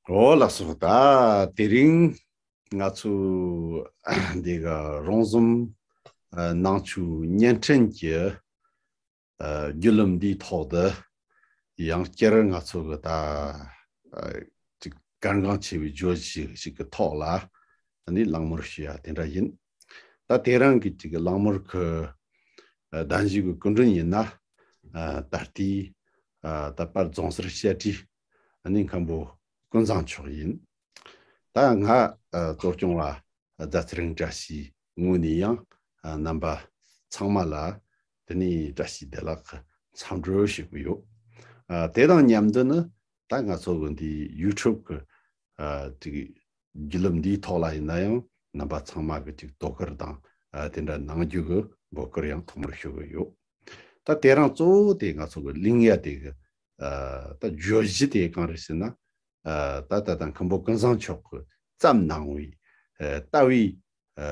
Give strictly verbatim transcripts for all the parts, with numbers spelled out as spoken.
འོ་ལགས་སོ། ད་དེ་རིང་ང་ཚོ་འདི་ག་རོང་ཟོམ་ཨ་ནང་ཆོས་བརྙན་འཕྲིན་གྱི་ཨ་བརྒྱུད་ལམ་འདིའི་ཐོག་ཏུ་ཡང་བསྐྱར་ང་ཚོ་གི་ད་ཨ་ཅིག་གལ་འགངས་ཆེ་བའི་བརྗོད་གཞི་ཞིག་གི་ཐོག་ལ་ཨ་ནི་གླེང་མོལ་ཞུ་ཡ་དེ་འདྲ་ཡིན། ད་དེ་རིང་གི་ཅིག་གླེང་མོལ་གི་ཨ་གདམ་གཞི་གི་སྐུ་མགྲོན་ཡིན་ན་ཨ་ད་ལྟའི་ཨ་ད་པར་རྫོང་སར་བཤད་གྲྭའི་ཨ་ནི་མཁན་པོ་ཀུན་བཟང་མཆོག་ཡིན། ད་ང་ཨ་གཙོ་སྐྱོང་བ་རྫ་ཚེ་རིང་བཀྲ་ཤིས་ངོས་ནས་ཡང་ཨ་རྣམ་པ་ཚང་མ་ལ་དེ་ནས་བཀྲ་ཤིས་བདེ་ལེགས་འཚམས་འདྲི་ཞུ་གི་ཡོད། ཨ་དེ་དང་མཉམ་དུ་ནི་ད་ང་ཚོ་གི་འདི་ཡུ་ཊུབ་གི་ཨ་ཅིག་བརྒྱུད་ལམ་འདིའི་ཐོག་ལ་ཡིན་ན་ཡང་རྣམ་པ་ཚང་མ་གི་ཅིག་དོ་ཁུར་དང་ཨ་དེ་འདྲ་གནང་རྒྱུ་གི་འབོད་སྐུལ་ཡང་ཐོག་མར་ཞུ་གི་ཡོད། ད་དེ་རིང་གཙོ་བོ་དེ་ང་ཚོ་གི་གླེང་ཡ་དེ་གི་ཨ་ད་བརྗོད་གཞི་དེ་གང་རེད་ཟེར་ན། ཨ་ད་ད་ད་མཁན་པོ་ཀུན་བཟང་མཆོག་གིས་བརྩམས་གནང་བའི་ཨ་ལྟ་བའི་ཨ་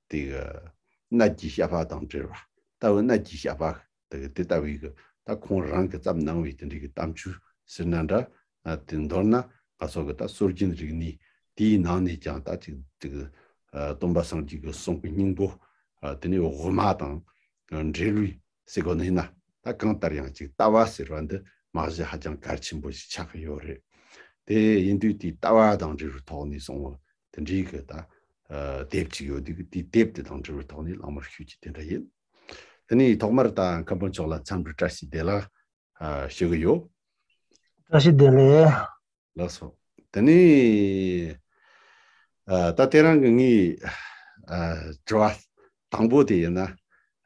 དེ་གི་གནད་ཀྱི་བཤད་པ་དང་འབྲེལ་བ། ལྟ་བའི་གནད་ཀྱི་བཤད་པ་དེ་གི་དེ་ལྟ་བུའི་གི་ད་ཁོང་རང་གིས་བརྩམས་གནང་བའི་དེ་འདྲའི་གི་གཏམ་རྒྱུད་ཟེར་ན་འདྲ། ཨ་དེ་མདོར་ན་ང་ཚོ་གི་ད་སྲོལ་རྒྱུན་རིག་གནས་དེའི་ནང་ནས་ཀྱང་ད་ཅིག་དེ་གི་ཨ་སྟོན་པ་སངས་རྒྱས་ཀྱི་གསུང་གི་སྙིང་པོ་ཨ་དེ་ནས་དབུ་མ་དང་འབྲེལ་བའི་ཟེར་དགོས་ནི་ཡིན་ན། ད་གང་ལྟར་ཡང་ཅིག་ལྟ་བ་ཟེར་བ་འདི་རྨང་གཞི་ཧ་ཅང་གལ་ཆེན་པོ་ཞིག་ཆགས་ཀྱི་ཡོད་རེད། དེ་ཡིན་དུས་དེའི་ལྟ་བ་དང་འབྲེལ་བའི་ཐོག་ནས་གསུང་བ་དེ་འདྲའི་གི་ད་ཨ་དེབ་ཅིག་ཡོད་དུས་དེའི་དེབ་དེ་དང་འབྲེལ་བའི་ཐོག་ནས་གླེང་མོལ་ཞུ་རྒྱུ་དེ་འདྲ་ཡིན། དེ་ནས་ཐོག་མར་ད་མཁན་པོ་མཆོག་ལ་འཚམས་འདྲི་བཀྲ་ཤིས་བདེ་ལེགས་ཨ་ཞུ་གི་ཡོད། བཀྲ་ཤིས་བདེ་ལེགས། ལགས་སོ། དེ་ནས་ཨ་ད་དེ་རིང་གི་ངའི་ཨ་དྲི་བ་དང་པོ་དེ་ཡིན་ན།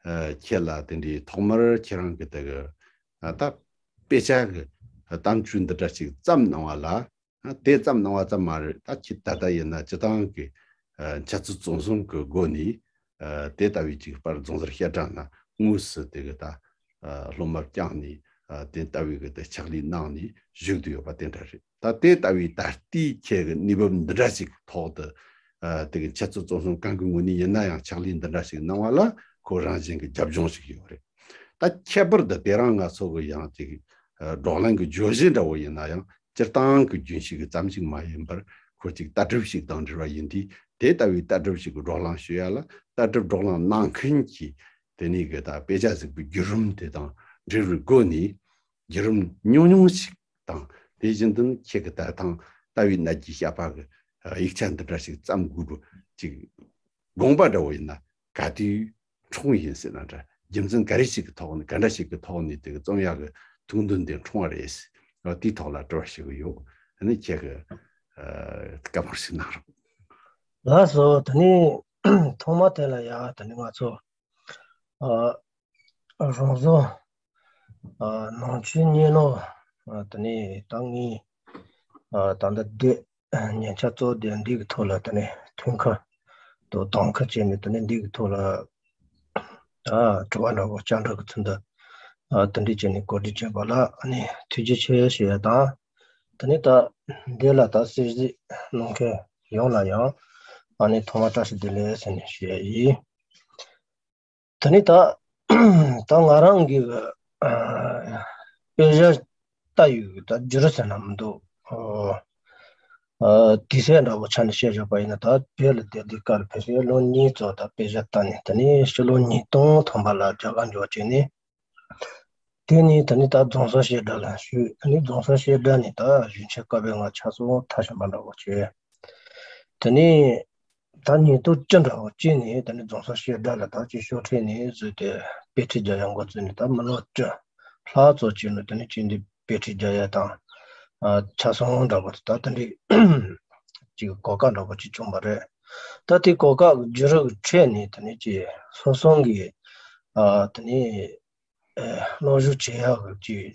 ཨ་ཁྱེད་ལ་དེ་འདྲའི་ཐོག་མར་ཁྱེད་རང་གི་དེ་གི་ཨ་ད་དཔེ་ཆ་གི་གཏམ་རྒྱུད་འདི་འདྲ་ཞིག་བརྩམས་གནང་བ་ལ། ཨ་དེ་བརྩམས་གནང་བ་ཙམ་མ་རེད། ད་ཁྱེད་ད་ལྟ་ཡིན་ན་སྤྱི་བཏང་གི་ཨ་འཆད་རྩོད་རྩོམ་གསུམ་གི་སྒོ་ནས་ཨ་དེ་ལྟ་བུའི་ཅིག་པར་རྫོང་སར་བཤད་གྲྭ་ན་དངོས་སུ་དེ་གི་ད་ཨ་སློབ་མ་བསྐྱངས་ནས་ཨ་དེ་ལྟ་བུའི་གི་དེ་ཕྱག་ལས་གནང་ནས་བཞུགས་བསྡད་ཡོད་པ་དེ་འདྲ་རེད། ད་དེ་ལྟ་བུའི་ད་ལྟའི་ཁྱེད་ཀྱི་གནས་བབ་འདི་འདྲ་ཞིག་ཐོག་ཏུ་ཨ་དེ་གི་འཆད་རྩོད་རྩོམ་གསུམ་གང་གི་ངོས་ནས་ཡིན་ན་ཡང་ཕྱག་ལས་འདི་འདྲ་ཞིག་གནང་བ་ལ་ཁོ་རང་བཞིན་གྱི་རྒྱབ་ལྗོངས་ཤིག་ཡོད་རེད། ད་ཁྱད་པར་དུ་དེ་རིང་ང་ཚོ་གི་ཡང་ཅིག་ཨ་བགྲོ་གླེང་གི་བརྗོད་གཞི་འདྲ་བོ་ཡིན་ན་ཡང་སྤྱིར་བཏང་གི་རྒྱུན་ཞིག་གི་ཙམ་ཞིག་མ་ཡིན་པར་ཁོ་ཅིག་ལྟ་གྲུབ་ཞིག་དང་འབྲེལ་བ་ཡིན་དུས། དེ་ལྟ་བུའི་ལྟ་གྲུབ་ཞིག་གི་བགྲོ་གླེང་ཞུ་ཡ་ལ་ལྟ་གྲུབ་བགྲོ་གླེང་གནང་མཁན་གྱི་དེ་ནས་གི་ད་དཔེ་ཆ་གཟིགས་པའི་བརྒྱུད་རིམ་དེ་དང་འབྲེལ་བའི་སྒོ་ནས་བརྒྱུད་རིམ་ཉུང་ཉུང་ཞིག་དང་། དེ་བཞིན་དུ་ཁྱེད་ཀྱི་ད་ཐེངས་ལྟ་བའི་གནད་ཀྱི་བཤད་པ་གི་ཡིག་ཆ་འདི་འདྲ་ཞིག་བརྩམས་དགོས་པ་ཅིག་དགོངས་པ་འདྲ་བོ་ཡིན་ན་ག་དུས་འཁྲུངས་ཡིན་ཟེར་ན་འདྲ། རྒྱུ་མཚན་ག་རེ་ཞིག་གི་ཐོག་ནས་ག་འདྲ་ཞིག་གི་ཐོག་ནས་དེ་གི་རྩོམ་ཡག་གི་ཐུགས་འདུན་དེ་འཁྲུངས་པ་རེད། དེའི་ཐོག་ལ་དྲི་བ་ཞུ་གི་ཡོད། ཨ་ནི་ཁྱེད་ཀྱི་ཨ་བཀའ་མོལ་ཞིག་གནང་རོགས། ལགས་སོ། དེ་ནི་ཐོག་མ་དེ་ལ་ཡ་དེ་ནི་ང་ཚོ་ཨ་རོང་ཟོམ་ཨ་ནང་ཆོས་གཉེར་ལོ་ཨ་དེ་ནི་ད་ངའི་ཨ་ད་ལྟ་དེ་ཉེ་ཆར་གཙོ་བོ་དེ་འདི་གི་ཐོག་ལ་དེ་ནི་ཐུན་ཁུར་དང་གདམ་ཁུར་བྱས་ནས་དེ་ནི་འདི་གི་ཐོག་ལ་ཨ་དྲི་བ་འདྲ་བོ་བཅར་འདྲ་གི་ཚུལ་དུ་ཨ་དེ་འདྲ་བྱས་ནས་གོ་སྒྲིག་བྱས་པ་ལ་ཨ་ནི་ཐུགས་རྗེ་ཆེ་ཞུ་ཡ་དང་། དེ་ནི་ད་འདི་ལ་ད་གསན་གཟིགས་གནང་མཁན་ཡོངས་ལ་ཡང་ཨ་ནི་ཐོག་མར་བཀྲ་ཤིས་བདེ་ལེགས་ཟེར་ནས་ཞུ་ཡ་ཡིན། ད་ནི་ད་ད་ང་རང་གི་ཨ་དཔེ་ཆ་ལྟ་ཡོད་ད་བསྒྱུར་ཟེར་ན་མི་འདུག་ཨ་ཨ་དུས་ཚོད་འདྲ་བོ་ཆ་ནས་བཤད་བཞག་པ་ཡིན་ན། ད་བོད་ལ་བསྡད་དུས་སྐབས་ལ་ཕལ་ཆེར་ལོ་གཉིས་ཙམ་ད་དཔེ་ཆ་ལྟ་ནས། ད་ནི་ཕྱི་ལོ་ཉིས་སྟོང་ཐམ་པ་ལ་རྒྱ་གར་འབྱོར་བྱས་ནས། དེ་ནས་ད་ནི་ད་རྫོང་སར་བཤད་གྲྭ་ལ་ཞུགས། ད་ནི་རྫོང་སར་བཤད་གྲྭ་ནས་ད་གཞུང་ཆེན་བཀའ་པོད་ལྔ་ཆ་ཚང་མཐར་ཕྱིན་པ་འདྲ་བོ་བྱས། དེ་ནས་ད་ཉིས་སྟོང་བཅུ་འདྲ་བོ་ཅིག་ནས་ད་ནི་རྫོང་སར་བཤད་གྲྭ་ལ་ད་ཅིག་ཤོག་ཁྲིད་ནས་བཟོས་ཏེ་དཔེ་ཁྲིད་རྒྱག་ཡ་འགོ་བཙུགས་ནས། ད་མི་ལོ་བཅུ་ལྷག་ཙམ་ཅིག་ནས་ད་ནི་ཅིག་འདི་དཔེ་ཁྲིད་རྒྱག་ཡ་དང་ཨ་ཆ་ཚང་འདྲ་བོ་ད་དེ་འདྲའི་ཅིག་གོ་སྐབས་འདྲ་བོ་ཅིག་བྱུང་བ་རེད། ད་དེ་གོ་སྐབས་བརྒྱུད་རིམ་ཁྲོད་ནས་ད་ནི་ཅིག་སོ་སོ་གི་ཨ་ད་ནི་ཨ་སློབ་སྦྱོང་བྱེད་ཡག་གི་ཅིག་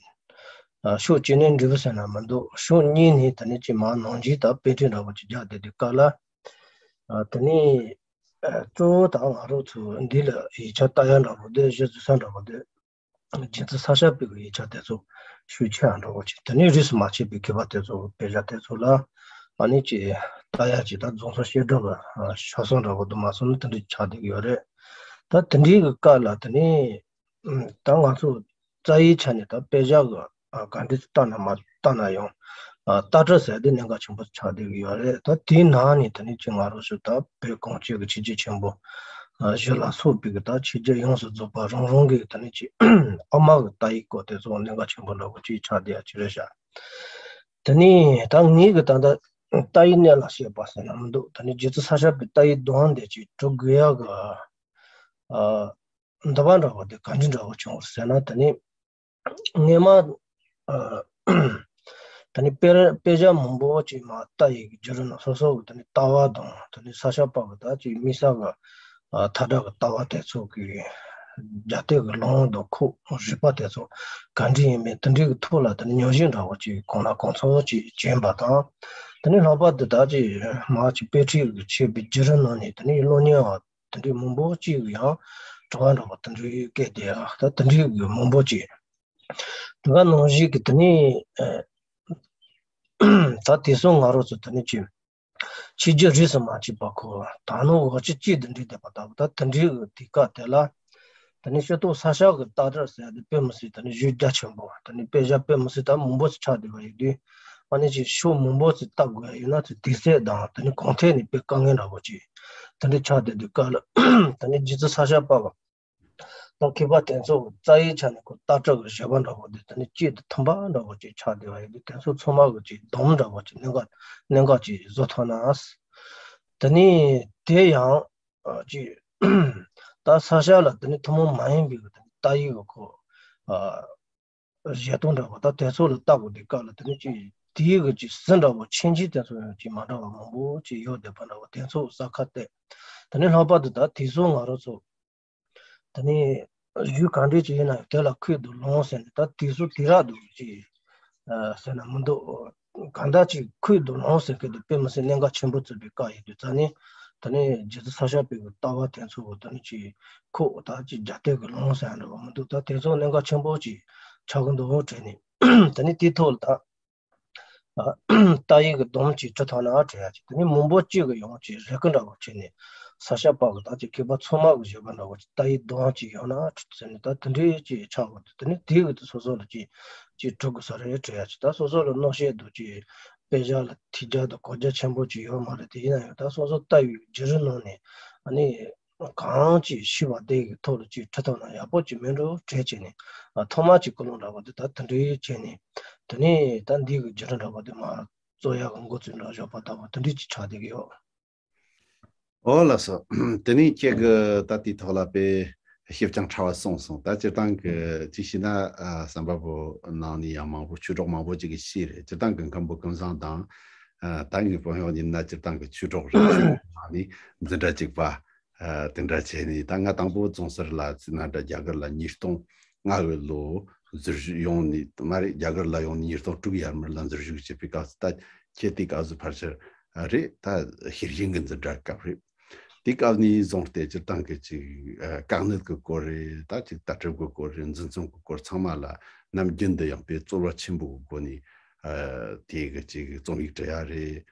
ཨ་ཕྱོགས་གཅིག་ནས་འགྲིག་པ་ཟེར་ན་མི་འདུག་ཕྱོགས་གཉིས་ནས་ད་ནི་ཅིག་མར་ནང་བཞིན་ད་དཔེ་ཁྲིད་འདྲ་བོ་ཅིག་རྒྱག་བསྡད་དུས་སྐབས་ལ། ཨ་ད་ནི་ཨ་གཙོ་བོ་ད་ང་རང་ཚོ་འདི་ལ་ཡིག་ཆ་ལྟ་ཡ་འདྲ་བོ་དེ། གཞི་འཛིན་ས་འདྲ་བོ་དེ། རྒྱུན་འཛིན་ས་ཆ་སྤེལ་གྱི་ཡིག་ཆ་དེ་ཚོ་ཤུགས་ཆེ་ཡང་འདྲ་བོ་ཅིག་ད་ནི་རིས་སུ་མ་ཆད་པའི་མཁས་པ་དེ་ཚོ་དཔེ་ཆ་དེ་ཚོ་ལ་ཨ་ནི་ཅིག་ལྟ་ཡ་ཅིག་ད་རྫོང་སར་བཤད་གྲྭ་ལ་ཆ་ཚང་འདྲ་བོ་དུ་མ་སོང་ན་དེ་འདྲ་ཆགས་བསྡད་ཀྱི་ཡོད་རེད། ད་དེ་འདྲའི་གི་སྐབས་ལ་ད་ནི་ད་ང་ཚོ་རྩ་བའི་ཆ་ནས་ད་དཔེ་ཆ་གི་ག་འདྲ་ལྟ་ན་མ་ལྟ་ན་ཡང་ ཨ་ལྟ་གྲུབ་ཟེར་དེ་གནད་འགག་ཆེན་པོ་ཆགས་བསྡད་ཀྱི་ཡོད་རེད། ད་དེའི་ནང་ནས་ད་ནི་ཅིག་ང་རང་ཚོ་ད་བོད་གངས་ཅན་གྱི་ཆོས་བརྒྱུད་ཆེན་པོ་ཨ་བཞི་ལ་སོགས་པའི་གི་ད་ཆོས་བརྒྱུད་ཡོངས་སུ་རྫོགས་པ་རང་རང་གི་ད་ནི་ཅིག་ཨ་མ་གི་ལྟ་བའི་སྐོར་དེ་ཚོ་གནད་འགག་ཆེན་པོ་འདྲ་བོ་ཅིག་ཆགས་བསྡད་ཡ་ཅིག་རེད་ཤག་དེ་ནས་ད་ངེད་ཀྱི་ད་ལྟ་ལྟ་བའི་གནས་ལ་བཤད་པ་ཟེར་ན་མི་འདུག་ད་ནི་རྗེ་བཙུན་ས་སྐྱ་པའི་ལྟ་བའི་སྡོམ་དེ་ཅིག་སྒྲུབ་དགོས་ཡག་གི་ཨ་འདུན་པ་འདྲ་བོ་དེ་ག་འདྲ་འདྲ་བོ་བྱུང་བ་ཟེར་ན། ད་ནི་སྔོན་མ་ཨ་ད་ནི་དཔེ་དཔེ་ཆ་མང་པོ་ཅིག་མར་ལྟ་ཡི་གི་བརྒྱུད་རིམ་ནང་སོ་སོ་གི་ད་ནི་ལྟ་བ་དང་ད་ནི་ས་སྐྱ་པ་གི་ད་ཅིག་དམིགས་བསལ་གི་ཨ་མཐའ་དག་གི་ལྟ་བ་དེ་ཚོ་གི་རྒྱ་སྟོད་ཀྱི་ལུང་དང་ཁོག་རིག་པ་དེ་ཚོ་ག་འདྲ་ཡིན་མིན་དེ་འདྲའི་གི་ཐོག་ལ་ད་ནི་ཉམས་ཞིབ་འདྲ་བོ་ཅིག་གང་ལ་གང་འཚམ་ཅིག་བྱིན་པ་དང་། ད་ནི་ལྷག་པར་དུ་ད་ཅིག་མར་ཅིག་དཔེ་ཁྲིད་ཀྱི་བྱས་པའི་བརྒྱུད་རིམ་ནང་ནས་ད་ནི་སློབ་གཉེར་བ་དེ་འདྲའི་མང་པོ་ཅིག་གི་ཡང་དྲི་བ་འདྲ་བོ་དེ་འདྲའི་བཀོད་དེ་ཡང་ད་དེ་འདྲའི་གི་མང་པོ་ཅིག་དེ་ག་ནང་བཞིན་གི་དེ་ནས་ཨ་ད་དེ་སོང་ང་རང་ཚོ་ད་ནི་ཅིག་ཆོས་བརྒྱུད་རིས་སུ་མ་ཆད་པ་ཁོ་ད་ནང་འོག་ཅིག་ཅིག་དེ་འདྲའི་བསྡད་པ་ལྟ་བུ། ད་དེ་འདྲའི་གི་དུས་སྐབས་དེ་ལ་ད་ནི་སྤྱི་ཚོགས་ས་སྐྱ་གི་ལྟ་གྲུབ་ཟེར་ཡ་དེ་དཔེ་མི་སྲིད་ད་ནི་གཞི་རྒྱ་ཆེན་པོ། ད་ནི་དཔེ་ཆ་དཔེ་མི་སྲིད་ད་མང་པོ་ཞིག་ཆགས་བསྡད་པ་ཡིན་དུས། ཨ་ནི་ཅིག་ཕྱོགས་མང་པོ་ཅིག་ལྟ་དགོས་ཡ་ཡོད་ན་ཅིག་དུས་ཚོད་དང་ད་ནི་གོང་ཐད་ནས་དཔེ་དཀའ་ངལ་འདྲ་བོ་ཅིག་དེ་འདྲ་ཆགས་བསྡད་དུས་སྐབས་ལ་ད་ནི་རྗེ་བཙུན་ས་སྐྱ་པ་བ་དང་མཁས་པ་དེ་ཚོ་རྩ་བའི་ཆ་ནས་ཁོ་ལྟ་གྲུབ་ཀྱི་བཞེད་པ་འདྲ་བོ་དེ་ད་ནི་གཅིག་ཏུ་མཐུན་པ་འདྲ་བོ་ཅིག་ཆགས་བསྡད་པ་ཡིན་དུས། དེ་ཚོ་ཚང་མ་གི་ཅིག་སྡོམ་འདྲ་བོ་ཅིག་གནད་འགག་གནད་འགག་ཅིག་བཟོ་ཐུབ་ན། ད་ནི་དེ་ཡང་ཨ་ཅིག་ད་ས་སྐྱ་ལ་ད་ནི་ཐུན་མོང་མ་ཡིན་པའི་གི་ད་ནི་ལྟ་ཡི་གི་ཁོ་ཨ་བཞེད་སྟངས་འདྲ་བོ་ད་དེ་ཚོ་ལ་ལྟ་དགོས་དུས་སྐབས་ལ་ད་ནི་ཅིག་དེའི་གི་ཅིག་ཟིན་འདྲ་བོ་ཆེན་ཆེ་དེ་ཚོ་ཡང་ཅིག་མ་འདྲ་བ་མང་པོ་ཅིག་ཡོད་བསྡད་པ་འདྲ་བོ་དེ་ཚོ་གསལ་ཁ་གཏད། ད་ནི་ལྷག་པར་དུ་ད་དེ་ཚོ་ང་རང་ཚོ་ད་ནི་རྒྱུད་གང་འདྲ་ཅིག་ཡིན་ན་ཡང་དེ་ལ་ཁོའི་དུ་ལོངས་ཟེར་ནས་ད་དེ་ཚོ་དེ་རག་དུ་ཅིག་ཟེར་ན་མི་འདུག་གང་ལྟར་ཅིག་ཁོའི་དུ་ལོངས་ཟེར་མཁན་དེ་དཔེ་མི་སྲིད་གནད་འགག་ཆེན་པོ་བརྩིས་པའི་སྐབས་ཡིན་དུས་ཙང་ནི་ད་ནི་རྗེ་བཙུན་ས་སྐྱ་པའི་གི་ལྟ་བ་དེ་ཚོ་ད་ནི་ཅིག་ཁོ་ད་ཅིག་རྒྱ་སྟོད་ཀྱི་ལུང་ཟེར་ཡ་འདྲ་བ་མི་འདུག་ད་དེ་ཚོ་གནད་འགག་ཆེན་པོ་ཅིག་ཆགས་ཀྱི་འདུག་དྲན་ནས་ད་ནི་དེའི་ཐོག་ལ་ད་ལྟ་ཡི་གི་སྡོམ་ཅིག་ཁྲིད་ཐུབ་ན་དྲན་ཡ་ཅིག་ད་ནི་མང་པོ་གཅིག་གི་ཡོང་ཅིག་རེ་སྐུལ་འདྲ་བོ་བྱས་ནས་ས་སྐྱ་པ་གི་ད་ཅིག་མཁས་པ་ཚང་མ་གི་བཞེད་པ་འདྲ་བོ་ཅིག་ལྟ་ཡི་སྡོམ་ཅིག་ཡོང་ན་ཟེར་ནས་ད་དེ་འདྲའི་ཅིག་ཆགས་དགོས་འདུག་ད་ནི་དེ་གི་ད་སོ་སོ་ལ་ཅིག་ཅིག་སྒྲུབ་དགོས་ས་རེད་དྲན་ཡ་ཅིག་ད་སོ་སོ་ལ་མནོ་ཤེས་འདུག་ཅིག་དཔེ་ཆ་ལ་ཐེ་རྒྱ་དང་གོ་རྒྱ་ཆེན་པོ་ཅིག་ཡོད་མ་རེད། དེ་ཡིན་ན་ཡང་ད་སོ་སོ་ལྟ་བའི་བརྒྱུད་རིམ་ནང་ནས་ཨ་ནི་གང་ཅིག་ཤེས་པ་དེ་གི་ཐོག་ལ་ཅིག་ཁྲིད་ཐུབ་ན་ཡག་པོ་ཅིག་མིན་འགྲོ་དྲན་བྱས་ནས་ཨ་ཐོག་མ་ཅིག་ཀུན་སློང་འདྲ་བ་དེ་ད་དེ་འདྲའི་བྱས་ནས་དེ་ནས་ད་འདི་གི་བརྒྱུད་རིམ་འདྲ་བ་དེ་མར་རྩོད་ཡག་གི་འགོ་ཚུགས་འདྲ་བཞག་པ་ལྟ་བུ་དེ་འདྲའི་ཅིག་ཆགས་བསྡད་ཀྱི་ཡོད། ཨོ་ལགས་སོ། དེ་ནས་ཁྱེད་ཀྱི་ད་དེའི་ཐོག་ལ་དཔེ་ཞིབ་ཅིང་ཕྲ་བ་གསུངས་སོང་། ད་སྤྱིར་བཏང་གི་ཅིག་བྱས་ན་ཨ་བསམ་པ་པོ་ནང་ནས་ཡང་མང་པོ་ཆོས་གྲོགས་མང་པོ་ཅིག་གིས་ཤེས་རེད། སྤྱིར་བཏང་གི་མཁན་པོ་ཀུན་བཟང་དང་ཨ་ད་ངའི་དཔོན་གཡོག་ཡིན་ན་སྤྱིར་བཏང་གི་ཆོས་གྲོགས་རེད། ནང་ནས་འཛིན་གྲྭ་གཅིག་པ། ཨ་དེ་འདྲ་བྱས་ནས་ད་ང་དང་པོ་རྫོང་སར་ལ་ཙི་ན་འདྲ་རྒྱ་གར་ལ་ཉིས་སྟོང་ལྔ་བའི་ལོ་འཛུལ་ཞུགས་ཡོང་ནས་མ་རེད། རྒྱ་གར་ལ་ཡོང་ནས་ཉིས་སྟོང་དྲུག་ཡར་མར་ལ་འཛུལ་ཞུགས་བྱས་པའི་སྐབས་སུ་ད་ཁྱེད་དེ་སྐབས་སུ་ཕལ་ཆེར་རེད། ད་ཤེར་ཕྱིན་གྱི་འཛིན་གྲྭ་སྐབས་རེད། དེ་སྐབས་ནས་བཟུང་སྟེ་སྤྱིར་བཏང་གི་ཅིག་ཨ་དཀའ་གནད་ཀྱི་སྐོར་རེད། ད་ཅིག་ལྟ་གྲུབ་ཀྱི་སྐོར་རེད། འཛིན་སྐྱོང་གི་སྐོར་ཚང་མ་ལ་ནམ་རྒྱུན་དུ་ཡང་དཔེ་རྩོལ་བ་ཆེན་པོ་གི་སྒོ་ནས་ཨ་དེ་གི་ཅིག་རྩོམ་ཡིག་བྲི་ཡ་རེད།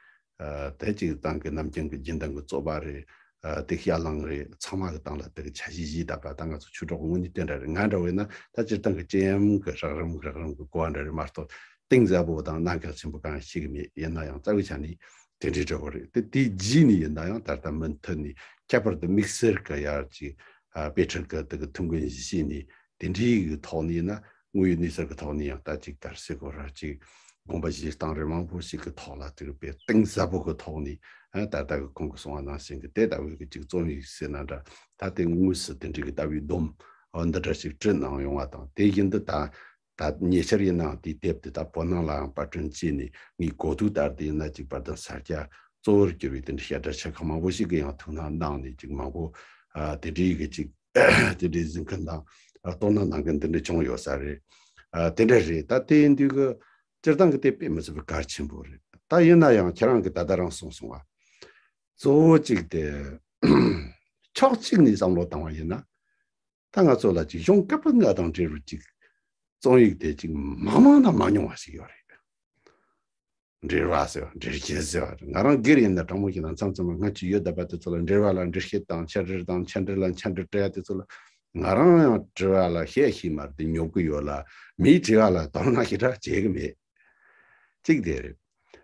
ཨ་དེ་གཅིག་ཏང་གི་ནམ་རྒྱུན་གྱི་རྒྱུན་ལྡན་གྱི་རྩོད་པ་རེད། ཨ་དེ་བཤད་གླེང་རེད། ཚང་མ་གི་སྟེང་ལ་དེ་གི་འཆར་གཞི་བཞི་ད་ག་ད་ང་ཚོ་ཆོས་གྲོགས་དངོས་གནས་དེ་འདྲ་རེད། ང་འདྲ་བས་ན་ད་སྤྱིར་བཏང་གི་ཅི་ཡང་གི་རགས་རིམ་རགས་རིམ་གི་གོ་བ་འདྲ་རེད་མ་གཏོགས་གཏིང་ཟབ་པོ་དང་གནད་འགག་ཆེན་པོ་གང་ཡང་ཤེས་གི་མེད། ཡིན་ན་ཡང་རྩ་བའི་ཆ་ནས་དེ་འདྲའི་འདྲ་བོ་རེད། དེ་དེའི་རྗེས་ནས་ཡིན་ན་ཡང་ད་ལྟ་མུ་མཐུད་ནས་ཁྱད་པར་དུ་དམིགས་བསལ་གི་ཡར་ཅིག་ཨ་དཔེ་ཁྲིད་གི་དེ་གི་ཐུགས་འགན་བཞེས་ནས་དེ་འདྲའི་གི་ཐོག་ནས་ཡིན་ན་དངོས་ཡོད་གནས་ཚུལ་གི་ཐོག་ནས་ཡང་ད་ཅིག་དར་སྲོལ་གོ་ར་ཅིག་དགོངས་པ་བཞེས་སྟངས་རེ་མང་པོ་ཞིག་གི་ཐོག་ལ་དེ་རུ་དཔེ་གཏིང་ཟབ་པོ་གི་ཐོག་ནས་ཨ་ད་ལྟ་གི་ཁོང་གི་གསུང་བ་ནང་བཞིན་གི་དེ་ལྟ་བུའི་གི་ཅིག་རྩོམ་ཡིག་ཟེར་ན་འདྲ། ད་དེ་དངོས་སུ་དེ་འདྲའི་གི་ལྟ་བའི་སྡོམ་འོ་འདི་འདྲ་ཞིག་བྲིས་གནང་ཡོང་བ་དང་། དེ་བཞིན་དུ་ད་ད་ཉེ་ཆར་ཡིན་ནའང་དེའི་དེབ་དེ་ད་བོད་ནང་ལའང་པར་སྐྲུན་བྱས་ནས་ངའི་གོ་ཐོས་ལྟར་དུ་ཡིན་ན་ཅིག་པར་དང་གསར་རྒྱག་གཙོ་བོར་གྱུར་བའི་དེ་འདྲའི་བཤད་གྲྭ་ཆེ་ཁག་མང་པོ་ཞིག་གིས་ཡང་ཐུགས་སྣང་གནང་ནས་ཅིག་མང་པོ་ཨ་དེ་འདྲའི་གི་ཅིག་དེ་འདྲའི་གཟིགས་མཁན་དང་ཨ་དོ་སྣང་གནང་མཁན་དེ་འདྲ་བྱུང་ཡོད་ས་རེད། ཨ་དེ་འདྲ་རེད། ད་དེ་ཡིན་དུས་གི་སྤྱིར་བཏང་གི་དེ་དཔེ་མི་སྲིད་པའི་གལ་ཆེན་པོ་རེད། ད་ཡིན་ན་ཡང་ཁྱེད་རང་གིས་ད་ལྟ་རང་གསུངས་སོང་བ། གཙོ་བོ་གཅིག་དེ་ཕྱོགས་གཅིག་ནས་བསམ་བློ་བཏང་བ་ཡིན་ན། ད་ང་ཚོ་ལ་ཅིག་གཞུང་བཀའ་པོད་ལྔ་དང་འབྲེལ་བའི་ཅིག་རྩོམ་ཡིག་དེ་ཅིག་མང་མང་དང་མང་ཉུང་བ་ཞིག་ཡོད་རེད། འགྲེལ་བ་ཟེར་བ། འགྲེལ་བཤད་ཟེར་བ་རེད། ང་རང་སྒེར་ཡིན་ན་དྲང་མོ་བཤད་ན་མཚམས་མཚམས་ལ་སྔ་ཕྱི་ཡོད་བསྡད་པ་དེ་ཚོ་ལ་འགྲེལ་བ་ལ་འགྲེལ་བཤད་དང་འཆད་ཁྲིད་དང་འཆད་ཁྲིད་ལ་འཆད་ཁྲིད་སྤྲད་ཡ་དེ་ཚོ་ལ་ང་རང་ཡང་དྲི་བ་ལ་བཤད་ཤེས་མ་རེད་དེ་ཉོབ་གི་ཡོད་ལ། མིའི་དྲི་བ་ལ་དོ་སྣང་ཞེ་དྲག་བྱེད་གི་མེད། གཅིག་དེ་རེད།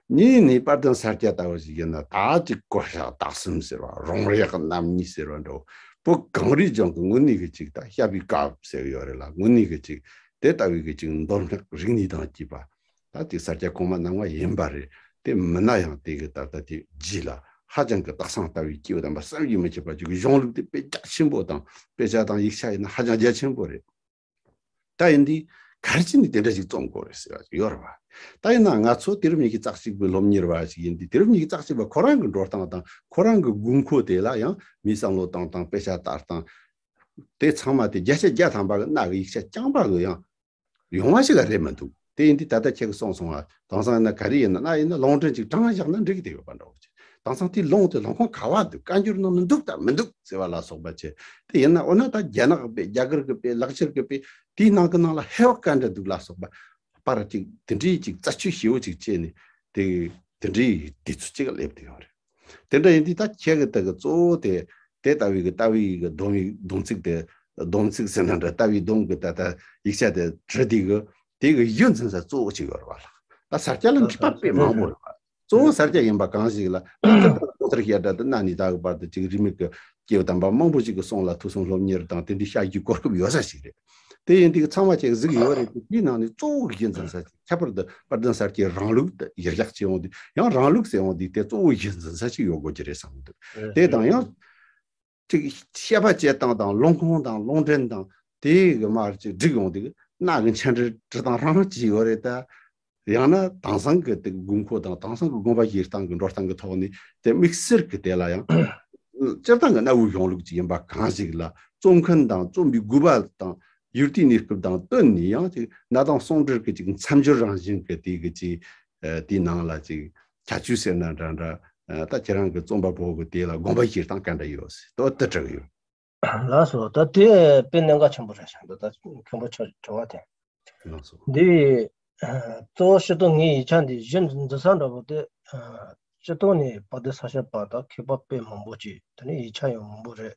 གཉིས་ནས་དཔལ་ལྡན་ས་སྐྱ་ལྟ་བུ་ཞིག་ཡིན་ན། ད་ཅིག་བཀོད་བཞག་དག་གསུམ་ཟེར་བ། རོང་རས་རྣམ་གཉིས་ཟེར་བ་འདྲ་བོ། བོད་གངས་རིའི་ལྗོངས་ཀྱི་དངོས་གནས་ཀྱི་ཅིག་ད་བཤད་པའི་སྐབས་ཟེར་གི་ཡོད་རེད་ལ། དངོས་གནས་ཀྱི་ཅིག་དེ་ལྟ་བུའི་གི་ཅིག་མདོ་སྔགས་རིག་གནས་དང་བཅས་པ། ད་ཅིག་ས་སྐྱ་གོང་མ་རྣམ་ལྔ་ཡིན་པ་རེད། དེ་མིན་ན་ཡང་དེ་གི་ད་ལྟ་དེ་རྗེས་ལ་ཧ་ཅང་གི་དག་སང་ལྟ་བུའི་སྐྱེས་བུ་དམ་པ་བསམ་གྱིས་མི་ཁྱབ་པ་ཅིག་གཞུང་ལུགས་དེ་དཔེ་རྒྱ་ཆེན་པོ་དང་། དཔེ་ཆ་དང་ཡིག་ཆ་ཡིན་ན་ཧ་ཅང་རྒྱ་ཆེན་པོ་རེད། ད་ཡིན་དུས་ག་རེ་བྱས་ནས་དེ་འདྲ་ཞིག་རྩོམ་དགོས་རེད་ཟེར་བ་ཞིག་ཡོད་རེད་བ། ད་ཡིན་ན་ང་ཚོ་དུས་རབས་ཉི་ཤུ་རྩ་གཅིག་པའི་སློབ་གཉེར་བ་ཞིག་ཡིན་དུས། དུས་རབས་ཉི་ཤུ་རྩ་གཅིག་པ་ཁོ་རང་གི་འགྲོ་སྟངས་དང་ཁོ་རང་གི་དགོས་མཁོ་དེ་ལ་ཡང་མིའི་བསམ་བློ་བཏང་སྟངས། དཔེ་ཆ་ལྟ་སྟངས། དེ་ཚང་མ་དེ་བརྒྱ་ཆ་བརྒྱ་ཐམ་པ་གི་རྣ་གི་ཡིག་ཆ་རྐྱང་པ་གི་ཡང་ཡོང་བ་ཞིག་ལ་རེད་མི་འདུག་དེ་ཡིན་དུས་ད་ལྟ་ཁྱེད་ཀྱིས་གསུངས་སོང་བ། དེང་སང་ཡིན་ན་ག་རེ་ཡིན་ན། གནའ་ཡིན་ན་ལུང་འདྲེན་ཅིག་དྲངས་བཞག་ན་འགྲིག་གི་དེ་ཡོད་པ་འདྲ་བོ་ཅིག་དེང་སང་དེའི་ལུང་དེ་ལུང་ཁུངས་ག་བ་འདུག་བཀའ་འགྱུར་ནང་ན་འདུག་དང་མི་འདུག་ཟེར་བ་ལ་སོགས་པ་བྱས། དེ་ཡིན་ན་འོ་ན་ད་རྒྱ་ནག་གི་དཔེ། རྒྱ་གར་གི་དཔེ། ལག་ཁྱེར་གི་དཔེ། དེའི་ནང་གི་ནང་ལ་ཧེ་བག་ག་འདྲ་འདུག་ལ་སོགས་པ། པར་ཅིག་དེ་འདྲའི་ཅིག་རྩད་གཅོད་ཞེ་བོ་ཅིག་བྱས་ནས། དེ་དེ་འདྲའི་དུས་ཚོད་ཅིག་སླེབས་བསྡད་ཡོད་རེད། དེ་འདྲ་ཡིན་དུས་ད་ཁྱེད་ཀྱི་དེ་གི་གཙོ་བོ་དེ། དེ་ལྟ་བུའི་གི་ལྟ་བའི་གི་སྡོམ་ཡིག་སྡོམ་ཚིག་དེ། སྡོམ་ཚིག་ཟེར་ན་འདྲ། ལྟ་བའི་སྡོམ་གི་ད་ལྟ་ཡིག་ཆ་དེ་བྲིས་དུས་གི། དེ་གི་གཞི་འཛིན་ས་གཙོ་བོ་ཅིག་ཡོད་རེད་བ་ལགས། ད་ས་སྐྱ་ལ་འཁྲིད་པ་དཔེ་མང་པོ་ཡོད་རེད་བ། གཙོ་བོ་ས་སྐྱ་ཡིན་པ་གང་ཞིག་ལ། ད་ལྟ་ལོ་ལྟར་བཤད་གྲྭ་དེ་གནའ་ནས་ད་གི་བར་དུ་ཅིག་རིས་མེད་ཀྱི་སྐྱེས་བུ་དམ་པ་མང་པོ་ཅིག་གི་གསུང་ལ་ཐོས་བསམ་སློབ་གཉེར་དང་དེ་འདྲའི་བྱ་རྒྱུའི་གོ་སྐབས་ཡོད་ས་ཞིག་རེད། དེ་ཡིན་དུས་ཚང་མ་ཅིག་གཟིགས་ཡོད་རེད་དེ། དེའི་ནང་ནས་གཙོ་བོ་གཞི་འཛིན་ས་ཅིག་ཁྱད་པར་དུ་དཔལ་ལྡན་ས་སྐྱའི་རིང་ལུགས་དེ་གཞིར་བཞག་བྱས་ཡོང་དུས། ཡང་རིང་ལུགས་ཟེར་ཡོང་དུས་དེ་གཙོ་བོ་གཞི་འཛིན་ས་ཅིག་ཡོད་དགོས་ཀྱི་རེད་བསམ་གྱི་འདུག་དེ་དང་ཡང་ཅིག་བཤད་པ་བྱེད་སྟངས་དང་ལུང་ཁུངས་དང་ལུང་འདྲེན་དང་དེ་གི་མར་ཅིག་བསྒྲིགས་ཡོང་དུས། གནའ་གི་མཆན་འགྲེལ་འབྲི་སྟངས་རང་རང་ཅིག་ཡོད་རེད་ད། ཡང་ན་དེང་སང་གི་དེ་དགོས་མཁོ་དང་དེང་སང་གི་དགོངས་པ་བཞེས་སྟངས་ཀྱི་འགྲོ་སྟངས་ཀྱི་ཐོག་ནས་དེ་དམིགས་བསལ་གྱི་དེ་ལ་ཡང་སྤྱིར་བཏང་གི་གནའ་བོའི་གཞུང་ལུགས་ཅིག་ཡིན་པ་གང་ཞིག་ལ། རྩོམ་མཁན་དང་རྩོམ་པའི་དགོས་པ་དང་ཡུལ་དུས་གནས་སྐབས་དང་བསྟུན་ནས། ཡང་ཅིག་གནའ་དེང་ཟུང་འབྲེལ་གྱི་ཅིག་མཚམས་སྦྱོར་རང་བཞིན་གྱི་དེ་གི་ཅིག་ཨ་དེའི་ནང་ལ་ཅིག་ཁྱད་ཆོས་ཟེར་ན་འདྲ་འདྲ། ཨ་ད་ཁྱེད་རང་གི་རྩོམ་པ་པོ་གི་དེ་ལ་དགོངས་པ་བཞེས་སྟངས་ག་འདྲ་ཡོད་ཟེར་དོ་དེ་དྲི་གི་ཡོད། ལགས་སོ། ད་དེ་དཔེ་གནད་འགག་ཆེན་པོ་རེད་བསམ་འདུག་ད་མཁན་པོ་ཆོས་དྲི་བ་དེ། ལགས་སོ། འདི་ཨ་གཙོ་བོ་སྤྱིར་བཏང་ངའི་ཡིག་ཆ་འདི་གཞི་འཛིན་ས་འདྲ་པོ་དེ། ཨ་སྤྱིར་བཏང་ནས་དཔལ་ལྡན་ས་སྐྱ་པ་དང་མཁས་པ་དཔེ་མང་པོ་ཅིག་དེ་ནས་ཡིག་ཆ་ཡང་མང་པོ་རེད།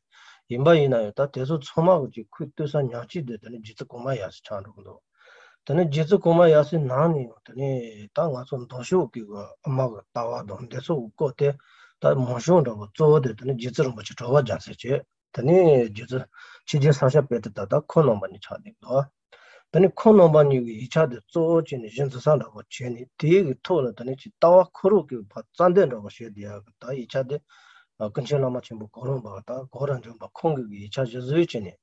ཡིན་པ་ཡིན་ན་ཡང་ད་དེ་ཚོ་ཚང་མ་གི་ཅིག་ཁུངས་གཏུགས་ས་ཉག་གཅིག་དེ་དེ་ནས་རྗེ་བཙུན་གོང་མ་ཡབ་སྲས་ཆགས་འགྲོ་གི་འདུག་དེ་ནས་རྗེ་བཙུན་གོང་མ་ཡབ་སྲས་ནང་ནས་ཡང་དེ་ནས་ད་ང་ཚོ་མདོ་ཕྱོགས་ཀྱི་གི་དམག་གི་ལྟ་བ་དང་འདི་ཚོ་གི་སྐོར་དེ། ད་མང་ཤོས་འདྲ་པོ་གཙོ་བོ་དེ་དེ་ནས་རྗེ་བཙུན་རིན་པོ་ཆེ་གྲགས་པ་རྒྱལ་མཚན་བྱས། དེ་ནས་རྗེ་བཙུན་ཕྱི་རྒྱལ་ས་སྐྱ་པཎྜི་ཏ་དང་ཁོང་རྣམ་པ་གཉིས་ཆགས་བསྡད་འདུག་དེ་ནས་ཁོང་རྣམ་པ་གཉིས་ཀྱི་ཡིག་ཆ་དེ་གཙོ་བོ་བྱས་ནས་གཞི་འཛིན་ས་འདྲ་པོ་བྱས་ནས། དེའི་གི་ཐོག་ལ་དེ་ནས་ཅིག་ལྟ་བ་ཁོ་རང་གི་ཕར་རྩ་འདོན་འདྲ་པོ་བྱས་བསྡད་ཡག་གི་ད་ཡིག་ཆ་དེ། ཨ་ཀུན་མཁྱེན་བླ་མ་ཆེན་པོ་གོ་རིམ་པ་དང་གོ་ར་འཇོམས་པ་ཁོང་གི་ཡིག་ཆ་གཞི་བཟུང་བྱས་ནས།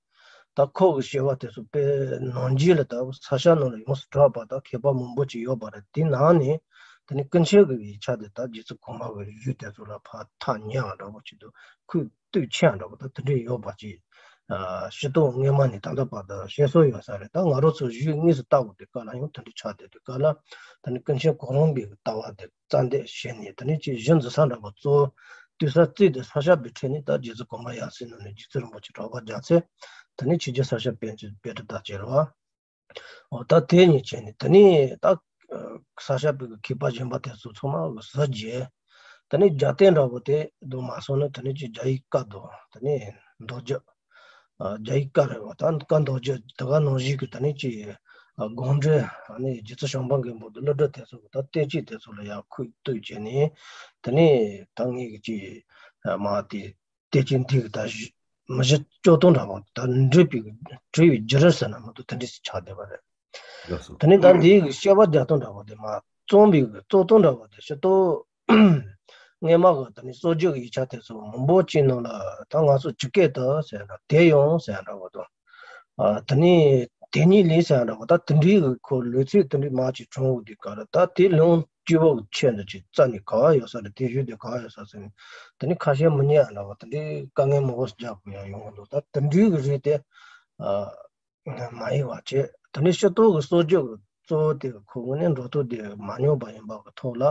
ད་ཁོ་གི་བྱ་བ་དེ་ཚོ་དཔེ་ནང་རྒྱུད་ལ་ད་ས་སྐྱ་ནང་ལ་ཡོངས་སུ་གྲགས་པ་དང་མཁས་པ་མང་པོ་ཅིག་ཡོད་པ་རེད། དེ་ནང་ནས་དེ་ནས་ཀུན་མཁྱེན་གྱི་ཡིག་ཆ་དེ་ད་རྗེ་བཙུན་གོང་མ་གི་རྒྱུད་དེ་ཚོ་ལ་ཕར་ཐག་ཉེ་བ་འདྲ་པོ་ཅིག་འདུག་ཁུངས་གཏུགས་ཆེ་བ་འདྲ་པོ་ད་དེ་འདྲས་ཡོད་པ་ཅིག་ཨ་སྤྱིར་བཏང་སྔོན་མ་ནས་ད་ལྟ་བར་དུ་བཤད་སྲོལ་ཡོད་ས་རེད། ད་ང་རང་ཚོ་གཞུག་དངོས་སུ་ལྟ་དགོས་དུས་སྐབས་ལ་ཡང་དེ་འདྲས་ཆགས་བསྡད་དུས་སྐབས་ལ། དེ་ནས་ཀུན་མཁྱེན་གོ་རིམ་པའི་ལྟ་བ་དེ་རྩ་འདེད་བྱས་ནས། དེ་ནས་ཅིག་གཞི་འཛིན་ས་འདྲ་པོ་གཙོ་བོ་གཏུགས་ས་རྩིས་དེ་ས་སྐྱ་པའི་ཁྲོད་ནས་ད་རྗེ་བཙུན་གོང་མ་ཡབ་སྲས་ནང་ནས་རྗེ་བཙུན་རིན་པོ་ཆེ་གྲགས་པ་རྒྱལ་མཚན། དེ་ནས་ཕྱི་རྒྱལ་ས་སྐྱ་པཎྜི་པཎྜི་ཏ་བྱས་རེད་བ། འོ་ད་དེ་གཉིས་བྱས་ནས་དེ་ནས་ད་ས་སྐྱ་པའི་མཁས་པ་གཞན་པ་དེ་ཚོ་ཚང་མ་གི་ཟུར་བརྗེ། དེ་ནས་རྒྱལ་བསྟན་འདྲ་པོ་དེ་དུ་མ་སོང་ན། དེ་ནས་ཅིག་རྒྱ་ཡིག་བཀའ་དང་། དེ་ནས་མདོ་རྒྱུད། ཨ་རྒྱ་ཡིག་བཀའ་རེད་བ། ད་བཀའ་མདོ་རྒྱུད་དེ་ག་ནང་བཞིན་གྱི་དེ་ནས་ཅིག་ཨ་དགོངས་འགྲེལ། ཨ་ནི་རྗེ་བཙུན་བྱམས་པ་མགོན་པོ་དང་ཀླུ་སྒྲུབ་དེ་ཚོ་གི་ད་བསྟན་བཅོས་དེ་ཚོ་ལ་ཡང་ཁུངས་གཏུགས་བྱས་ནས། དེ་ནས་ད་ངེད་ཀྱི་ཅིག་ཨ་མ་དེ་བསྟན་བཅོས་འདི་གི་ད་གཞི་མི་གཞི་སྐྱོ་སྟོན་འདྲ་བོ་ད་འགྲེལ་པའི་གི་འགྲེལ་བའི་བརྒྱུད་རིམ་ཟེར་ན་མ་གཏོགས་དེ་འདྲ་ཞིག་ཆགས་བསྡད་པ་རེད། ལགས་སོ། དེ་ནས་ད་འདི་གི་བཤད་པ་རྒྱག་སྟངས་འདྲ་བོ་དེ་མ་རྩོམ་པའི་གི་རྩོམ་སྟངས་འདྲ་བོ་དེ་སྤྱིར་བཏང་སྔོན་མ་གི་དེ་ནས་སྲོལ་རྒྱུན་གྱི་ཡིག་ཆ་དེ་ཚོ་མང་པོ་ཅིག་ནང་ལ་ད་ང་ཚོ་ཇི་སྐད་དུ་ཟེར་འདྲ། དེ་ཡང་ཟེར་འདྲ་བོ་དང་། ཨ་དེ་ནས་དེ་ཉིད་ལས་ཟེར་འདྲ་བོ་ད་དེ་འདྲའི་གི་ཁོ་ལོ་ཚིགས་དེ་འདྲའི་མ་ཅིག་བྱུང་འོང་དུས་སྐབས་ལ། ད་དེ་ལུང་སྐྱེ་བོ་གི་ཆེད་དུ་ཅིག་རྩ་ནས་ག་བ་ཡོད་ས་རེད། དེ་ཞུ་དེ་ག་བ་ཡོད་ས་ཟེར་ནས་དེ་ནས་ཁ་ཤས་མི་ཉན་འདྲ་བོ། དེ་འདྲའི་དཀའ་ངལ་མང་པོ་རྒྱག་དགོས་ཡང་ཡོང་གི་འདུག་ད་དེ་འདྲའི་གི་རིགས་དེ་ཨ། མ་ཡིན་པ་བྱས། དེ་ནས་སྤྱིར་བཏང་གི་སྲོལ་རྒྱུན་གྱི་གཙོ་བོ་དེ་གི་ཁོ་དངོས་གནས་འགྲོ་སྟངས་དེ་མ་སྙོམས་པ་ཡིན་པ་གི་ཐོག་ལ།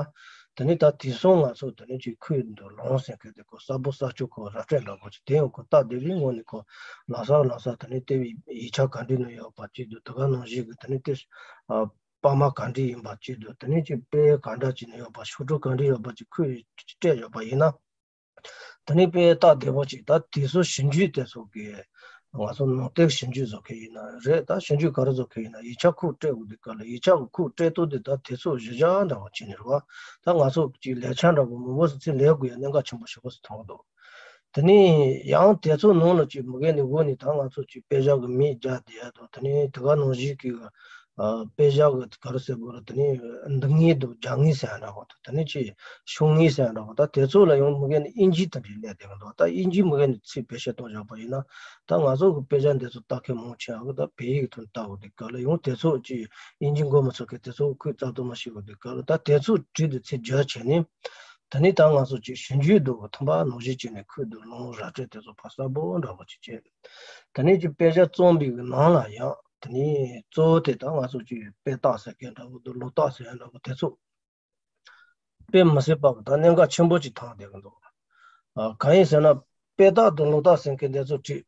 དེ་ནས་ད་དེང་སང་ང་ཚོ་དེ་ནས་ཅིག་ཁོའི་འདུག་ལུང་ཟེར་མཁན་དེ་ཁོ་གསར་བུ་གསར་བཅོས་ཁོ་ར་སྤྲོད་འདྲ་པོ་ཅིག་དེ་ཡང་ཁོ་སྟབས་བདེ་བའི་ངང་ནས་ཁོ་ལམ་སང་ལམ་སང་དེ་ནས་ལྟེ་བའི་ཡིག་ཆ་ག་འདྲའི་ནང་ཡོད་པ་བཅས་དུས། དེ་ག་ནང་བཞིན་གྱི་དེ་ནས་དེ་ཨ་པར་མ་ག་འདྲ་ཡིན་པ་བཅས་དུས། དེ་ནས་ཅིག་དཔེ་ག་འདྲ་ཅིག་ནས་ཡོད་པ། ཤོག་དྲིལ་ག་འདྲ་ཡོད་པ་ཅིག་ཁོས་སྤྲད་ཡོད་པ་ཡིན་ན། དེ་ནས་དཔེ་སྟབས་བདེ་པོ་ཅིག་ད་དེ་ཚོ་ཞིབ་འཇུག་དེ་ཚོ་གི་ ང་ཚོ་ནང་བསྟན་ཞིབ་འཇུག་བཟོ་མཁན་ཡིན་ན་རེད། ད་ཞིབ་འཇུག་ག་རེ་བཟོ་མཁན་ཡིན་ན་ཡིག་ཆ་ཁུངས་སྤྲད་དགོས་དུས་སྐབས་ལ་ཡིག་ཆ་གི་ཁུངས་སྤྲད་སྟངས་དེ་ད་དེ་ཚོ་གཞི་བཞག་འདྲ་བོ་བྱས་ནས་རེད་བ། ད་ང་ཚོ་གི་ལས་འཆར་འདྲ་བོ་མང་པོ་ཞིག་ཚུར་ལས་དགོས་ཡ་གནད་འགག་ཆེན་པོ་ཞིག་པོ་ཞིག་མཐོང་གི་འདུག་དེ་ནས་ཡང་དེ་ཚོ་ནང་ལ་ཅིག་མི་སྒེར་ནས་འོག་ནས་ད་ང་ཚོ་ཅིག་དཔེ་ཆ་གི་མིང་རྒྱག་བསྡད་ཡ་དང་། དེ་ནས་དེ་ག་ནང་བཞིན་གྱི་ཨ་དཔེ་ཆ་གི་ག་རེ་ཟེར་དགོས་རེད། དེ་ནས་འདུག་ངེས་འདུག་རྒྱག་ངེས་ཟེར་ཡ་འདྲ་བོ་དང་། དེ་ནས་ཅིག་ཤོང་ངེས་ཟེར་ཡ་འདྲ་བོ། ད་དེ་ཚོ་ལ་ཡང་མི་སྒེར་ནས་ཨིན་ཇི་དེ་འདྲས་ལས་བསྡད་ཀྱི་འདུག་ད་ཨིན་ཇི་མི་སྒེར་ནས་ཚིག་བེད་སྤྱོད་གཏོང་བཞག་པ་ཡིན་ན། ད་ང་ཚོ་གི་དཔེ་ཆ་འདི་ཚོ་ལྟ་མཁན་མང་ཆེ་བ་གི་ད་བོད་ཡིག་ཐོག་ལྟ་དགོས་དུས་སྐབས་ལ་ཡང་དེ་ཚོ་ཅིག་ཨིན་ཇི་མགོ་མ་ཚོས་མཁན་དེ་ཚོ་ཁོས་རྩ་དོན་མ་ཤེས་དགོས་དུས་སྐབས་ལ། ད་དེ་ཚོ་བྲིས་ཏེ་ཚིག་སྦྱར་བྱས་ནས། དེ་ནས་ད་ང་ཚོ་ཅིག་ཞིབ་འཇུག་འདུག་གི་ཐོན་པ་ནང་བཞིན་བྱས་ནས་ཁོས་འདུག་ལུང་ར་སྤྲོད་དེ་ཚོ་ཕར་གསལ་པོ་འདྲ་བོ་ཅིག་བྱས། དེ་ནས་ཅིག་དཔེ་ཆ་རྩོམ་པའི་གི་ནང་ལ་ཡང་དེ་ནས་གཙོ་བོ་དེ་ད་ང་ཚོ་ཅིག་དཔེ་རྟགས་ཟེར་མཁན་འདྲ་བོ་དང་ལོ་རྟགས་ཟེར་མཁན་འདྲ་བོ་དེ་ཚོ་དཔེ་མི་སྲིད་པ་གི་ད་གནད་འགག་ཆེན་པོ་ཅིག་ཐོན་བསྡད་གི་འདུག་ཨ། གང་ཡིན་ཟེར་ན་དཔེ་རྟགས་དང་ལོ་རྟགས་ཟེར་མཁན་དེ་ཚོ་ཅིག་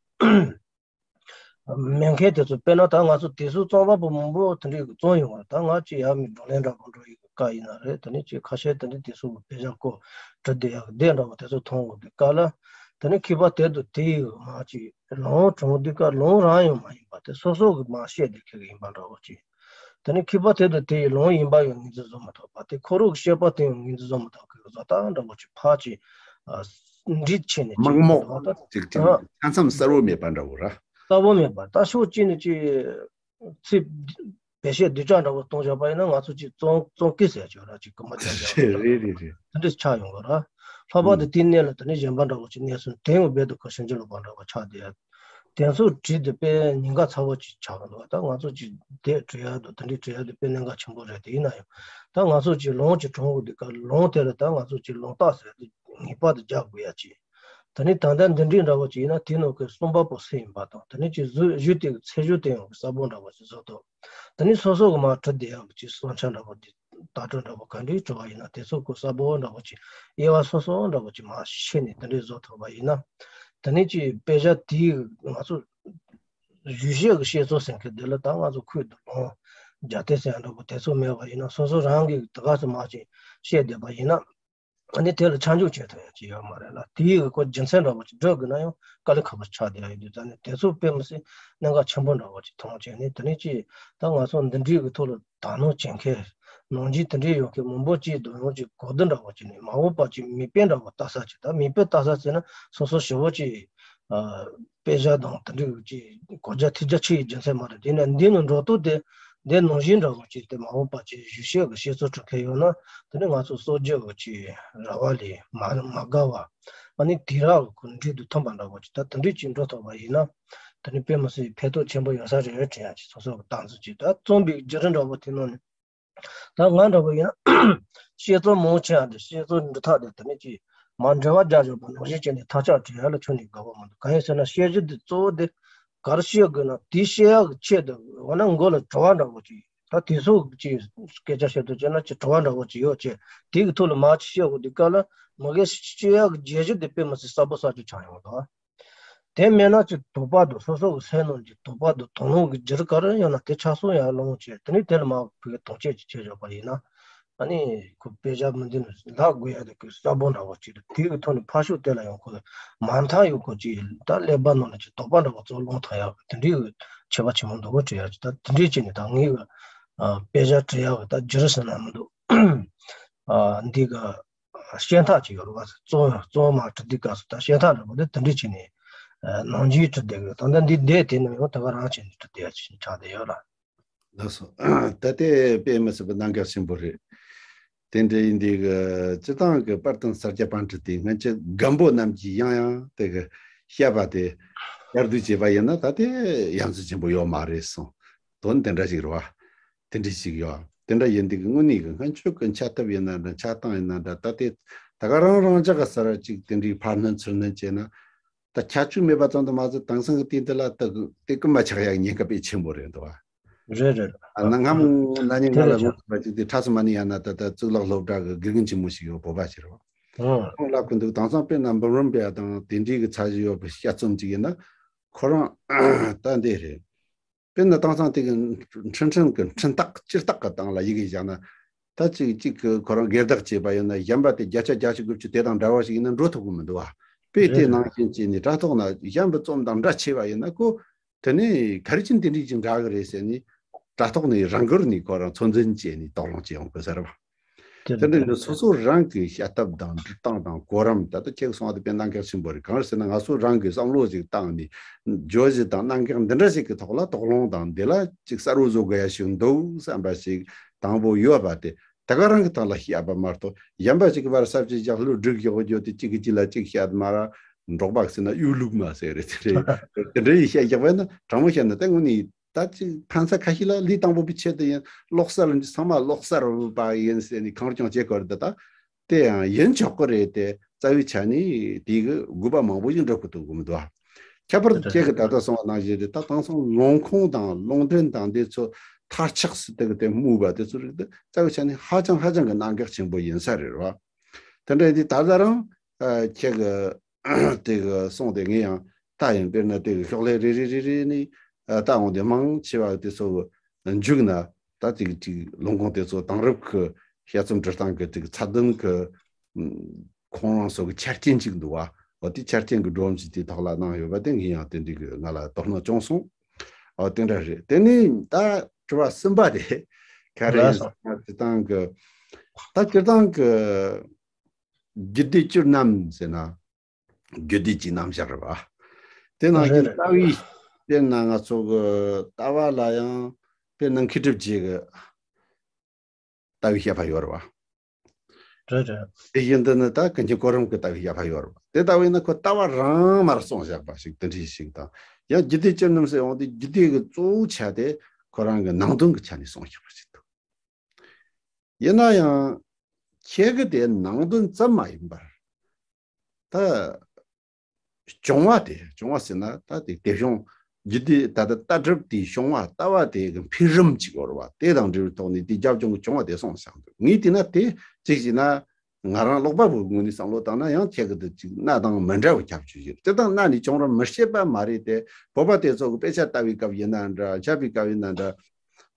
མེད་མཁན་དེ་ཚོ། དཔེར་ན་ད་ང་ཚོ་དེང་སང་རྩོམ་པ་པོ་མང་པོ་དེ་འདྲའི་རྩོམ་ཡོང་བ། ད་ང་ཅིག་ཡར་མར་བགྲོ་གླེང་འདྲ་པོ་འགྲོ་ཡི་གི་སྐབས་ཡིན་ན་རེད། དེ་ནས་ཅིག་ཁ་ཤས་དེ་འདྲའི་དེང་སང་གི་དཔེ་ཆ་སྐོར་བྲིས་བསྡད་ཡག་གི་དེ་འདྲ་པོ་དེ་ཚོ་མཐོང་གི་དུས་སྐབས་ལ། དེ་ནས་མཁས་པ་དེ་དང་དེ་ཡི་མར་ཅིག་ལུང་དྲངས་དུས་སྐབས་ལུང་རང་ཡང་མ་ཡིན་པ་དེ་སོ་སོ་གི་མར་བཤད་བསྡད་མཁན་གི་ཡིན་པ་འདྲ་པོ་ཅིག་དེ་ནས་མཁས་པ་དེ་དང་དེ་ཡི་ལུང་ཡིན་པ་ཡང་ངོས་འཛིན་བཟོ་མ་ཐུབ་པ་དེ། ཁོ་རང་གི་བཤད་པ་དེ་ཡང་ངོས་འཛིན་བཟོ་མ་ཐུབ་མཁན་གི་བཟོ་ལྟ་འདྲ་པོ་ཅིག་ཕར་ཅིག་ཨ་འདྲིས་ཆེ་ནས་ཅིག་མག་མོག་འདུག་ད་ཅིག་ཅིག་ཨ། ཆ་མཚམས་གསལ་པོ་མེད་པ་འདྲ་བོ་ར། གསལ་པོ་མེད་པ། ད་ཕྱོགས་གཅིག་ནས་ཅིག་ཚིག་བེད་སྤྱོད་སྡུག་ཅག་འདྲ་བོ་གཏོང་བཞག་པ་ཡིན་ན་ང་ཚོ་ཅིག་རྩོམ་རྩོམ་སྐད་ཟེར་ཆོག་ར། ཅིག་གོ་མ་རྒྱག་རྒྱག་རེད་རེད་རེད། དེ་འདྲ་ཆགས་ཡོང་གི་ར། ལྷག་པར་དུ་ཨུམ། དེའི་གནས་ལ་དེ་ནས་གཞན་པ་འདྲ་བོ་ཅིག་གནས་སོང་དེ་ཡང་རྦད་དེ་ཁོ་ཞིབ་འཇུག་སློབ་པ་འདྲ་བོ་ཆགས་བསྡད་ཡ། དེ་ཚོ་བྲིས་ཏེ་དཔེ་ཉེན་ཁ་ཚ་བོ་ཅིག་ཆགས་ཀྱི་འདུག་ད་ང་ཚོ་ཅིག་དེབ་བྲི་ཡ་དང་དེ་འདྲའི་བྲི་ཡ་དེ་དཔེ་གནད་འགག་ཆེན་པོ་རེད། དེ་ཡིན་ན་ཡང་ད་ང་ཚོ་ཅིག་ལུང་ཅིག་དྲངས་དགོས་དུས་སྐབས་ལུང་དེ་ལ་ད་ང་ཚོ་ཅིག་ལུང་རྟགས་ཟེར་དེ་ངེས་པར་དུ་རྒྱག་དགོས་ཡ་ཅིག་དེ་ནས་ད་ལྟ་འདི་འདྲའི་འདྲ་བོ་ཅིག་ཡིན་ན་དེའི་ནང་གི་རྩོམ་པ་པོ་སུ་ཡིན་པ་དང་། དེ་ནས་ཅིག་གཟུགས་གཞི་དེ་གི་ཚད་གཞི་དེ་ཡང་གསལ་པོ་འདྲ་བོ་ཅིག་བཟོ་ཐུབ། དེ་ནས་སོ་སོ་གི་མར་བྲིས་བསྡད་ཡག་གི་ཅིག་བསམ་འཆར་འདྲ་བོ་དེ་ལྟ་གྲུབ་འདྲ་བོ་ག་འདྲའི་བྲིས་པ་ཡིན་ན་དེ་ཚོ་ཁོ་གསལ་པོ་འདྲ་བོ་ཅིག་དབྱེ་བ་སོ་སོ་འདྲ་བོ་ཅིག་མར་ཕྱེ་ནས་དེ་འདྲའི་བཟོ་ཐུབ་པ་ཡིན་ན། དེ་ནས་ཅིག་དཔེ་ཆ་དེའི་ང་ཚོ་བརྗོད་བྱེད་ཀྱི་བཤད་ཚུལ་ཟེར་མཁན་དེ་ལ་ད་ང་ཚོ་ཁོས་འདུག་ལུང་རྒྱ་སྟེང་ཟེར་ཡ་འདྲ་པོ་དེ་ཚོ་མེད་པ་ཡིན་ན། སོ་སོ་རང་གིས་དེ་ག་ཚོད་མར་ཅིག་བཤད་བསྡད་པ་ཡིན་ན། ཨ་ནི་དེ་ལ་ཆ་འཇོག་བྱེད་ཐུབ་ཡ་ཅིག་ཡོད་མ་རེད་ལ། དེའི་གི་ཁོ་རྒྱུ་མཚན་འདྲ་པོ་ཅིག་སྒྲུབ་དགོས་ན་ཡང་དཀའ་ལས་ཁག་པོ་ཆགས་བསྡད་ཡ་ཡིན་དུས་ཙང་ནས་དེ་ཚོ་དཔེ་མི་སྲིད་གནད་འགག་ཆེན་པོ་འདྲ་པོ་ཅིག་མཐོང་བྱས་ནས། དེ་ནས་ཅིག་ད་ང་ཚོ་འདི་འདྲའི་གི་ཐོག་ལ་དག་སྣང་བྱེད་མཁན་ནང་བཞིན་དེ་འདྲའི་ཡོད་མཁན་མང་པོ་ཅིག་འདུག་ཡང་ཅིག་གོ་བསྡུར་འདྲ་པོ་བྱས་ནས་མ་འོངས་པ་ཅིག་མིག་དཔེ་འདྲ་པོ་ལྟ་ས་ཅིག་ད་མིག་དཔེ་ལྟ་ས་ཟེར་ན་སོ་སོ་ཞེ་པོ་ཅིག་ཨ། དཔེ་ཆ་དང་དེ་འདྲའི་ཅིག་གོ་རྒྱ་ཐོས་རྒྱ་ཆེ་ཡི་རྒྱུ་མཚན་མ་རེད། དེ་ནས་འདི་ནི་འགྲོ་སྟངས་དེ་འདི་ནང་བཞིན་འདྲ་པོ་ཅིག་དེ་མ་འོངས་པ་ཅིག་བརྗོད་བྱེད་ཀྱི་བཤད་ཚུལ་འབྲི་མཁན་ཡོད་ན། དེ་ནི་ང་ཚོ་སྲོལ་རྒྱུན་གྱི་ཅིག་ར་བ་ལས་མ་མ་འགལ་བ། ཨ་ནི་དུས་རབས་ཀྱི་འགྲོས་དང་མཐུན་པ་འདྲ་པོ་ཅིག་ད་དེ་འདྲའི་ཅིག་འགྲོ་ཐུབ་པ་ཡིན་ན། དེ་ནི་དཔེ་མི་སྲིད་ཕན་ཐོགས་ཆེན་པོ་ཡོད་ས་རེད་དྲན་ཡ་ཅིག་སོ་སོ་གི་སྟངས་འཛིན་ཅིག་ད་རྩོམ་པའི་བརྒྱུད་རིམ་འདྲ་པོ་དེ་ནང་ནས། ད་ང་འདྲ་པོ་ཡིན་ན་བཤད་ཚུལ་མང་ཆེ་བ་འདི་བཤད་ཚུལ་འབྲི་ཐབས་དེ་དེ་ནས་ཅིག་མར་འགྲེལ་པ་རྒྱག་བཞག་པ་ནང་བཞིན་བྱས་ནས་ཐག་གཅོད་བྱེད་ཡ་ལ་ཁྱོན་ནས་དགའ་པོ་མི་འདུག་གང་ཡིན་ཟེར་ན་བཤད་རྒྱུ་འདི་གཙོ་བོ་དེ་ག་རེ་བཤད་དགོས་ན་དེ་བཤད་ཡག་གི་ཆེད་དུ་འོ་ན་མགོ་ལ་དྲི་བ་འདྲ་པོ་ཅིག་ད་དེ་ཚོ་ཅིག་སྐད་ཆ་བཤད་དུས་བྱས་ན་ཅིག་དྲི་བ་འདྲ་པོ་ཅིག་ཡོད་ཅེས་དེ་གི་ཐོག་ལ་མར་ཅིག་བཤད་དགོས་དུས་སྐབས་ལ་མི་སྒེར་བཤད་ཡག་གི་བརྗོད་གཞི་དེ་དཔེ་མི་སྲིད་གསལ་པོ་གསལ་ཆོད་ཆགས་ཡོང་གི་འདུག་དེ་མེད་ན་ཅིག་དོགས་པ་དང་སོ་སོ་གི་སེམས་ནང་གི་དོགས་པ་དང་དོགས་སློང་གི་རྒྱུ་རུ་ག་རེ་ཡོད་ན་དེ་ཆ་ཚང་ཡར་སློང་བྱས། དེ་ནས་དེ་ལ་མར་ཕུགས་དོགས་གཅོད་ཅིག་བྱས་ཡོད་པ་ཡིན་ན། ཨ་ནི་ཁོ་དཔེ་ཆ་མི་འདི་ནི་ལབ་དགོས་ཡ་དེ་ཁོས་གསལ་པོ་འདྲ་པོ་ཅིག་རེད། དེ་གི་ཐོག་ནས་ཕར་ཕྱོགས་དེ་ལ་ཡང་ཁོ་མ་མཐའ་ཡོད་ཁོ་ཅིག་ད་ཀླད་པ་ནང་ལ་ཅིག་དོགས་པ་འདྲ་པོ་ཚུར་སློང་ཐུབ་ཡ་དེ་འདྲའི་གི་ཁྱད་པར་ཆེན་པོ་འདུག་གོ་བྲིས་ཡ་ཅིག་ད་དེ་འདྲའི་ཅིག་ནས་ད་ངའི་གི་ཨ་དཔེ་ཆ་བྲིས་ཡ་གི་ད་རྒྱུ་རུ་ཟེར་ན་མི་འདུག་ཨ་འདི་གི་ཤེས་ཐབས་ཅིག་ཡོད་རེད་བ། རྩོམ་རྩོམ་མ་བྲི་དུས་སྐབས་སུ་ད་ཤེས་ཐབས་འདྲ་པོ་དེ་དེ་འདྲ་བྱས་ནས་ནང་བཞིན་བྲི་བསྡད་ཡོད། ད་ལྟ་འདི་བསྡད་དེ་ནས་ཡང་དེ་ག་རང་བྱས་ནས་བྲི་བསྡད་ཡ་ཅིག་ཆགས་བསྡད་ཡོད་ལ། ལགས་སོ། ད་ལྟའི་དཔེ་མི་སྲིད་པའི་གནད་འགག་ཆེན་པོ་རེད། དེ་འདྲ་ཡིན་དུས་ཀྱི་སྤྱིར་བཏང་གི་པར་དང་གསར་རྒྱག་པར་འཁྲིལ་ཏེ་སྔོན་ཆད་རྒན་པོ་རྣམས་ཀྱིས་ཡང་ཡང་དེ་གི་བཤད་པ་དེ་བསྐྱར་ཟློས་བྱས་པ་ཡིན་ན་ད་དེ་ཡ་མཚན་ཆེན་པོ་ཡོད་མ་རེད་གསུངས། དོན་དེ་འདྲ་ཞིག་རེད་བ། དེ་འདྲ་ཞིག་ཡོད། དེ་འདྲ་ཡིན་དུས་དངོས་གནས་ཀྱི་སྔོན་ཆད་ཀྱི་འཆད་ཐབས་ཡིན་ན་འདྲ་འཆད་སྟངས་ཡིན་ན་འདྲ་ད་ལྟའི་ད་ག་རང་རང་ཅག་གི་སར་ཅིག་དེ་འདྲའི་ཕར་སྣོན་ཚུར་སྣོན་བྱས་ན། ད་ཁྱད་ཆོས་མེད་པ་ཙམ་དུ་མ་ཟད་དེང་སང་གི་དུས་འདི་ལ་ད་དེ་ཀུན་མ་ཆགས་ཡག་ཉེན་ཁ་དཔེ་ཆེན་པོ་རེད་འདུག་བ། རེད་རེད། ཨ་ན་སྔ་མོ་ན་ནིང་ང་ལ་དེ་ངོ་ཐུག་པ་ཅིག་དེ་ཁྲ་སི་མ་ནི་ཡ་ན་ད་ད་གཙུག་ལག་སློབ་གྲྭ་གི་དགེ་རྒན་ཆེན་མོ་ཞིག་ཡོད་བོད་པ་ཞིག་རེད་བ། ཁོང་ལབ་གི་འདུག་དེང་སང་དཔེར་ན་འབུམ་རམས་པ་དང་དེ་འདྲའི་གི་ཚད་གཞི་ཡོད་པའི་དཔྱད་རྩོམ་ཅིག་ཡིན་ན་ཁོ་རང་ད་འདི་རེད། དཔེར་ན་དེང་སང་དེ་གི་འཕྲིན་ཕྲན་གི་འཕྲིན་རྟགས་སྤྱིར་རྟགས་གི་སྟེང་ལ་ཡི་གེ་བཞག་ན། ད་ཅིག་ཅིག་གི་ཁོ་རང་སྒེར་བདག་བྱས་པ་ཡིན་ན་གཞན་པ་དེ་བརྒྱ་ཆ་བརྒྱད་ཅུ་དགུ་བཅུ་དེ་དང་འདྲ་བ་ཞིག་ཡིན་ན་འགྲོ་ཐུབ་གི་མི་འདུག་བ། དཔེ་དེ་ནང་བཞིན་བྱས་ནས་དྲ་ཐོག་ན་གཞན་པའི་རྩོམ་དང་འདྲ་ཆེ་བ་ཡིན་ན་ཁོ་དེ་ནས་ག་རེ་བྱས་ནས་དེ་འདྲ་ཅིག་འདྲ་གི་རེད་ཟེར་ནས་དྲ་ཐོག་ནས་རང་གིར་ནས་ཁོ་རང་ཚོད་འཛིན་བྱས་ནས་དོགས་སློང་བྱེད་ཡོང་གི་ཟེར་བ། དེ་འདྲ་ནི་སོ་སོ་རང་གི་བཤད་ཐབས་དང་འབྲི་སྟངས་དང་གོ་རིམ། ད་ལྟ་ཁྱེད་གསུངས་པ་དེ་དཔེ་གནད་འགག་ཆེན་པོ་རེད། གང་ཟེར་ན་ང་ཚོ་རང་གི་བསམ་བློ་ཞིག་བཏང་ནས་བརྗོད་གཞི་དང་གནད་འགག་འདི་འདྲ་ཞིག་གི་ཐོག་ལ་དོགས་སློང་དང་འདི་ལ་ཅིག་གསལ་བོ་བཟོ་དགོས་ཡ་ཞིག་འདུག་བསམ་པ་ཞིག་དང་པོ་ཡོད་པ་དེ་ད་ག་རང་གི་ཐོག་ལ་བཤད་པ་མ་གཏོགས། གཞན་པ་ཞིག་གི་བར་ས་བཅད་བཞག་ལོ་སྒྲིག་ཡོག་བརྗོད་དེ་གཅིག་གིས་གཅིག་ལ་གཅིག་བཤད་མ་ར་འབྲོག་པ་ཟེར་ན་གཡུ་ལུག་མ་ཟེར་རེད། དེ་རེད། དེ་འདྲ་ཡི་བཤད་རྒྱག་པ་ཡིན་ན་དྲང་མོ་བཤད་ན་ད་དངོས་ནས། ད་ཅིག་ཕན་ས་ཁ་ཤས་ལ་ལུས་དང་པོ་པའི་ཆེད་དུ་ཡིན། ལོག་སར་ཚང་མ་ལོག་སར་བ་ཡིན་ཟེར་ནས་གང་རུང་བྱེད་དགོས་རེད། ད་དེ་ཡང་ཡིན་ཆོག་གི་རེད་དེ། རྩ་བའི་ཆ་ནས་དེ་གི་དགོས་པ་མང་པོ་ཞིག་འགྲོ་གི་འདུག་གི་མི་འདུག་ཁྱད་པར་དུ་ཁྱེད་ཀྱི་ད་ལྟ་གསུངས་པ་ནང་བཞིན་རེད། ད་དེང་སང་ལུང་ཁུངས་དང་ལུང་འདྲེན་དང་དེ་ཚོ་མཐར་ཆགས་སུ་དེ་གི་དེ་སྨོས་པ་དེ་ཚོ་རིགས་དེ་རྩ་བའི་ཆ་ནས་ཧ་ཅང་ཧ་ཅང་གི་གནད་འགག་ཆེན་པོ་ཡིན་ས་རེད་བ། དེ་འདྲ་ཡིན་དུས་ད་ལྟ་རང་ཁྱེད་ཀྱི་དེ་གི་གསུངས་དེ་ངས་ཡང་ལྟ་ཡིན། དཔེར་ན་དེ་གི་ཤོག་ལྷེ་རེ་རེ་རེ་རེ་ནས་ལྟ་འོང་དེ་མང་ཆེ་བ་དེ་ཚོ་མཇུག་ན་ད་དེ་གི་ཅིག་ལུང་ཁུངས་དེ་ཚོ་དེང་རབས་ཀྱི་དཔྱད་རྩོམ་འབྲི་སྟངས་ཀྱི་དེ་གི་ཚད་ལྡན་གྱི་ཁོང་རང་ཚོ་གི་ཆ་རྐྱེན་ཅིག་འདུག་བ། འོ་དེ་ཆ་རྐྱེན་གྱི་སྒྲོམ་གཞི་དེ་ཐོག་ལ་གནང་ཡོད་པ་དེ་ངས་ཡང་དེ་འདྲའི་གི་ང་ལ་དོ་སྣང་བྱུང་སོང་། འོ་དེ་འདྲ་རེད། དེ་ནས་ད་དྲི་བ་གསུམ་པ་དེ་ག་རེ་ཡིན་ཟེར་ན། སྤྱིར་བཏང་གི་ད་སྤྱིར་བཏང་གི་རྒྱུད་སྡེ་བཅུ་རྣམས་ཟེར་ན། རྒྱུད་སྡེ་གཅིག་རྣམ་གཞག་རེད་བ། དེ་ནང་བཞིན་རེད་རེད། ལྟ་བའི་དཔེར་ན་ང་ཚོ་གི་ལྟ་བ་ལ་ཡང་དཔེར་ན་མཁས་གྲུབ་རྗེ་གི་ལྟ་བའི་བཤད་པ་ཡོད་རེད་བ། རེད་རེད། དེ་བཞིན་དུ་ནི་ད་ཀུན་མཁྱེན་གོ་རིམ་གྱི་ལྟ་བའི་བཤད་པ་ཡོད་རེད་བ། དེ་ལྟ་བས་ན་ཁོ་ལྟ་བ་རང་མར་གསུངས་བཞག་པ་ཞིག་དེ་འདྲ་ཞིག་དང་། ཡང་རྒྱུད་སྡེ་བཅུ་རྣམས་ཟེར་ཡོང་དུས་རྒྱུད་སྡེ་གི་གཙོ་བོ་ཆ་དེ་ཁོ་རང་གི་ནང་དོན་གྱི་ཆ་ནས་གསུངས་བཞག་པ་ཞིག་འདུག་ཡིན་ན་ཡང་ཁྱེད་ཀྱི་དེ་ནང་དོན་ཙམ་མ་ཡིན་པར། ད་བྱུང་བ་དེ། བྱུང་བ་ཟེར་ན་ད་དེ་དེ་བྱུང་རྒྱུད་སྡེ་ད་ལྟ་ལྟ་གྲུབ་དེའི་བྱུང་བ་ལྟ་བ་དེ་གི་འཕེལ་རིམ་ཅིག་ཡོད་རེད་བ། དེ་དང་འབྲེལ་བའི་ཐོག་ནས་དེ་རྒྱབ་ལྗོངས་ཀྱི་བྱུང་བ་དེ་གསུངས་བཞག་འདུག་ངས་བལྟས་ན་དེ་གཅིག་བྱས་ན་ང་རང་ཀློག་པ་པོའི་ངོས་ནས་བསམ་བློ་བཏང་ན་ཡང་ཁྱེད་ཀྱི་དེ་ཅིག་གནའ་དང་མི་འདྲ་བའི་ཁྱབ་ཆུ་ཞིག་སྤྱིར་བཏང་གནའ་ནས་བྱུང་རུང་མི་ཤེས་པ་མ་རེད་དེ། བོད་པ་དེ་ཚོ་གི་དཔེ་ཆ་ལྟ་བའི་སྐབས་ཡིན་ན་འདྲ། འཆད་པའི་སྐབས་ཡིན་ན་འདྲ།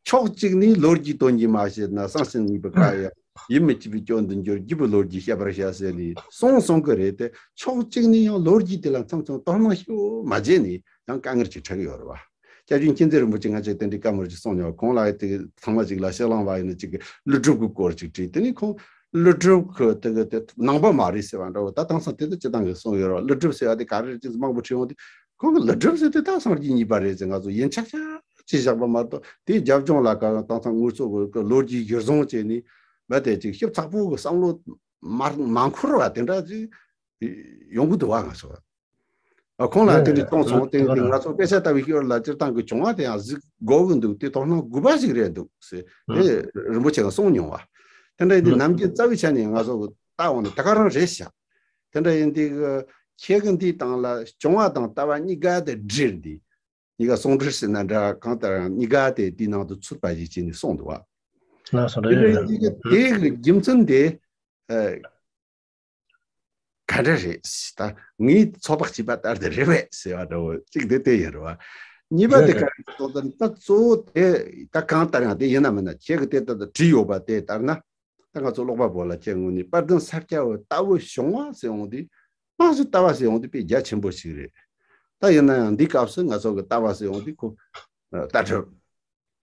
ཕྱོགས་གཅིག་ནས་ལོ་རྒྱུས་དོན་གྱིས་མ་བཤད་ན་བསམ་སེམས་གཉིས་པོ་དཀའ་ཡ། ཡིད་མི་ཆེས་པའི་སྐྱོན་དུ་འགྱུར། རྒྱུ་བའི་ལོ་རྒྱུས་བཤད་པར་བྱ་ཟེར་ནས་གསུངས་གསུང་གི་རེད་དེ། ཕྱོགས་གཅིག་ནས་ཡང་ལོ་རྒྱུས་དེ་ལ་མཚམས་མཚམས་དོ་སྣང་ཞིག་མ་བྱས་ནས་ཡང་དཀའ་ངལ་ཅིག་འཕྲད་ཀྱི་ཡོད་རེད་བ། སྐྱབས་རྗེ་མཁྱེན་བརྩེ་རིན་པོ་ཆེ་ང་ཚོས་དེ་འདྲའི་བཀའ་མོལ་ཅིག་གསུངས་མྱོང་། ཁོང་ལ་དེ་ཚང་མ་ཅིག་ལ་ཕྱི་གླིང་བ་ཡིན་ན་ཅིག་གི་ཀླུ་སྒྲུབ་ཀྱི་སྐོར་ཅིག་དྲིས། དེ་ནས་ཁོང་ཀླུ་སྒྲུབ་ཀྱི་དེ་གི་དེ་ནང་པ་མ་རེད་ཟེར་བ་འདྲ་བོ། ད་དེང་སང་དེ་ད་སྤྱིར་བཏང་གི་གསུངས་ཡོད་རེད་བ། ཀླུ་སྒྲུབ་ཟེར་བ་དེ་ག་རེ་རེད་ཅེས་མང་པོ་དྲིས་འོང་དུས། ཁོང་གིས་ཀླུ་སྒྲུབ་ཟེར་དུས་ད་སངས་རྒྱས་གཉིས་པ་རེད་ཟེར། ང་ཚོ་ཡིན་ཆགས་ཆགས་ཅིག་བཞག་པ་མ་གཏོགས། དེའི་རྒྱབ་ལྗོངས་ལ་ག་དེང་སང་དངོས་གཙོ་གི་ལོ་རྒྱུས་གཞིར་བཟུང་བྱས་ནས་མ་དེ་ཅིག་ཞིབ་ཚགས་པོ་གི་བསམ་བློ་མ་མ་འཁོར་བ་དེ་འདྲ་ཅིག་ཡོང་གི་འདུག་བ། ང་ཚོ་ཨ་ཁོང་ལ་དེ་འདྲ་གསུངས་སོང་། དེ་ང་ཚོ་དཔེ་ཆ་ལྟ་བའི་སྐབས་ལ་སྤྱིར་བཏང་གི་བྱུང་བ་དེ་ཡང་གཟིགས་དགོས་ཀྱི་འདུག་དེ་དོ་སྣང་དགོས་པ་ཞིག་རེད་འདུག་ཟེར་དེ་རིན་པོ་ཆེ་གིས་གསུངས་མྱོང་བ། དེ་འདྲ་ཡིན་དུས་ནམ་རྒྱུན་རྩ་བའི་ཆ་ནས་ང་ཚོ་ལྟ་འོང་ན་དེ་ག་རང་རེད་ཤག་དེ་འདྲ་ཡིན་དུས་ཁྱེད་ཀྱི་འདིའི་སྟེང་ལ་བྱུང་བ་དང་ལྟ་བ་གཉིས་ཀ་དེ་འདྲེས་འདི། གཉིས་ཀ་ཟུང་འབྲེལ་ཟེར་ན་འདྲ། གང་ལྟར་ཡང་གཉིས་ཀ་དེ་དེའི་ནང་དུ་ཚུད་པ་ཞིག་བྱས་ནས་གསུངས་འདུག་བ། ལགས་སོ། དེ་རེད། འདྲ་ཡིན་དུས་དེ་གི་རྒྱུ་མཚན་དེ་ཨ་ག་འདྲ་རེད། ད་ངས་ཚོད་དཔག་བྱས་པ་ལྟར་དེ་རེད་པས་ཟེར་བ་འདྲ་བོ་གཅིག་དེ་དེ་ཡིན་རེད་བ། གཉིས་པ་དེ་རེད་ག་རེ་རེད་ཟེར་ན། ད་གཙོ་བོ་དེ་ད་གང་ལྟར་ཡང་དེ་ཡིན་ན་མིན་ན་ཁྱེད་ཀྱིས་དེ་ལྟར་དུ་བྲིས་ཡོད་པ་དེ་ལྟར་ན། ད་ང་ཚོ་ཀློག་པ་པོ་ལ་ཁྱེད་ངོས་ནས་དཔལ་ལྡན་ས་སྐྱ་པའི་ལྟ་བའི་བྱུང་བ་ཟེར་འོང་དུས། མ་གཞི་ལྟ་བ་ཟེར་འོང་དུས་དཔེ་རྒྱ་ཆེན་པོ་ཞིག་རེད། ད་ཡིན་ན་ཡང་འདིའི་སྐབས་སུ་ང་ཚོ་གི་ལྟ་བ་ཟེར་འོང་དུས་ཁོ་ལྟ་གྲུབ།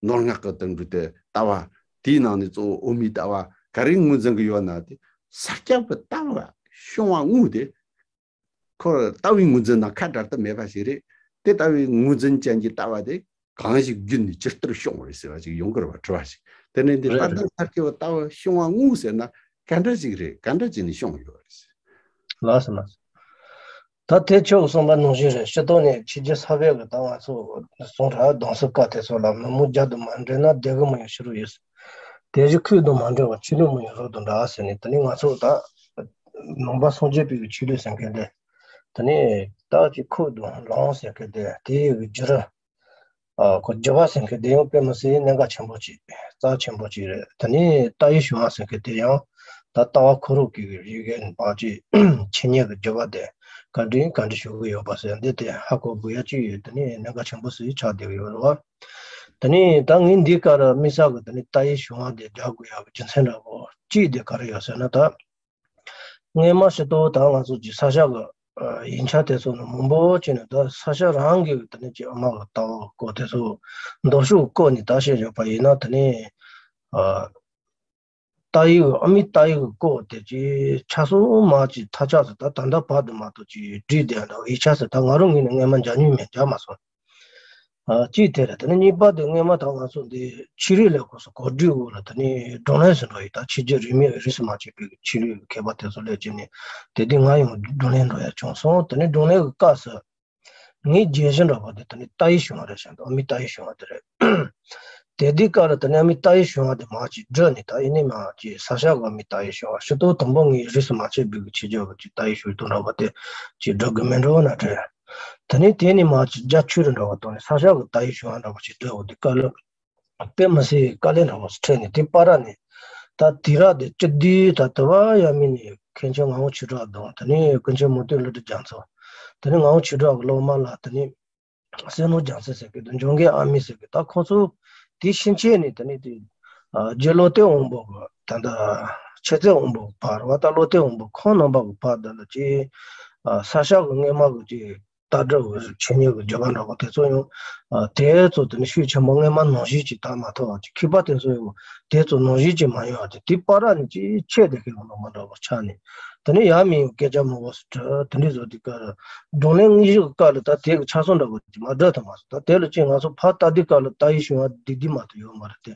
ནོར་སྔགས་ཀྱི་དོན་འགྲུབ་དེ་ལྟ་བ། དེའི་ནང་ནས་གཙོ་བོ་འོག་མའི་ལྟ་བ་ག་རེ་ངོས་འཛིན་གྱི་ཡོད་ན། དེ་ས་སྐྱ་པའི་ལྟ་བ་བྱུང་བ་དངོས་དེ། ཁོ་ལྟ་བའི་ངོས་འཛིན་དང་ཁ་བྲལ་དུ་མེད་པ་ཞིག་རེད། དེ་ལྟ་བུའི་ངོས་འཛིན་ཅན་གྱི་ལྟ་བ་དེ་གང་ཞིག་བརྒྱུད་ནས་ཇི་ལྟར་བྱུང་བ་རེད་ཟེར་བ་ཞིག་ཡོང་གི་རེད་བ། དྲི་བ་ཞིག་དེ་ནས་འདི་རེད་དཔལ་ལྡན་ས་སྐྱ་པའི་ལྟ་བ་བྱུང་བ་དངོས་ཟེར་ན་ག་འདྲ་ཞིག་རེད། ག་འདྲ་བྱས་ནས་བྱུང་ཡོད་རེད་ཟེར། ལགས་སོ་ལགས་སོ། ད་དེ་ཁྱོད་གསུངས་པ་ནང་བཞིན་རེད། སྤྱིར་བཏང་ནས་ཕྱི་རྒྱལ་ས་བོན་གྱི་ད་ང་ཚོ་གསུང་ར་གདུང་སེམས་བཀའ་དེ་ཚོ་ལ་མི་མོ་རྒྱ་དུ་མ་འདྲེས་ན་སྡེ་དགེ་མོ་ཡི་ཕྱི་རུ་ཡོད། དེ་བཞིན་ཁུལ་དུ་མ་འདྲེས་པ་ཆོས་ལུགས་མི་ཡི་རོ་དུ་འདྲ་ཟེར་ནས། དེ་ནི་ང་ཚོ་ད་ནང་པ་སངས་རྒྱས་པའི་ཆོས་ལུགས་ཟེར་མཁན་དེ། དེ་ནས་ད་ཅིག་ཁུག་དང་ལོང་ཟེར་མཁན་དེ། དེའི་རྒྱུ་ར། ཨ་ཁོ་རྒྱུ་བ་ཟེར་མཁན་དེ་ཡང་དཔེ་མི་སྲིད་གནད་འགག་ཆེན་པོ་ཅིག་རྩ་ཆེན་པོ་ཅིག་རེད། དེ་ནས་ལྟ་བའི་བྱུང་བ་ཟེར་མཁན་དེ་ཡང་ད་ལྟ་བ་འཁོར་རོགས་ཀྱི་ཡི་གེ་འབའ་ཅིག་འཆད་ཉན་གྱི་རྒྱུ་བ་དེ་ག་འདྲ་ག་འདྲ་ཞུ་གི་ཡོད་པ་ཟེར་འདི་དེ་ཧ་གོ་དགོས་ཡ་ཅིག་ཡོད། དེ་ནས་གནད་འགག་ཆེན་པོ་ཟིག་ཆགས་བསྡད་ཀྱི་ཡོད་རེད་བ། དེ་ནས་ད་ངས་འདི་ག་ར་དམིགས་བསལ་གྱི་དེ་ནས་ལྟ་བའི་བྱུང་བ་དེ་རྒྱག་དགོས་ཡ་གི་རྒྱུ་མཚན་འདྲ་པོ་ཅིག་དེ་ག་རེ་ཡོད་ཟེར་ན། ད། སྔས་མ་ཞིག་ཏུ་ད་ང་ཚོ་གི་ས་སྐྱ་གི་ ཡིག་ཆ་དེ་ཚོ་ནི་མང་པོ་བྱས་ནས་ད་ས་སྐྱ་རང་གི་དེ་ནས་ཀྱི་ཨ་མ་གི་ལྟ་བ་སྐོར་དེ་ཚོ་མདོ་ཕྱོགས་སྐོར་ནས་ད་བཤད་བཞག་པ་ཡིན་ན། དེ་ནས་ཏཱ་ཡི་གི་ཨ་མའི་ཏཱ་ཡི་གི་སྐོར་དེ་ཅི་ཆ་ཚང་མ་ཅི་ཐག་ཆག་ཟེར། ད་ད་ལྟ་བར་དུ་མ་གཏོགས་ཅི་བྲིས་བསྡད་འདུག་ཡིག་ཆ་ཟེར། ད་ང་རང་ངོས་ནས་སྔས་མ་མཇལ་མྱོང་མེད། མཇལ་མ་སོང་། ཨ། གཅིག་དེ་རེད། དེ་ནས་གཉིས་པ་དེ་སྔས་མ་ད་ང་ཚོ་འདི་ཆོས་རིག་ལས་ཁུངས་སུ་གོ་སྒྲིག་འོག་ལ་དེ་ནས་བགྲོ་གླེང་ཟེར་འགྲོ་ཡི། ད་ཕྱི་རྒྱལ་རིས་མེད་རིས་སུ་མ་ཆད་པའི་ཆོས་རིག་མཁས་པ་དེ་ཚོ་སླེབས་བྱས་ནས་དེ་དུས་ང་ཡང་བགྲོ་གླེང་འགྲོ་ཡ་བྱུང་སོང་། དེ་ནས་བགྲོ་གླེང་གི་སྐབས་སུ་ངའི་མཇལ་གཞི་འདྲ་པོ་དེ་དེ་ནས་ཏཱ་ཡི་གཞུང་བ་རེད་བཞག་འདུག་ཨ་མའི་ཏཱ་ཡི་གཞུང་བ་དེ་རེད། དེ་དུས་སྐབས་ལ་དེ་ནས་ཨ་མའི་ཏཱ་ཡི་གཞུང་བ་དེ་མར་ཅིག་བསྒྲུབས་ནས། ད་ཡིན་ནའི་མར་ཅིག་ས་སྐྱ་གི་ཨ་མའི་ཏཱ་ཡི་གཞུང་བ་ཕྱི་ཐོག་དང་པོ་ངའི་རིས་སུ་མ་ཆད་པའི་གི་ཆེད་སྦྱོར་གི་ཅིག་ཏཱ་ཡི་ཞུ་དོན་འདྲ་པོ་དེ་ཅིག་བསྒྲུབ་དགོས་མིན་འགྲོ་ན་དྲན། དེ་ནས་དེ་ནས་མར་ཅིག་རྒྱ་ཆོས་རིག་འདྲ་པོ་དང་ནི་ས་སྐྱ་གི་ཏཱ་ཡི་གཞུང་བ་འདྲ་པོ་ཅིག་བསྒྲུབས་འོག་དེ་སྐབས་ལ་དཔེ་མི་སྲིད་དཀའ་ལས་འདྲ་པོ་ཞིག་འཕྲད་ནས། དེ་བར་ནས་ད་དུས་རབས་དེ་བཅུ་བདུན། ད་དུ་བ་ཡ་མི་ནས་མཁན་ཆེན་ངག་དབང་ཆོས་གྲགས་དང་། དེ་ནས་ཀུན་མཁྱེན་མུ་སྟེགས་བློ་གྲོས་རྒྱ་མཚོ། དེ་ནས་ངག་དབང་ཆོས་གྲགས་ཀྱི་སློབ་མ་ལ་དེ་ནས་བསོད་ནམས་རྒྱ་མཚོ་ཟེར་གི་འདུག་འཇམ་མགོན་ཨ་མེས་ཟེར་གི། ད་ཁོ་ཚོ་དེ་ཕྱིན་ཆད་ནས་དེ་ནས་དེ་ཨ་རྗེ་བློ་གཏད་དབང་པོ་གི་ད་ལྟ་མཆེད་རྩེ་དབང་པོ་གི་བར་བ། ད་བློ་གཏད་དབང་པོ་ཁོང་རྣམ་པ་གི་བར་དེ་ལ་ཅིག་ཨ་ས་སྐྱ་གི་སྔས་མ་གི་ཅིག་ལྟ་གྲུབ་ཀྱི་འཆད་ཉན་གྱི་བརྒྱུད་པ་འདྲ་པོ་དེ་ཚོ་ཡང་ཨ་དེ་ཚོ་དེ་ནས་ཤུགས་ཆེན་པོ་སྔས་མ་ནང་བཞིན་ཅིག་དར་མ་ཐུབ་པ་ཅིག་མཁས་པ་དེ་ཚོ་ཡང་དེ་ཚོ་ནང་བཞིན་ཅིག་མ་ཡོང་བ་དེ། དེ་བར་ནས་ཅིག་ཆད་དེ་གི་ལོ་མ་འདྲ་པོ་ཆགས་ནས། དེ་ནས་ཡང་མི་ཡང་སྐད་ཆ་མང་པོ་ཞིག་དྲི། དེ་འདྲའི་བཟོ་དུས་སྐབས་ལ་བགྲོ་གླེང་དངོས་གཞི་གི་སྐབས་ལ་ད་དེ་གི་ཆ་ཚང་འདྲ་པོ་ཅིག་མར་བསྒྲུབས་ཐུབ་མ་སོང་། ད་དེ་ལ་ཅིག་ང་ཚོ་ཕར་ལྟ་དུས་སྐབས་ལ་ཏཱ་ཡི་གཞུང་བ་བསྡུས་བསྡུས་མ་གཏོགས་ཡོད་མ་རེད་དེ།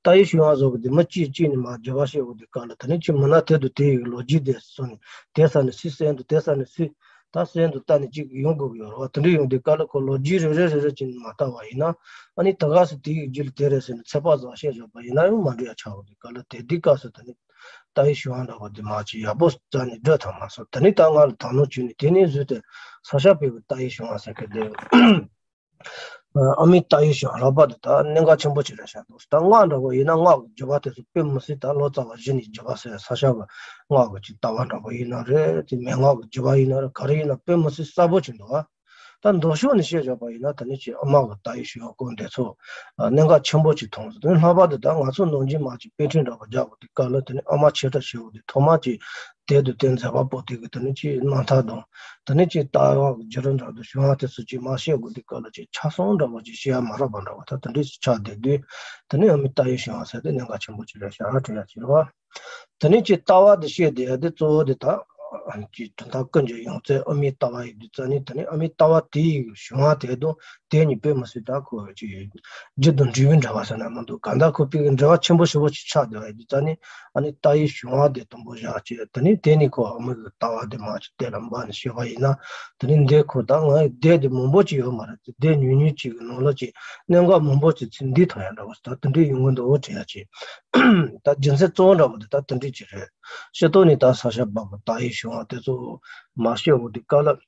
ཏཱ་ཡི་གཞུང་བ་བཟོ་གི་དེ་མི་གཅིག་གཅིག་ནས་མར་བརྗོད་པ་བྱེད་དགོས་དུས་སྐབས་ལ། དེ་ནས་ཅིག་མི་སྣ་དེ་དང་དེ་ཡི་ལོ་རྒྱུས་དེ་སོང་ནས་དེ་ས་ནས་སུས་གསན་འདུག་དེ་ས་ནས་སུས། ད་གསན་དུ་ལྟ་ནས་ཅིག་ཡོང་དགོས་ཀྱི་ཡོད་རེད་བ། དེ་འདྲ་ཡོང་དུས་སྐབས་ལ་ཁོ་ལོ་རྒྱུས་རེ་རེ་རེ་རེ་ཅིག་མ་བལྟ་བ་ཡིན་ན། ཨ་ནི་ད་ག་སེ་དེ་ཡི་རྒྱུད་ལ་དེ་རེད་ཟེར་ནས་ཚོད་དཔག་བཟང་བཤད་བཞག་པ་ཡིན་ན་ཡང་མ་འགྲིག་ཡ་ཆགས་འོང་དུས་སྐབས་ལ། དེ་དུས་སྐབས་སུ་དེ་ནི་ཏཱ་ཡི་གཞུང་བ་འདྲ་པོ་དེ་མར་ཅིག་ཡག་པོ་རྩ་ནས་བསྒྲུབས་ཐུབ་མ་སོང་། དེ་ནི་ད་ང་ལ་དག་སྣང་བྱུང་ནས། དེ་ནས་བཟོས་ཏེ་ས་སྐྱ་པའི་གི་ཏཱ་ཡི་གཞུང་བ་ཟེར་གི་དེ། ཨ་མའི་ཏཱ་ཡི་གཞུང་བ་རགས་པ་དེ་ད་གནད་འགག་ཆེན་པོ་ཅིག་རེད་བཞག་འདུག་ད་སྔགས་འདྲ་པོ་ཡིན་ན་སྔགས་ཀྱི་བརྒྱུད་པ་དེ་ཚོ་དཔེ་མི་སྲིད་ད་ལོ་ཙཱ་བ་བཞི་ནས་བརྒྱུད་པ་ཟེར། ས་སྐྱ་གི་སྔགས་ཀྱི་ཅིག་ལྟ་བ་འདྲ་པོ་ཡིན་ན་རེད། དེ་མན་ངག་གི་བརྒྱུད་པ་ཡིན་ན་རེད། ག་རེ་ཡིན་ན་དཔེ་མི་སྲིད་གསལ་པོ་ཅིག་འདུག་ཨ། ད་མདོ་ཕྱོགས་ནས་བཤད་བཞག་པ་ཡིན་ན་དེ་ནས་ཅིག་ཨ་མ་གི་ཏཱ་ཡི་གཞུང་བ་སྐོར་འདི་ཚོ་ཨ་གནད་འགག་ཆེན་པོ་ཅིག་མཐོང་སོང་། དེ་ནས་ལྷག་པར་དུ་ད་ང་ཚོ་ནང་ཆོས་མ་ཅིག་དཔེ་ཁྲིད་འདྲ་པོ་རྒྱག་དགོས་དུས་སྐབས་ལ། དེ་ནས་ཨ་མ་ཆེ་ཕྲ་ཞེ་པོ་དེ་ཐོག་མ་ཅིག་དེ་དུས་དེ་མཛད་པ་པོ་དེ་གི་དེ་ནས་ཅིག་རྣམ་ཐར་དང་། དེ་ནས་ཅིག་ལྟ་བ་གི་བརྒྱུད་རིམ་འདྲ་པོ་དང་གཞུང་བ་དེ་ཚོ་ཅིག་མར་བཤད་དགོས་དུས་སྐབས་ལ་ཅིག་ཆ་ཚང་འདྲ་པོ་ཅིག་བཤད་ཡ་མ་རག་པ་འདྲ་པོ་ད་དེ་འདྲ་ཞིག་ཆགས་བསྡད་དུས། དེ་ནས་ཨ་མའི་ཏཱ་ཡི་གཞུང་བ་ཟེར་དེ་གནད་འགག་ཆེན་པོ་ཅིག་རེད་ཤག་དྲན་ཡ་ཅིག་རེད་བ། དེ་ནས་ཅིག་ལྟ་བ་དེ་བཤད་བསྡད་ཡ་དེ་གཙོ་བོ་དེ་ད་ཅིག་དོན་དག་ཀུན་གྱི་ཡོངས་རྫོགས་ཨ་མའི་ལྟ་བ་ཡིན་དུས་ཙ་ནས། དེ་ནས་ཨ་མའི་ལྟ་བ་དེ་ཡི་གཞུང་བ་དེ་དང་དེ་གཉིས་དཔེ་མི་སྲིད་ད་ཁོ་ཅིག་རྒྱུ་དང་འབྲས་བུའི་འབྲེལ་བ་ཟེར་ན་མི་འདུག་གང་ལྟར་ཁོ་དཔེ་གི་འབྲེལ་བ་ཆེན་པོ་ཞེ་པོ་ཅིག་ཆགས་བསྡད་པ་ཡིན་དུས་ཙ་ནས། ཨ་ནི་ལྟ་བའི་གཞུང་བ་དེ་དང་པོ་བཞག་བྱས། དེ་ནས་དེ་ནས་ཁོ་ཨ་མའི་གི་ལྟ་བ་དེ་མར་ཅིག་གཏན་ལ་འབེབས་ནས་བཤད་པ་ཡིན་ན། དེ་ནས་འདི་ཁོ་ད་ང་སྡེ་དེ་མང་པོ་ཅིག་ཡོད་མ་རེད། སྡེ་ཉུང་ཉུང་ཅིག་གི་ནང་ལ་ཅིག་གནད་འགག་མང་པོ་ཅིག་ཚུར་འདུས་ཐོན་ཡ་འདྲ་པོ་ད་དེ་འདྲའི་ཡོང་གི་འདུག་འོ་དྲན་ཡ་ཅིག་ད་རྒྱུ་མཚན་གཙོ་བོ་འདྲ་པོ་དེ་ད་དེ་འདྲ་ཅིག་རེད། སྤྱི་ཐོག་ནས་ད་ས་སྐྱ་པ་གི་ལྟ་བའི་གཞུང་བ་དེ་ཚོ་མར་བཤད་འོ་དུས་སྐབས་ལ།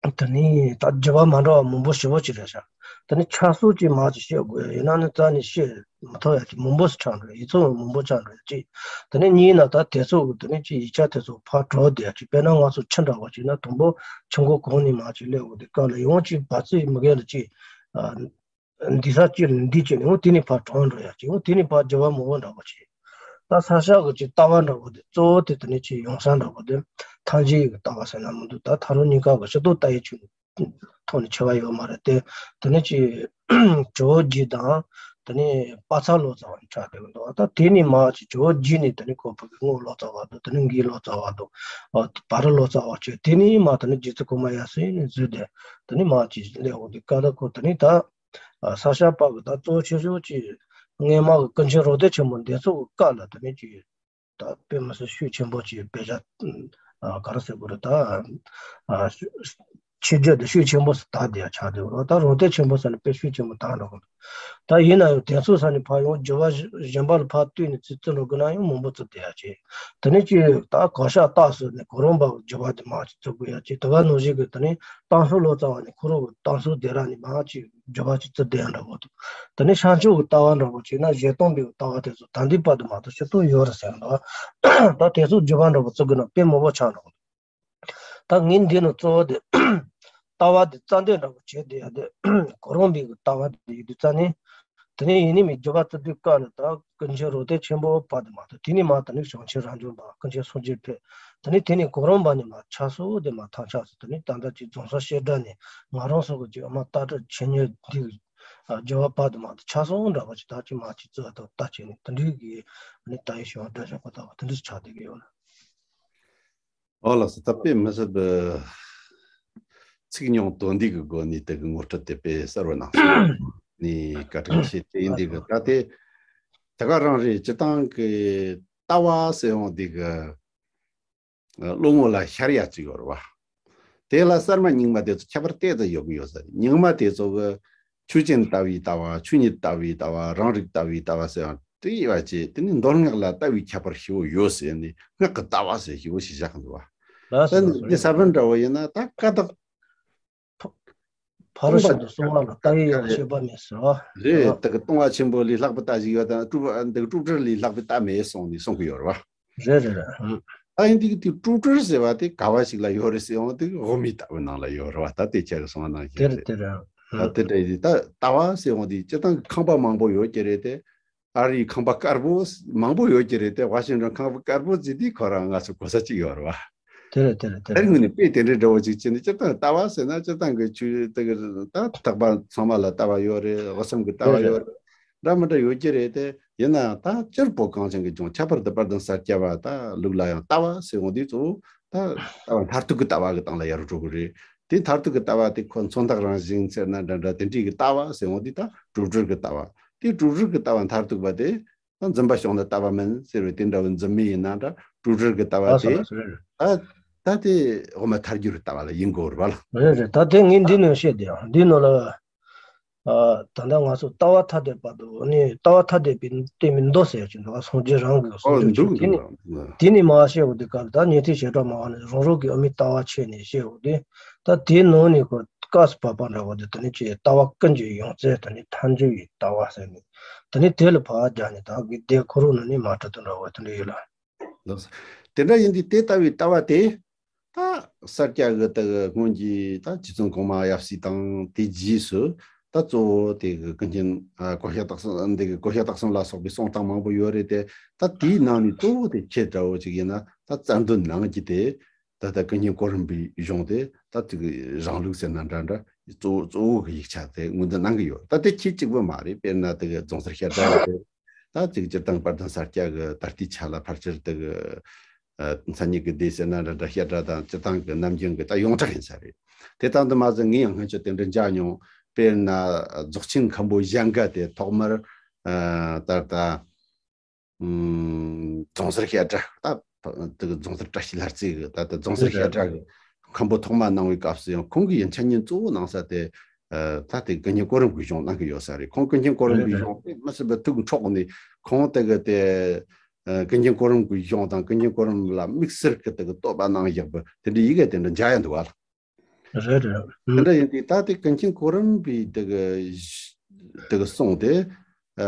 དེ་ནས་ད་བརྒྱུད་པ་མ་འདྲ་བ་མང་པོ་ཞེ་པོ་ཅིག་རེད་ཤག་དེ་ནས་ཆ་ཚང་ཅིག་མར་ཅིག་བཤད་དགོས་ཡ་ཡིན་ན་ནི་རྩ་ནས་བཤད་མི་ཐུབ་ཡ་ཅིག་མང་པོ་ཞིག་ཆགས་འགྲོ། ཡིག་ཚང་མང་པོ་ཆགས་འགྲོ་ཡ་ཅིག་དེ་ནས་གཉིས་ན་ད་དེ་ཚོ་གི་དེ་ནས་ཅིག་ཡིག་ཆ་དེ་ཚོ་ཕར་དྲངས་བསྡད་ཡ་ཅིག་དཔེར་ན་ང་ཚོ་ཆུ་འདྲ་པོ་ཅིག་ན་དང་པོ་ཆུ་མགོ་གང་ནས་མར་ཅིག་སླེབས་འོ་དུས་སྐབས་ལ་ཡང་ཅིག་བར་ཚིགས་མི་སྒེར་ལ་ཅིག་ཨ། འདི་ས་ཅིག་ལ་འདི་བྱས་ནས་འོ་དེ་ནས་ཕར་དྲངས་འགྲོ་ཡ་ཅིག་འོ་དེ་ནས་ཕར་བརྒྱུད་པ་མང་པོ་འདྲ་པོ་ཅིག་ད་ས་སྐྱ་གི་ཅིག་ལྟ་བ་འདྲ་པོ་དེ་གཙོ་བོ་དེ་དེ་ནས་ཅིག་ཡོང་ས་འདྲ་པོ་དེ་ཐལ་འགྱུར་ཡི་གི་ལྟ་བ་ཟེར་ན་མི་འདུག་ད་ད་རུང་གཉིས་ཀ་གི་སྤྱི་ལྟ་ཡི་ཆོས་ཐོག་ནས་ཕྱེ་བ་ཡོད་མ་རེད་དེ། དེ་ནས་ཅིག་ཇོ་བོ་རྗེ་དང་དེ་ནས་དཔག་བསམ་ལོ་ཙཱ་བ་ཆགས་བསྡད་ཀྱི་འདུག་ད་དེ་ནས་མར་ཅིག་ཇོ་བོ་རྗེ་ནས་དེ་ནས་ཁོ་ཕ་གི་རྔོག་ལོ་ཙཱ་བ་དང་། དེ་ནས་དགེ་ལོ་ཙཱ་བ་དང་། བར་ལོ་ཙཱ་བ་བྱས། དེ་ནས་མར་དེ་ནས་རྗེ་བཙུན་ཀུ་མ་ཡ་ཤི་ནས་བཟོས་ཏེ་དེ་ནས་མར་ཅིག་སླེབས་འོ་དུས་སྐབས་ལ་ཁོ་དེ་ནས་ད། ཨ། ས་སྐྱ་པ་གི་ད་གཙོ་ཆེ་ཤོས་ཀྱི་སྔས་མ་གི་ཀུན་མཁྱེན་རབ་བརྟན་ཆེན་པོ་འདི་ཚོ་གི་སྐབས་ལ་དེ་ནས་ཀྱི་ད་དཔེ་མི་སྲིད་ཤུགས་ཆེན་པོ་ཅིག་དཔེ་ཆ། ཨ། ག་རེ་ཟེར་དགོས་རེད་ད། ཨ། ཆོས་བརྒྱུད་དེ་ཤུགས་ཆེན་པོ་ཞིག་དར་བསྡད་ཡ་ཆགས་བསྡད་ཡོད་རེད། ད་རབ་བརྟན་ཆེན་པོ་ཟེར་ནས་དཔེ་ཤུགས་ཆེན་པོ་དར་འགྲོ་གི་འདུག་ད་ཡིན་ན་ཡང་དེ་ཚོ་ས་ནས་ཕར་ཡང་བརྒྱུད་པ་གཞན་པ་ལ་ཕར་བསྟུན་ནས་ཚུར་བརྩི་འགྲོ་དགོས་ན་ཡང་མང་པོ་བརྩི་བསྡད་ཡ་ཅིག་དེ་ནས་ཀྱི་ད་གང་ཤར་རྟགས་སུ་ནས་གོ་རིམ་པ་བརྒྱུད་པ་དེ་མར་ཅིག་བརྩི་དགོས་ཡ་ཅིག་དེ་ག་ནང་བཞིན་གྱི་དེ་ནས་རྟ་མགོ་ལོ་ཙཱ་བ་ནས་ཁོ་རང་གི་རྟ་མགོ་སྡེ་ར་ནས་མར་ཅིག་བརྒྱུད་པ་ཅིག་བརྩི་བསྡད་ཡ་འདྲ་པོ་འདུག་དེ་ནས་ཤར་ཕྱོགས་ཀྱི་ལྟ་བ་འདྲ་པོ་བྱས་ན་གཞལ་དུ་མེད་པའི་ལྟ་བ་དེ་ཚོ་ད་ལྟའི་བར་དུ་མ་གཏོགས་སྤྱི་ལྟ་ཡོད་རེད་ཟེར་འདུག་ད་དེ་ཚོ་བརྒྱུད་པ་འདྲ་པོ་བརྩི་དགོས་ན་དཔེ་མང་པོ་ཆགས་འགྲོ་གི་འདུག་ད་ངས་འདི་ནས་གཙོ་བོ་དེ་ལྟ་བ་དེ་རྩ་འདོན་འདྲ་པོ་བྱས་བསྡད་ཡ་དེ་གོ་རིམ་པའི་གི་ལྟ་བ་དེ་ཡིན་དུས་ཙ་ནས། དེ་ནས་ཡིན་ནི་མིན་བརྒྱུད་པ་བརྩི་དུས་སྐབས་ལ་ད་ཀུན་མཁྱེན་རབ་བརྟན་ཆེན་པོ་བར་དུ་མ་གཏོགས། དེ་ནས་མར་ད་ནི་བྱང་ཆུབ་རང་བྱུང་བར། ཀུན་མཁྱེན་སངས་རྒྱས་ཕེབས། དེ་ནས་དེ་ནས་གོ་རམས་པ་ནས་མར་ཆགས་སོང་དེ་མར་ཐང་ཆགས་སོང་། དེ་ནས་ད་ལྟ་ཅིག་རྫོང་སར་བཤད་གྲྭ་ནས་ང་རང་ཚོ་གི་ཅིག་ཨ་མ་ལྟ་གྲུབ་ཆེ་ཉོས་འདི་རྒྱལ་བ་བར་དུ་མར་དུ་ཆགས་སོང་འདྲ་བ་ཅིག་ད་ཅིག་མར་ཅིག་རྩོད་དང་ལྟ་བྱས་ནས་དེ་འདྲའི་གི་ཨ་ནི་ད་ཡི་ཞོ་འདྲ་ཞོ་གོ་ད་བ་དེ་འདྲ་ཆགས་བསྡད་ཀྱི་ཡོད་ལ། ཨོ་ལགས་སོ། ད་དཔེ་མི་སྲིད་པའི་ཚིག་ཉུང་དོན་འདུས་ཀྱི་སྒོ་ནས་དེ་གི་ངོ་སྤྲོད་དེ་དཔེ་གསལ་བོ་གནང་སོང་། ནི་བཀའ་དྲིན་ཆེ། དེ་ཡིན་དུས་ཀྱི་ད་དེ་དེ་ག་རང་རེད། སྤྱིར་བཏང་གི་ལྟ་བ་ཟེར་ཡོང་དུས་ཀྱི་བློ་ངོ་ལ་ཤར་ཡ་ཅིག་ཡོད་རེད་བ། དེ་ལ་གསར་མ་རྙིང་མ་དེ་ཚོ་ཁྱད་པར་ཏོག་ཙམ་ཡོད་ཀྱི་ཡོད་ས་རེད། རྙིང་མ་དེ་ཚོ་གི་ཆོས་ཅན་ལྟ་བའི་ལྟ་བ། ཆོས་ཉིད་ལྟ་བའི་ལྟ་བ། རང་རིག་ལྟ་བའི་ལྟ་བ་ཟེར་ཡང་དེ་ཡོད་པ་བྱས། དེ་ནི་མདོ་སྔགས་ལ་ལྟ་བའི་ཁྱད་པར་ཞེ་པོ་ཡོད་ཟེར་ནས་སྔགས་ཀྱི་ལྟ་བ་ཟེར་ཞེ་པོ་ཞིག་བཞག་གི་འདུག་བ། ལགས་སོ། ད་ལགས་སོ། འདི་ས་བོན་འདྲ་བོ་ཡིན་ན་ད་ཀ་དག་ཕ་རོལ་ཕྱིན་དང་གསང་བ་ལ་ལྟ་བའི་ཡང་བཤད་པ་མེད་ཟེར་བ། རེད། དེ་གི་སྟོང་པ་ཆེན་པོ་ལས་ལྷག་པའི་ལྟ་ཞིག་ཡོད་དང་། སྤྲོས་པ་འདི་གི་སྤྲོས་བྲལ་ལས་ལྷག་པའི་ལྟ་མེད་གསུངས་ནས་གསུང་གི་ཡོད་རེད་བ། རེད་རེད་རེད། ཨ། ད་ཡིན་དུས་དེ་སྤྲོས་བྲལ་ཟེར་བ་དེ་ག་བ་ཞིག་ལ་ཡོད་རེད་ཟེར་ཡོང་དུས་དབུ་མའི་ལྟ་བའི་ནང་ལ་ཡོད་རེད་བ། ད་དེ་ཁྱེད་ཀྱིས་གསུངས་པ་ནང་དེ་བཞིན་རེད་རེད། དེ་རེད། ད་དེ་འདྲ་ཡིན་དུས་ད་ལྟ་བ་ཟེར་ཡོང་དུས་སྤྱིར་བཏང་གི་ཁང་པ་མང་པོ་ཡོད་ཀྱི་རེད་དེ། ཨ་རིའི་ཁང་པ་དཀར་པོ་མང་པོ་ཡོད་ཀྱི་རེད་དེ། ཝ་ཤིང་ཊོན་ཁང་པ་དཀར་པོ་ཟེར་དུས་ཁོ་རང་ང་ཚོ་གོ་ས་གཅིག་ཡོད་རེད་བ། དེ་རེད་དེ་རེད་དེ་དེར་རེད། ངོས་ནས་དཔེ་དེ་འདྲའི་འདྲ་བོ་ཅིག་བྱས་ནས། སྤྱིར་བཏང་ལྟ་བ་ཟེར་ན་སྤྱིར་བཏང་གི་ཆོས་དེ་གི་ད་རྟག་པ་ཚང་མ་ལ་ལྟ་བ་ཡོད་རེད། དབུ་གསུམ་གི་ལྟ་བ་ཡོད་རེད། འདྲ་མི་འདྲ་ཡོད་ཀྱི་རེད་དེ། ཡིན་ནའང་ད་སྤྱིར་བོད་གངས་ཅན་གྱི་ལྗོངས་ཁྱད་པར་དུ་དཔལ་ལྡན་ས་སྐྱ་བ་ད་ལུགས་ལ་ཡང་ལྟ་བ་ཟེར་འོང་དུས་གཙོ་བོ་ད་ལྟ་བ་མཐར་ཐུག་གི་ལྟ་བ་གི་སྟེང་ལ་ཡར་འགྲོ་གི་རེད། དེ་མཐར་ཐུག་གི་ལྟ་བ་དེ་ཁོ་མཚོན་རྟགས་རང་བཞིན་ཟེར་ན་འདྲ་འདྲ་དེ་འདྲའི་གི་ལྟ་བ་ཟེར་འོང་དུས་ད་སྤྲོས་བྲལ་གི་ལྟ་བ། དེ་སྤྲོས་བྲལ་གི་ལྟ་བ་མཐར་ཐུག་པ་དེ། ད་འཛིན་པ་བྱུང་ན་ལྟ་བ་མིན་ཟེར་བའི་དེ་འདྲ་བའི་འཛིན་མེད་ཡིན་ན་འདྲ། སྤྲོས་བྲལ་གྱི་ལྟ་བ་ལགས་སོ་དེ། ལགས་སོ་རེད་རེད། ད་ད་དེ་དབུ་མ་ཐལ་འགྱུར་ལྟ་བ་ལ་ཡིན་དགོས་རེད་བ་ལ། རེད་རེད། ད་དེ་ངས་འདི་ནས་བཤད་དེ་ཡང་འདི་ནང་ལ། ཨ། ད་ལྟ་ང་ཚོ་ལྟ་བ་ཐ་དད་པ་དང་ནི་ལྟ་བ་ཐ་དད་པའི་སྟེང་མི་འདུག་ཟེར་གྱི་འདུག་སངས་རྒྱས་རང་གི་ཨོ་གསུང་ཆོས་འདུག་ཀྱང་དེ་ནི་འདུག་ལགས། དེ་ནི་མ་བཤད་འོ་དེ་ག་ལ་ད་ཉན་ཐོས་བྱེ་བྲག་སྨྲ་བ་ནི་རང་རང་གི་དབུ་མའི་ལྟ་བ་ཕྱེ་ནས་བཤད་འོ་དེ། ད་དེའི་ནང་ནས་ཁོ་སྐབས་སུ་བབ་པ་འདྲ་བོ་དེ་དེ་ནི་ཅིག་ལྟ་བ་ཀུན་གྱི་ཡོངས་རྫོགས་དེ་ནི་ཐལ་འགྱུར་བའི་ལྟ་བ་ཟེར་ནས། དེ་ནི་དེ་ལ་བག་རྒྱག་ནས་ད་གི་དེ་ཁོ་རང་ནང་ནས་མ་གྲུབ་དོན་འདྲ་བོ་དེ་འདྲ་ཡོད་ལ། ལགས་སོ། དེ་འདྲ་ཡིན་དུས་དེ་ལྟ་བུའི་ལྟ་བ་དེ་ད་ས་སྐྱ་གི་ད་གི་སྔོན་གྱི་ད་རྗེ་བཙུན་གོང་མ་ཡབ་སྲས་དང་དེ་རྗེས་སུ་ད་གཙོ་བོ་དེ་གི་ཀུན་མཁྱེན་ཨ་གོ་ཤཱཀ་སྟག་གསུམ་འདི་གི་གོ་ཤཱཀ་སྟག་གསུམ་ལ་སོགས་པའི་གསུང་སྟངས་མང་པོ་ཡོད་རེད་དེ། ད་དེའི་ནང་ནས་གཙོ་བོ་དེ་ཁྱེད་འདྲ་བོ་ཅིག་ཡིན་ན་ད་རྩ་འདོན་གནང་རྒྱུ་དེ། ད་ལྟ་ཀུན་མཁྱེན་གོ་རིམ་པའི་གཞུང་དེ་ད་ཅིག་རང་ལུགས་ཟེར་ན་འདྲ་འདྲ་གཙོ་བོ་གཙོ་བོ་གི་ཡིག་ཆ་དེ་ངོས་འཛིན་གནང་གི་ཡོད། ད་དེ་ཁྱེད་གཅིག་པུ་མ་རེད། དཔེར་ན་དེ་གི་རྫོང་སར་བཤད་གྲྭ་དེ་ད་ཅིག་སྤྱིར་བཏང་དཔལ་ལྡན་ས་སྐྱ་གི་ད་ལྟའི་ཆ་ལ་ཕལ་ཆེར་དེ་གི་ཨ་མཚན་ཉིད་ཀྱི་སྡེ་ཟེར་ན་འདྲ་འདྲ་བཤད་གྲྭ་དང་སྤྱིར་བཏང་གི་ནམ་རྒྱུན་གྱི་ད་ཡོངས་གྲགས་ཡིན་ས་རེད། དེ་ལྟར་དུ་མ་ཟད་ངས་ཡང་སྔོན་ཆད་དེ་འདྲ་མཇལ་མྱོང་། དཔེར་ན་རྫོགས་ཆེན་མཁན་པོ་གཞན་འགའ་དེ་ཐོག་མར་ཨ་ད་ལྟ། ཨུམ། རྫོང་སར་བཤད་གྲྭ་ད་དེ་གི་རྫོང་སར་བཀྲ་ཤིས་ལྷ་རྩེ་གི་ད་ལྟ་རྫོང་སར་བཤད་གྲྭ་གི་མཁན་པོ་ཐོག་མ་གནང་བའི་སྐབས་སུ་ཡང་ཁོང་གིས་ཡང་འཆད་ཉན་གཙོ་བོ་གནང་ས་དེ་ཨ་ད་དེ་ཀུན་མཁྱེན་གོ་རིམ་གྱི་གཞུང་གནང་གི་ཡོད་ས་རེད། ཁོང་ཀུན་མཁྱེན་གོ་རིམ་གྱི་གཞུང་དེ་མི་སྲིད་པའི་ཐུགས་འཕྲོག་ནས་ཁོང་དེ་གི་དེ་ཨ་ཀུན་མཁྱེན་གོ་རིམ་གྱི་གཞུང་དང་ཀུན་མཁྱེན་གོ་རིམ་ལ་དམིགས་བསལ་གྱི་དེ་གི་བསྟོད་པ་གནང་བཞག་པ་དེ་འདྲའི་ཡི་གེ་དེ་འདྲ་མཇལ་ཡ་འདུག་བ། རེད་རེད། དེ་འདྲ་ཡིན་དུས་ད་དེ་ཀུན་མཁྱེན་གོ་རིམ་པའི་དེ་གི་དེ་གི་གསུང་དེ་ཨ་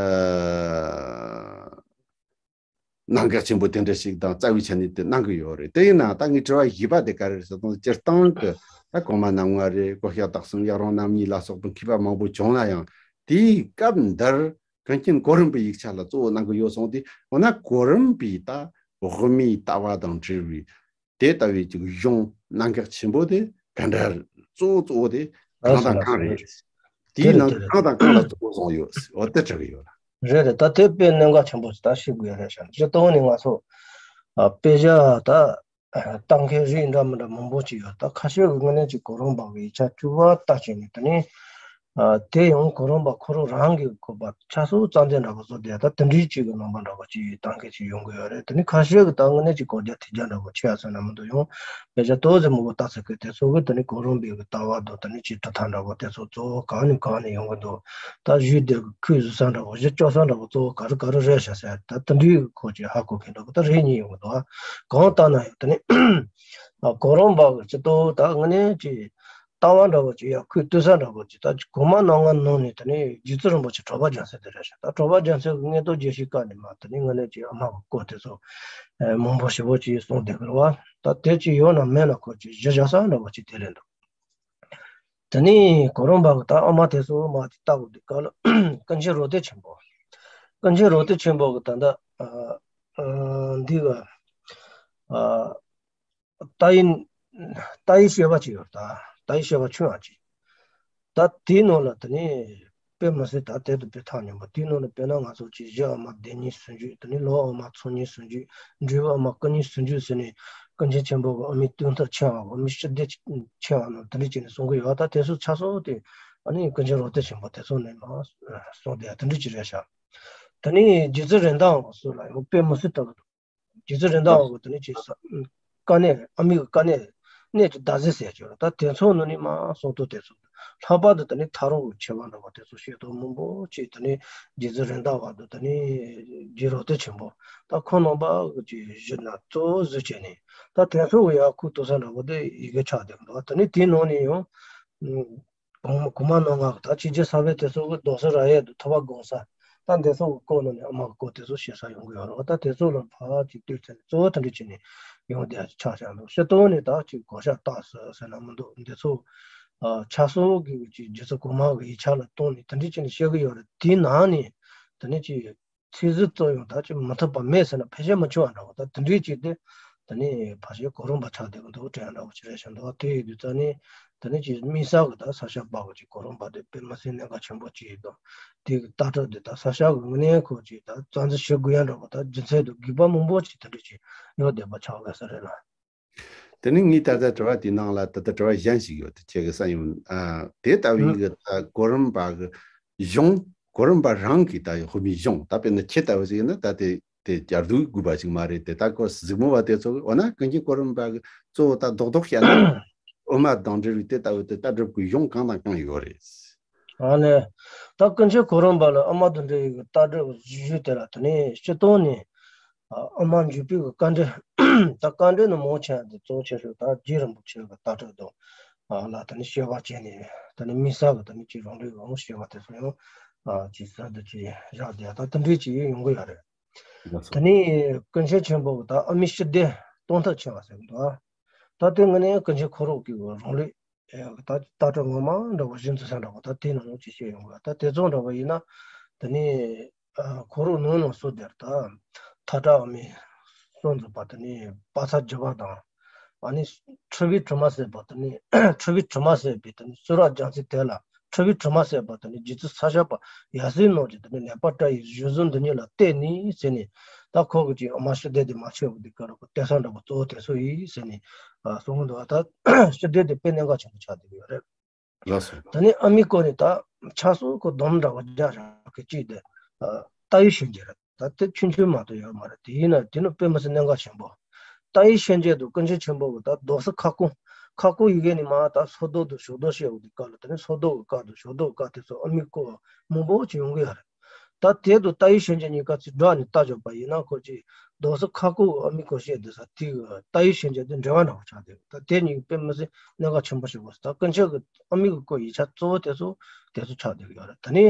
གནད་འགག་ཆེན་པོ་དེ་འདྲ་ཞིག་དང་རྩ་བའི་ཆ་ནས་དེ་གནང་གི་ཡོད་རེད། དེ་ཡིན་ནའང་ད་ངའི་དྲི་བ་བཞི་པ་དེ་ག་རེ་རེད་ཟེར་དུས། སྤྱིར་བཏང་གི་ད་གོང་མ་རྣམ་ལྔ་རེད། གོ་ཤཱཀ་སྟག་གསུམ། ཡབ་རོང་རྣམ་གཉིས་ལ་སོགས་པའི་མཁས་པ་མང་པོ་བྱུང་ན་ཡང་དེའི་སྐབས་འདིར་ཀུན་མཁྱེན་གོ་རིམ་པའི་ཡིག་ཆ་ལ་གཙོ་བོ་གནང་གི་ཡོད་གསུངས་ཏེ། འོ་ན་གོ་རིམ་པའི་ད་དབུ་མའི་ལྟ་བ་དང་འབྲེལ་བའི་དེ་ལྟ་བུའི་ཅིག་གཞུང་གནད་འགག་ཆེན་པོ་དེ་ག་འདྲ་གཙོ་བོ་གཙོ་བོ་དེ་གང་དང་གང་རེད། དེའི་ནང་གང་དང་གང་ལ་གཙོ་བོ་བཟུང་ཡོད། འོ་དེ་དྲི་གི་ཡོད་ལ། རེད་རེད། ད་དེ་དཔེ་གནད་འགག་ཆེན་པོ་ཞིག་ད་ཤེས་དགོས་ཡ་རེད་ཤག་སྤྱིར་བཏང་ནས་ང་ཚོ་ཨ་དཔེ་ཆ་ད་ལྟ་མཁན་རིགས་འདྲ་མི་འདྲ་མང་པོ་ཅིག་ཡོད། ད་ཁ་ཤས་ཀྱིས་དངོས་གནས་ཀྱི་གོ་རིམ་པ་གི་ཡིག་ཆ་བཅུ་པ་ལྟ་བྱས་ནས། དེ་ནས་ཨ་དེ་ཡང་གོ་རིམ་པ་ཁོ་རང་རང་གི་བཀོད་པ་ཆ་ཚང་རྩ་འཛིན་འདྲ་པོ་བཟོ་དེ་ད་དེ་འདྲའི་ཅིག་གི་རྣམ་པ་འདྲ་པོ་ཅིག་ཡོད། གཏང་མཁན་ཅིག་ཡོང་གི་ཡོད་རེད། དེ་ནི་ཁ་ཤས་ཀྱིས་ད་དངོས་གནས་ཅིག་གོ་རྒྱ་ཐོས་རྒྱ་འདྲ་པོ་ཆེ་ཡ་ཟེར་ན་མི་འདུག་ཡང་དཔེ་ཆ་ཏོག་ཙམ་མང་པོ་ལྟ་ཚར་གི། དེ་ཚོ་གི་དེ་ནི་གོ་རིམ་པའི་གི་ལྟ་བ་དང་དེ་ནི་ཅིག་གྲུབ་མཐའ་འདྲ་པོ་དེ་ཚོ་གཙོ་བོ་གང་ནས་གང་ནས་ཡོང་གི་འདུག་ད་གཞུང་དེ་གི་ཁུངས་བཟོ་ས་འདྲ་པོ་གཞི་བཅོལ་ས་འདྲ་པོ་གཙོ་བོ་ག་རེ་ག་རེ་རེད་ཤག་ཟེར། ད་དེ་འདྲའི་གི་ཁོ་ཅིག་ཧ་གོ་མཁན་འདྲ་པོ་ད་རེ་གཉིས་ཡོང་གི་འདུག་གང་ལྟར་ན་ཡང་དེ་ནི་ཨ་གོ་རིམ་པ་གི་སྤྱི་ལྟོ་ད་དངོས་གནས་ཀྱི་ལྟ་བ་འདྲ་པོ་ཅིག་ཡ་ཁུངས་གཏུགས་ས་འདྲ་པོ་ཅིག་ད་གོང་མ་རྣམ་ལྔ་ནང་ནས་དེ་ནས་རྗེ་བཙུན་རིན་པོ་ཆེ་གྲགས་པ་རྒྱལ་མཚན་དེ་རེད་ཤག་ད་གྲགས་པ་རྒྱལ་མཚན་གྱི་མངོན་རྟོགས་རྒྱས་བཤད་སྐབས་ནས་མར་དེ་ནས་དངོས་གནས་ཀྱི་ཨ་མ་གི་སྐོར་དེ་ཚོ་ཨེ་མང་པོ་ཞེ་པོ་ཅིག་གསུངས་བསྡད་ཀྱི་རེད་བ། ད་དེ་ཅིག་ཡོད་ན་མེད་ན་ཁོ་ཅིག་གཞི་བཞག་ས་འདྲ་པོ་ཅིག་དེ་རེད་འདུག་དེ་ནས་གོ་རིམ་པ་གི་ད་ཨ་མ་དེ་ཚོ་མར་དེ་ལྟ་དགོས་དུས་སྐབས་ལ་ཀུན་མཁྱེན་རོ་ཏི་ཆེན་པོ། ཀུན་མཁྱེན་རོ་ཏི་ཆེན་པོ་གི་ད་ལྟ་ཨ་ཨ་འདི་གི་ཨ། ཏཱ་ཡི་ཏཱ་ཡི་བཤད་པ་ཅིག་ཡོད་རེད། ད་ཏཱ་ཡི་བཤད་པ་ཆུང་བ་ཅིག་ད་དེའི་ནང་ལ་དེ་ནས་དཔེ་མི་སྲིད་ད་དེ་དང་དཔེ་ཐག་ཉེ་པོ། དེའི་ནང་ལ་དཔེར་ན་ང་ཚོ་ཅིག་གཞི་ཨ་མ་བདེན་གཉིས་ཟུང་འཇུག་དེ་ནས་ལོ་ཨ་མ་ཚོགས་གཉིས་ཟུང་འཇུག་འབྲས་བུ་ཨ་མ་སྐུ་གཉིས་ཟུང་འཇུག་ཟེར་ནས་ཀུན་མཁྱེན་ཆེན་པོ་གི་ཨ་མའི་སྟོན་ཐབས་ཆེ་བ་གི་ཨ་མའི་ཞི་བདེ་ཆེ་བ་རྣམས་དེ་འདྲ་བྱས་ནས་གསུང་གི་ཡོད། ད་དེ་ཚོ་ཆ་ཚང་དེ་ཨ་ནི་ཀུན་མཁྱེན་རབ་བརྟན་ཆེན་པོ་དེ་ཚོ་ནས་མར་གསུངས་བསྡད་ཡ་དེ་འདྲ་ཅིག་རེད་ཤག་དེ་ནས་རྗེ་བཙུན་རེད་མདའ་བ་སོགས་ལ་ཡང་དཔེ་མི་སྲིད་ལྟ་བུ་འདུག་རྗེ་བཙུན་རེད་མདའ་བ་གི་དེ་ནས་ཅིག་ས་དཀའ་གནད་ཨ་མའི་གི་དཀའ་གནད་གནད་ཀྱི་བདག་འཛིན་ཟེར་གྱི་ཡོད་རེད། ད་དེ་ཚོ་ནང་ནས་མར་གསུང་ཐུབ་དེ་ཚོ་ལྷག་པར་དུ་དེ་ནས་ཐག་རིང་གི་ཆེ་བ་འདྲ་བ་དེ་ཚོ་ཤེས་རྟོགས་མང་པོ་ཅིག་དེ་ནས་རྗེ་བཙུན་རེད་མདའ་བ་དང་དེ་ནས་རྗེ་རབ་བརྟན་ཆེན་པོ་ད་ཁོང་རྣམ་པ་གི་ཅིག་གཞི་ན་གཙོ་བོ་བཟོས་བྱས་ནས་ད་དེ་ཚོ་གི་ཡར་ཁུག་ཏུ་ས་འདྲ་བོ་དེ་ཡི་གེ་ཆགས་བསྡད་འདུག་དེ་ནས་དེའི་ནང་ནས་ཡང་གོང་གོང་མ་ནང་ང་ད་ཆོས་རྗེ་ས་པཎ་དེ་ཚོ་གི་རྡོ་སོལ་ར་ཡས་དུ་ཐོས་པ་སྒོམ་ས་ད་འདི་ཚོ་གི་སྐོར་ནང་ནས་ཨ་མ་གི་སྐོར་དེ་ཚོ་བཤད་ས་ཡོང་གི་ཡོད་རེད། ད་དེ་ཚོ་ལ་ཕར་ཅིག་ལྟོས་ཚེ་གཙོ་བོ་དེ་འདྲ་བྱས་ནས་ཡོང་བསྡད་ཆགས་བཞག་འདུག་སྤྱིར་བཏང་ནས་ད་ཅིག་གོ་ཤ་བཏགས་ཟེར་ཟེར་ན་མི་འདུག་འདི་ཚོ་ཨ་ཆ་ཚང་གི་ཅིག་རྗེ་བཙུན་གོང་མ་གི་ཡིག་ཆ་ལ་བལྟས་ནས་དེ་འདྲ་བྱས་ནས་བཤད་གི་ཡོད་རེད། དེའི་ནང་ནས་དེ་ནས་ཅིག་ཚིག་ཟུར་ཙམ་ཡང་ད་ཅིག་མི་ཐུབ་པ་མེད་ཟེར་ན་ཕལ་ཆེར་མི་ཆུང་བ་འདྲ་བོ། ད་དེ་འདྲའི་ཅིག་དེ་དེ་ནས་ཕལ་ཆེར་གོ་རིམ་པ་ཆགས་བསྡད་ཀྱི་འདུག་དྲན་འདྲ་བོ་ཅིག་རེད་ཤག་འདུག་དེ་ཡིན་དུས་ཙང་ནས་དེ་ནས་ཅིག་དམིགས་བསལ་གྱི་ད་ས་སྐྱ་པ་གི་ཅིག་གོ་རིམ་པ་དེ་དཔེ་མི་སྲིད་གནད་འགག་ཆེན་པོ་ཅིག་ཡིན་འདུག་དེ་གི་ལྟ་གྲུབ་དེ་ད་ས་སྐྱ་གི་དངོས་གནས་ཁོ་ཅིག་ད་རྩ་འཛིན་བྱེད་དགོས་ཡ་འདྲ་བོ་ད་རྒྱུ་མཚན་དང་དགོས་པ་མང་པོ་ཅིག་དེ་འདྲ་ཅིག་ཡོད་བསྡད་པ་ཆགས་བསྡད་ས་རེད་ལ། དེ་ནས་ངས་ད་ལྟ་དྲི་བ་དེའི་ནང་ལ་ད་ལྟ་དྲི་བ་གཞན་ཞིག་ཡོད་དེ་ཁྱེད་ཀྱི་ས་ཡོང་ཨ་དེ་ལྟ་བུའི་ཨུ་གི་ད་གོ་རིམ་པ་གི་གཞུང་གོ་རིམ་པ་རང་གི་ད་ཡོད་དབུ་མའི་གཞུང་ད་དཔེར་ན་ཁྱེད་ལྟ་བུ་ཞིག་ཡིན་ན་ད་དེ་དེ་བསྐྱར་ཟློས་དགོས་པ་ཞིག་མ་རེད་དེ། ད་ཁོ་གཟིགས་མོ་བ་དེ་ཚོ་གི་འོ་ན་ཀུན་མཁྱེན་གོ་རིམ་པ་གི་གཙོ་བོ་ད་རྡོག་རྡོག་བཤད་ན་དབུ་མ་དང་འབྲེལ་བའི་དེ་ལྟ་བུ་དེ་ལྟ་གྲུབ་ཀྱི་གཞུང་གང་དང་གང་ཡོད་རེད། ཨ་ནི། ད་ཀུན་མཁྱེན་གོ་རིམ་པ་ལ་དབུ་མ་དང་འབྲེལ་བའི་ལྟ་གྲུབ་བཞི་བཞི་དེ་ལ་དེ་ནས་སྤྱིར་བཏང་ནས་ཨ་དབུ་མ་འཇུག་པའི་གི་དཀའ་འགྲེལ། ད་དཀའ་འགྲེལ་ནི་མང་ཆེ་བ་དེ་གཙོ་ཆེ་ཤོས་ད་རྗེ་རིན་པོ་ཆེ་གི་ལྟ་གྲུབ་དང་ཨ་ལ་དེ་ནས་བཤད་པ་བྱས་ནས་དེ་ནས་དམིགས་བསལ་གི་དེ་ནས་ཅིག་རང་ལུགས་ཀྱི་དབུ་མ་བཤད་པ་དེ་ཚོ་ཡང་ཨ་ཅིག་ཟུར་དུ་ཅིག་བཞག་བསྡད་ད་དེ་འདྲའི་ཅིག་ཡོང་གི་ཡོད་རེད། ལགས་སོ། དེ་ནས་ཀུན་མཁྱེན་ཆེན་པོ་གི་ད་དབུ་མའི་སྤྱི་དོན་སྟོང་ཐུབ་ཆེ་བ་ཟེར་གི་འདུག་ད་དེ་དངོས་གནས་ཀུན་མཁྱེན་ཁོ་རང་གི་རང་ལུགས་ད་ལྟ་གྲུབ་ངོ་མ་འདྲ་བོ་གཞི་འཛིན་ས་འདྲ་བོ་ད་དེ་ནང་ལོགས་ཅིག་བཤད་ཡོང་གི་ད་དེ་ཚོ་འདྲ་བོ་ཡིན་ན་དེ་ནས་ཁོ་རང་ནང་ནང་སོ་དེར་ད་མཐའ་བྲལ་དབུ་མའི་གསུང་མཛད་པ་དེ་ནས་དཔག་ཚད་བརྒྱད་པ་དང་ཨ་ནི་འཁྲུལ་པའི་དྲི་མ་ཟད་པ་དེ་ནས་འཁྲུལ་པའི་དྲི་མ་ཟད་པའི་དེ་ནས་གསུང་རབ་རྒྱ་མཚོའི་དོན་ལ། འཁྲུལ་པའི་དྲི་མ་ཟད་པ་དེ་ནི་རྗེ་བཙུན་ས་སྐྱ་པ་ཡབ་སྲས་རྣམས་ཀྱིས་དེ་ནི་ལེགས་པར་བཀྲལ་བའི་གཞུང་ཟུར་འདི་ཉིད་ལ་བརྟེན་ནས་ཟེར་ནས་ད་ཁོ་གི་ཅིག་དབུ་མ་སྤྱི་དོན་དེ་མ་ཆད་པ་དེ་ག་རུ་གོ་བསྟན་ས་འདྲ་པོ་གཙོ་བོ་དེ་ཚོ་ཡིན་ཟེར་ནས་གསུང་གི་འདུག་ད་སྤྱི་དོན་དེ་དཔེ་གནད་འགག་ཆེན་པོ་ཆགས་བསྡད་ཀྱི་ཡོད་རེད། ལགས་སོ། ད་ནི་དབུ་མའི་སྐོར་ནི་ད་ཆ་ཚང་ཁོ་སྡོམ་འདྲ་པོ་རྒྱག་བཞག་གི་ཅིག་དེ་ལྟ་བའི་ཤན་འབྱེད་རེད། ད་དེ་ཆུང་ཆུང་མ་གཏོགས་ཡོད་མ་རེད། དེ་ཡིན་ན་དེ་ནི་དཔེ་མི་སྲིད་གནད་འགག་ཆེན་པོ། ལྟ་བའི་ཤན་འབྱེད་དུ་ཀུན་མཁྱེན་ཆེན་པོ་གི་ད་མདོ་སོགས་ཁ་སྐོང་། ཁ་སྐོང་ཡི་གེ་ནི་མ་ད་སོར་བཟློག་དང་ཕྱོགས་བཟློག་བཤད་འོ་དེ་སྐབས་ལ་དེ་ནི་སོར་བཟློག་གི་སྐབས་དང་ཕྱོགས་བཟློག་གི་སྐབས་དེ་ཚོ་དབུ་མའི་སྐོར་མང་པོ་ཅིག་ཡོང་གི་ཡོད་རེད། ད་དེ་དུ་ལྟ་བའི་ཤན་འབྱེད་གཉིས་ཀ་ཚིག་སྦྲགས་ནས་ལྟ་བྱས་པ་ཡིན་ན་ཁོ་ཅིག་མདོ་སོགས་ཁ་སྐོང་གི་དབུ་མའི་སྐོར་བཤད་དེ་ས་དེ་གི་ལྟ་བའི་ཤན་འབྱེད་དེ་འབྲེལ་བ་འདྲ་བོ་ཆགས་བསྡད་ད་དེ་གཉིས་ཀྱི་དཔེ་མི་སྲིད་གནད་འགག་ཆེན་པོ་ཞིག་གོ་ད་ཀུན་མཁྱེན་གི་དབུ་མའི་གི་སྐོར་ཡིག་ཆ་གཙོ་བོ་དེ་ཚོ་དེ་ཚོ་ཆགས་བསྡད་ཀྱི་ཡོད་རེད། ད་ནི།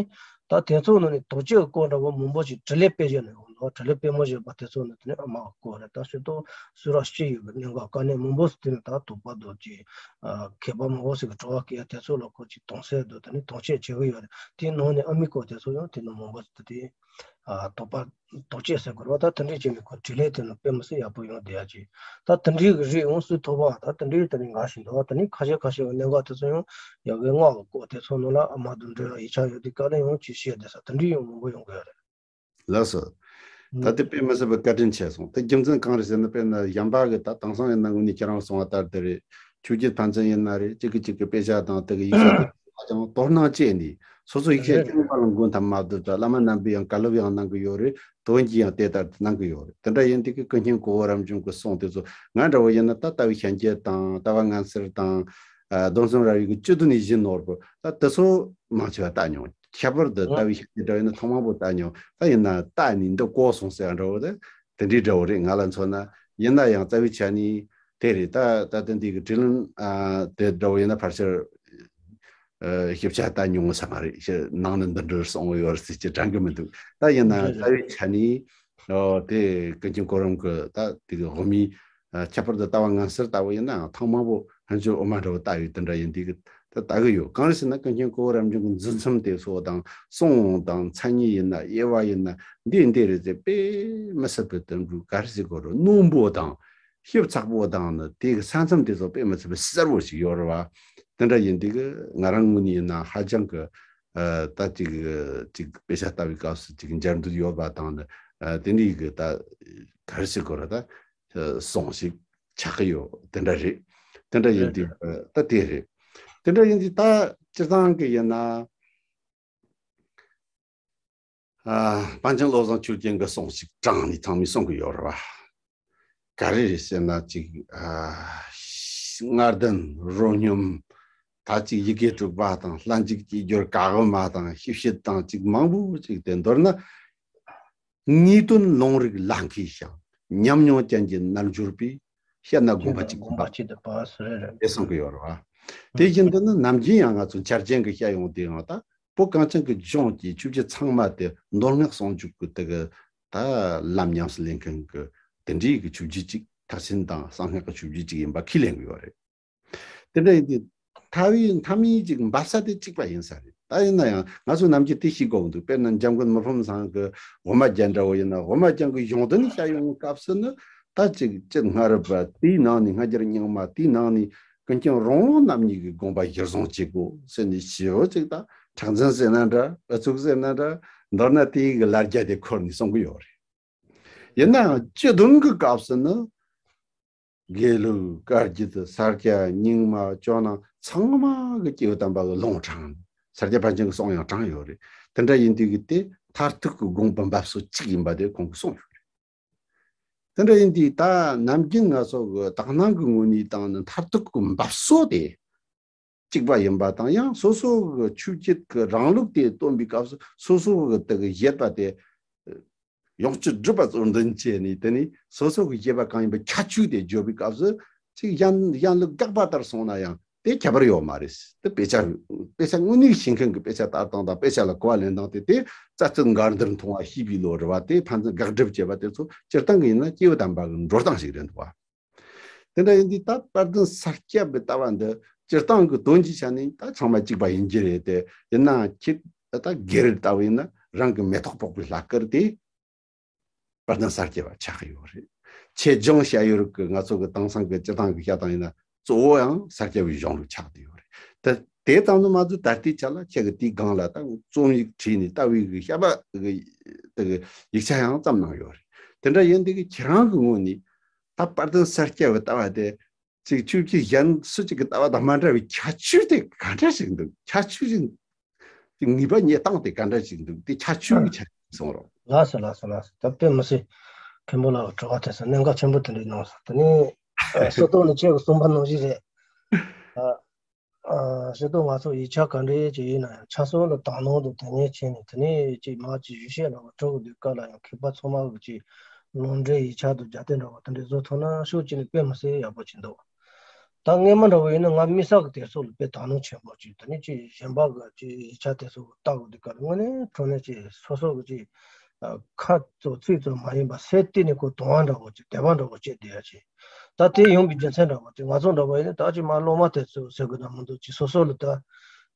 ད་དེ་ཚོ་ནང་ནས་དོགས་གཅོད་སྐོར་འདྲ་བོ་མང་པོ་ཞིག་དྲིས་ལན་དཔེ་བཞག་ནས་ཡོང་ནོ། དྲིས་ལན་དཔེ་མོ་བཞག་པ་དེ་ཚོ་ནི་དེ་ནས་དབུ་མ་སྐོར་རེད། ད་ཕྱི་དོ་གསུང་རབ་སྤྱི་ཡི་གི་གནད་འགག་དཀའ་གནད་མང་པོ་ཞིག་དེ་ནི་ད་དོགས་པ་དོགས་ཀྱི་མཁས་པ་མང་པོ་ཞིག་གི་དྲི་བ་བཀོད་ཡ་དེ་ཚོ་ལ་ཁོ་ཅིག་དོགས་སེལ་དུ་དེ་ནི་དོགས་གཅོད་བྱེད་གི་ཡོད་རེད། དེའི་ནང་ནས་དབུ་མའི་སྐོར་དེ་ཚོ་ཡང་དེ་ནི་མང་པོ་ཞིག་དེ་དེ་དོགས་པ་དོགས་གཅོད་ཟེར་དགོས་རེད་བ། ད་དེ་འདྲས་བྱས་ནས་ཁོ་དྲིས་ལན་དེ་ནི་དཔེ་མི་སྲིད་ཡག་པོ་ཡོང་བསྡད་ཡ་ཅིག་ད་དེ་འདྲས་གི་རིགས་ཡོང་སྲིད་ཐུབ་པ་ད་དེ་འདྲས་དེ་ནི་འགའ་ཞིག་འདུག་བ། དེ་ནི་ཁ་ཤས་ཁ་ཤས་ཀྱི་གནད་འགག་དེ་ཚོ་ཡང་། ཡ་གི་སྔགས་ཀྱི་སྐོར་དེ་ཚོ་ནང་ལ་དབུ་མ་དང་འབྲེལ་བའི་ཡིག་ཆ་ཡོད་དུས་དཀའ་ལས་ཡོང་ཅིག་བཤད་བསྡད་ས་དེ་འདྲའི་ཡང་མང་པོ་ཡོང་གི་ཡོད་རེད། ལགས་སོ། ད་ཨུ། དེ་དཔེ་མི་སྲིད་པའི་བཀའ་དྲིན་ཆེ་སོང་། དེ་རྒྱུ་མཚན་གང་རེད་ཟེར་ན་དཔེར་ན་གཞན་པ་གི་ད་དེང་སང་ཡིན་ན་དངོས་གནས་ཁྱེད་རང་གསུང་བ་ལྟར་དེ་རེད། ཆོས་བརྒྱུད་ཕན་ཚུན་ཡིན་ན་རེད། གཅིག་གིས་གཅིག་གི་དཔེ་ཆ་དང་དེ་གི་ཡིག་ཆ་དེ་ཚོ་ཀྱང་དོ་སྣང་བྱས་ནས་སོ་སོ་ཡིག་ཆ་རེད་རེད། རྐྱང་པ་ལ་མགོ་འཐོམ་མ་བསྡད་པ་བླ་མ་རྣམ་པས་ཡང་བཀའ་སློབ་ཡང་གནང་གི་ཡོད་རེད། དོན་གྱིས་ཡང་དེ་ལྟར་གནང་གི་ཡོད་རེད། དེ་འདྲ་ཡིན་དུས་ཀྱི་ཀུན་མཁྱེན་གོ་བོ་རབ་འབྱམས་ཀྱི་གསུང་དེ་ཚོ་ང་འདྲ་བོ་ཡིན་ན་ད་ལྟ་བའི་ཤན་འབྱེད་དང་ལྟ་བ་ངན་སེལ་དང་། ཨ་སྡོམ་གསུམ་རབ་དབྱེ་གི་སྤྱི་དོན་ནས་བཞིན་ནོར་བུ་ད་དེ་ཚོ་མང་ཆེ་བ་བལྟ་མྱོང་། ཁྱད་པར་དུ་ལྟ་བའི་ཤན་འབྱེད་འདྲ་བོ་ཡིན་ན་ཐེངས་མང་པོ་བལྟ་མྱོང་། ད་ཡིན་ན་བལྟས་ནས་འདི་གོ་སོང་ཟེར་འདྲ་བོ་དེ་དེ་འདྲའི་འདྲ་བོ་རེད། ང་ལ་མཚོན་ན་ཡིན་ན་ཡང་རྩ་བའི་ཆ་ནས་དེ་རེད། ད་ད་ལྟ་འདི་གི་དྲིས་ལན་ཨ་དེ་འདྲ་བོ་ཡིན་ན་ཕལ་ཆེར། ཨ་ཞིབ་ཆ་ལྟ་མྱོང་ས་མ་རེད། ཞེ་ནང་ནས་འདི་འདྲ་གསུང་གི་ཡོད་རེད་ཟེར་གྱི་དྲན་གྱི་མི་འདུག་ད་ཡིན་ན་རེད་རྩ་རེད། བའི་ཆ་ནས་ཨོ་དེ་ཀུན་མཁྱེན་གོ་རམས་ཀྱི་ད་དེ་གི་དབུ་མའི་ཨ་ཁྱད་པར་དུ་ལྟ་བ་ངན་སེལ་ལྟ་བུ་ཡིན་ནའང་ཐེངས་མང་པོ་ཕན་ཆད་དབུ་མ་འདྲ་བོ་ལྟ་ཡོད་དེ་འདྲ་ཡིན་དུས་ད་ལྟ་གི་ཡོད། གང་རེད་ཟེར་ན་ཀུན་མཁྱེན་གོ་རམས་ཀྱི་འཛིན་མཚམས་དེ་ཚོ་དང་གསུང་དང་མཚན་ཉིད་ཡིན་ན་དབྱེ་བ་ཡིན་ན་འདི་འདི་རེད་ཟེར་དཔེ་མི་སྲིད་པའི་དོན་འགྲུབ་ག་རེ་ཟེར་དགོས་རེད། རྣོན་པོ་དང་། ཞིབ་ཚགས་པོ་དང་ནི་དེ་གི་ས་མཚམས་དེ་ཚོ་དཔེ་མི་སྲིད་པའི་གསལ་བོ་ཞིག་ཡོད་རེད་བ། དེ་འདྲ་ཡིན་དུས་ང་རང་ངོས་ནས་ཡིན་ན་ཧ་ཅང་གི་ད་ཅིག་ཅིག་དཔེ་ཆ་ལྟ་བའི་སྐབས་སུ་ཅིག་འབྱར་འདུག་ཡོད་པ་དང་ནི་དེ་འདྲའི་གི་ད་ག་རེ་ཟེར་དགོས་རེད། ད་སོང་ཞིག་ཆགས་ཀྱི་ཡོད། དེ་འདྲ་རེད། དེ་འདྲ་ཡིན་དུས་ད་དེ་རེད། དེ་འདྲ་ཡིན་དུས་ད་སྤྱིར་བཏང་གི་ཡིན་ན། ཨ། པཎ་ཆེན་བློ་བཟང་ཆོས་རྒྱན་གྱི་གསུང་ཞིག་དྲངས་ནས་ཚང་མས་གསུང་གི་ཡོད་རེད་བ། ག་རེ་རེད་ཟེར་ན་ཅིག་ཨ། ལྔ་ལྡན་རོ་སྙོམས། ད་ཅིག་ཡི་གེ་དྲུག་པ་དང་ལྷན་ཅིག་སྐྱེས་སྦྱོར་ག་གི་མ་དང་ཤེས་བྱེད་དང་ཅིག་མང་པོ་ཅིག་དེ་མདོར་ན། ངེས་དོན་ལུང་རིགས་ལ་མཁས་ཤིང་ཉམས་མྱོང་ཅན་གྱི་རྣལ་འབྱོར་པས་བཤད་ན་དགོངས་པ་གཅིག་པ་དགོངས་པ་གཅིག་ཏུ་འབབ་ཟེར་རེད། དེ་གསུང་གི་ཡོད་རེད་བ། དེ་བཞིན་དུ་ནི་ནམ་རྒྱུན་ཡང་ང་ཚོ་འཆར་ཅན་གྱི་བཤད་ཡོང་དུས་ཡང་ད་བོད་གངས་ཅན་གྱི་ལྗོངས་ཀྱི་ཆོས་བརྒྱུད་ཚང་མ་དེ་མདོ་སྔགས་ཟུང་འཇུག་གི་དེ་གི་ད་ལམ་ཉམས་སུ་ལེན་མཁན་གྱི་དེ་འདྲའི་གི་ཆོས་བརྒྱུད་ཅིག་མཐར་ཕྱིན་དང་གསང་སྔགས་ཀྱི་ཆོས་བརྒྱུད་ཅིག་ཡིན་པ་ཁས་ལེན་གྱི་ཡོད་རེད། དེ་འདྲ་ཡིན་དུས་མཐའ་དབུས་མཐའ་མིའི་ཅིག་འབབ་ས་དེ་གཅིག་པ་ཡིན་ས་རེད། ད་ཡིན་ན་ཡང་ང་ཚོ་ནམ་རྒྱུན་དེ་ཤེས་དགོས་འདུག་དཔེར་ན་འཇམ་མགོན་མི་ཕམ་ཚང་གི་འོ་མ་རྒྱན་འདྲ་བོ་ཡིན་ན་འོ་མ་རྒྱན་གྱི་གཞུང་དོན་བཤད་ཡོང་སྐབས་སུ་ནི་ད་ཅིག་སྤྱིར་སྔ་རབས་པ་དེའི་ནང་ནས་སྔ་རྒྱུད་རྙིང་མ་དེའི་ནང་ནས་ཀུན་མཁྱེན་རོང་བོ་རྣམ་གཉིས་ཀྱི་དགོངས་པ་གཞིར་བཟུང་བྱེད་དགོས་ཟེར་ནས་ཞེ་པོ་ཅིག་ད་མཁྲེགས་འཛིན་ཟེར་ན་འདྲ་ཨུ་ཚུགས་ཟེར་ན་འདྲ་མདོར་ན་དེའི་གི་ལ་རྒྱ་དེ་འཁོར་ནས་གསུང་གི་ཡོད་རེད། ཡིན་ནའང་སྤྱི་དོན་གྱི་སྐབས་སུ་ནི། དགེ་ལུགས་བཀའ་བརྒྱུད་ས་སྐྱ་རྙིང་མ་ཇོ་ནང་ཚང་མ་གི་སྐྱེས་བུ་དམ་པ་གི་ལུང་དྲངས། ས་སྐྱ་པཎ་ཆེན་གྱི་གསུང་ཡང་དྲངས་ཡོད་རེད། དེ་འདྲ་ཡིན་དུས་ཀྱི་དེ་མཐར་ཐུག་གི་དགོངས་པ་འབབ་སོ་གཅིག་ཡིན་པ་དེ་ཁོང་གིས་གསུངས་ཡོད་རེད། དེ་འདྲ་ཡིན་དུས་ད་ནམ་རྒྱུན་ང་ཚོ་གི་དག་སྣང་གི་ངོས་ནས་བཏང་ན་མཐར་ཐུག་གི་འབབ་སོ་དེ་གཅིག་པ་ཡིན་པ་དང་ཡང་སོ་སོ་གི་ཆོས་བརྒྱུད་ཀྱི་རང་ལུགས་དེ་སྟོན་པའི་སྐབས་སུ་སོ་སོ་གི་དེ་གི་བཞེད་པ་དེ། ཡོངས་སུ་གྲུབ་པ་གཙོར་འདོན་བྱས་ནས་དེ་ནི་སོ་སོ་གི་བཞེད་པ་གང་ཡིན་པ་ཁྱད་ཆོས་དེ་བརྗོད་པའི་སྐབས་སུ་ཅིག་གཞན་གཞན་ལུགས་དགག་པ་ལྟར་སོང་ན་ཡང་དེ་ཁྱད་པར་ཡོད་མ་རེད། དེ་དཔེ་ཆ་དཔེ་ཆ་དངོས་གནས་ཤེས་མཁན་གྱི་དཔེ་ཆ་ལྟ་སྟངས་དང་དཔེ་ཆ་ལ་གོ་བ་ལེན་སྟངས་དེ་དེ་རྩ་ཚིག་འགལ་ཟླར་མཐོང་བ་ཤེས་པའི་བློ་རེད་བ། དེ་ཕན་ཚུན་དགག་སྒྲུབ་བྱེད་པ་དེ་ཚོ་སྤྱིར་བཏང་གི་ཡིན་ན་སྐྱེས་བུ་དམ་པ་གི་འགྲོ་སྟངས་ཤིག་རེད་འདུག་བ། དེ་འདྲ་ཡིན་དུས་ད་དཔལ་ལྡན་ས་སྐྱ་པའི་ལྟ་བ་འདི་སྤྱིར་བཏང་གི་དོན་གྱི་ཆ་ནས་ད་ཚང་མ་གཅིག་པ་ཡིན་གྱི་རེད་དེ། ཡིན་ནའང་ཁྱེད་ད་སྒེར་ལྟ་བུ་ཡིན་ན་རང་གི་མེ་ཏོག་ཕོག་པའི་ལྷ་སྐལ་དེ་དཔལ་ལྡན་ས་སྐྱ་པ་ཆགས་ཀྱི་ཡོད་རེད། ཆེད་སྦྱོང་བྱ་ཡུལ་གྱི་ང་ཚོ་གི་དེང་སང་གི་སྤྱིར་བཏང་གི་བཤད་སྟངས་ཡིན་ན་གཙོ་བོ་ཡང་ས་སྐྱ་པའི་གཞུང་ལུགས་ཆགས་བསྡད་ཡོད་རེད། ད་དེ་ཙམ་དུ་མ་ཟད་ད་ལྟའི་ཆ་ལ་ཁྱེད་ཀྱི་དེའི་སྒང་ལ་ད་རྩོམ་ཡིག་བྲིས་ནས་ལྟ་བའི་གི་བཤད་པ་གི་ཡིག་ཆ་ཡང་བརྩམས་གནང་ཡོད་རེད། དེ་འདྲ་ཡིན་དུས་ཀྱི་ཁྱེད་རང་གི་ངོས་ནས་ད་དཔལ་ལྡན་ས་སྐྱ་པའི་ལྟ་བ་དེ་ཅིག་ཆོས་བརྒྱུད་གཞན་སུ་གཅིག་གི་ལྟ་བ་དང་མ་འདྲ་བའི་ཁྱད་ཆོས་དེ་ག་འདྲ་ཞིག་འདུག་ཁྱད་ཆོས་ཞིག་དེ་ངེས་པ་རྙེད་སྟངས་དེ་ག་འདྲ་ཞིག་འདུག་དེ་ཁྱད་ཆོས་ཀྱི་ཆ་ཞིག་གསུང་རོགས། ལགས་སོ་ལགས་སོ་ལགས་སོ། ད་དཔེ་མི་སྲིད་མཁན་པོ་ལགས་དྲི་བ་དེ་ཚོ་གནད་འགག་ཆེན་པོ་དེ་འདྲ་གནང་སོང་། དེ་ནས་ཨ་སོ་ཏོག་ནས་ཁྱེད་ཀྱི་གསུངས་པ་ནང་བཞིན་རེད། ཨ་ཨ་སོ་ཏོག་ང་ཚོ་ཡིག་ཆ་ག་འདྲ་ཅིག་ཡིན་ན་ཡང་ཆ་སོགས་ལ་དག་སྣང་དང་དོན་གཉེར་བྱས་ནས་དེ་ནས་ཅིག་མ་ཅིག་ཞུ་བཤད་ལ་བ་སྤྲོ་བོ་དུས་སྐབས་ལ་ཡང་མཁས་པ་ཚང་མ་གི་ཅིག་ལུང་འདྲེན་ཡིག་ཆ་དང་རྒྱབ་རྟེན་འདྲ་བ་དེ་འདྲ་བཟོ་ཐུབ་ན་ཤུགས་ཅིག་ནས་དཔེ་མི་སྲིད་ཡག་པོ་ཅིག་འདུག་ད་སྔས་མ་འདྲ་བོ་ཡིན་ན་ང་དམིགས་བསལ་གྱི་དེ་ཚོ་ལ་དཔེ་དག་སྣང་ཆེན་པོ་ཅིག་དེ་ནས་ཅིག་གཞན་པ་གི་ཅིག་ཡིག་ཆ་དེ་ཚོ་ལྟ་དགོས་དུས་སྐབས་ལ་དངོས་གནས་དྲང་གནས་ཅིག་སོ་སོ་གི་ཅིག་ཁ་ཙོག་ཚིག་ཙོག་མ་ཡིན་པ་སེ་བལྟས་ནས་ཁོ་དུང་བ་འདྲ་བོ་ཅིག་དད་པ་འདྲ་བོ་སྐྱེས་བསྡད་ཡ་ཅིག་ད་དེ་ཡོང་པའི་རྒྱུ་མཚན་འདྲ་བོ་ཅིག་ང་ཚོ་འདྲ་བོ་ཡིན་ན་ད་ཅིག་མ་སློབ་མ་དེ་ཚོ་ཟེར་དགོས་ན་མི་འདུག་ཅིག་སོ་སོ་ལ་ད་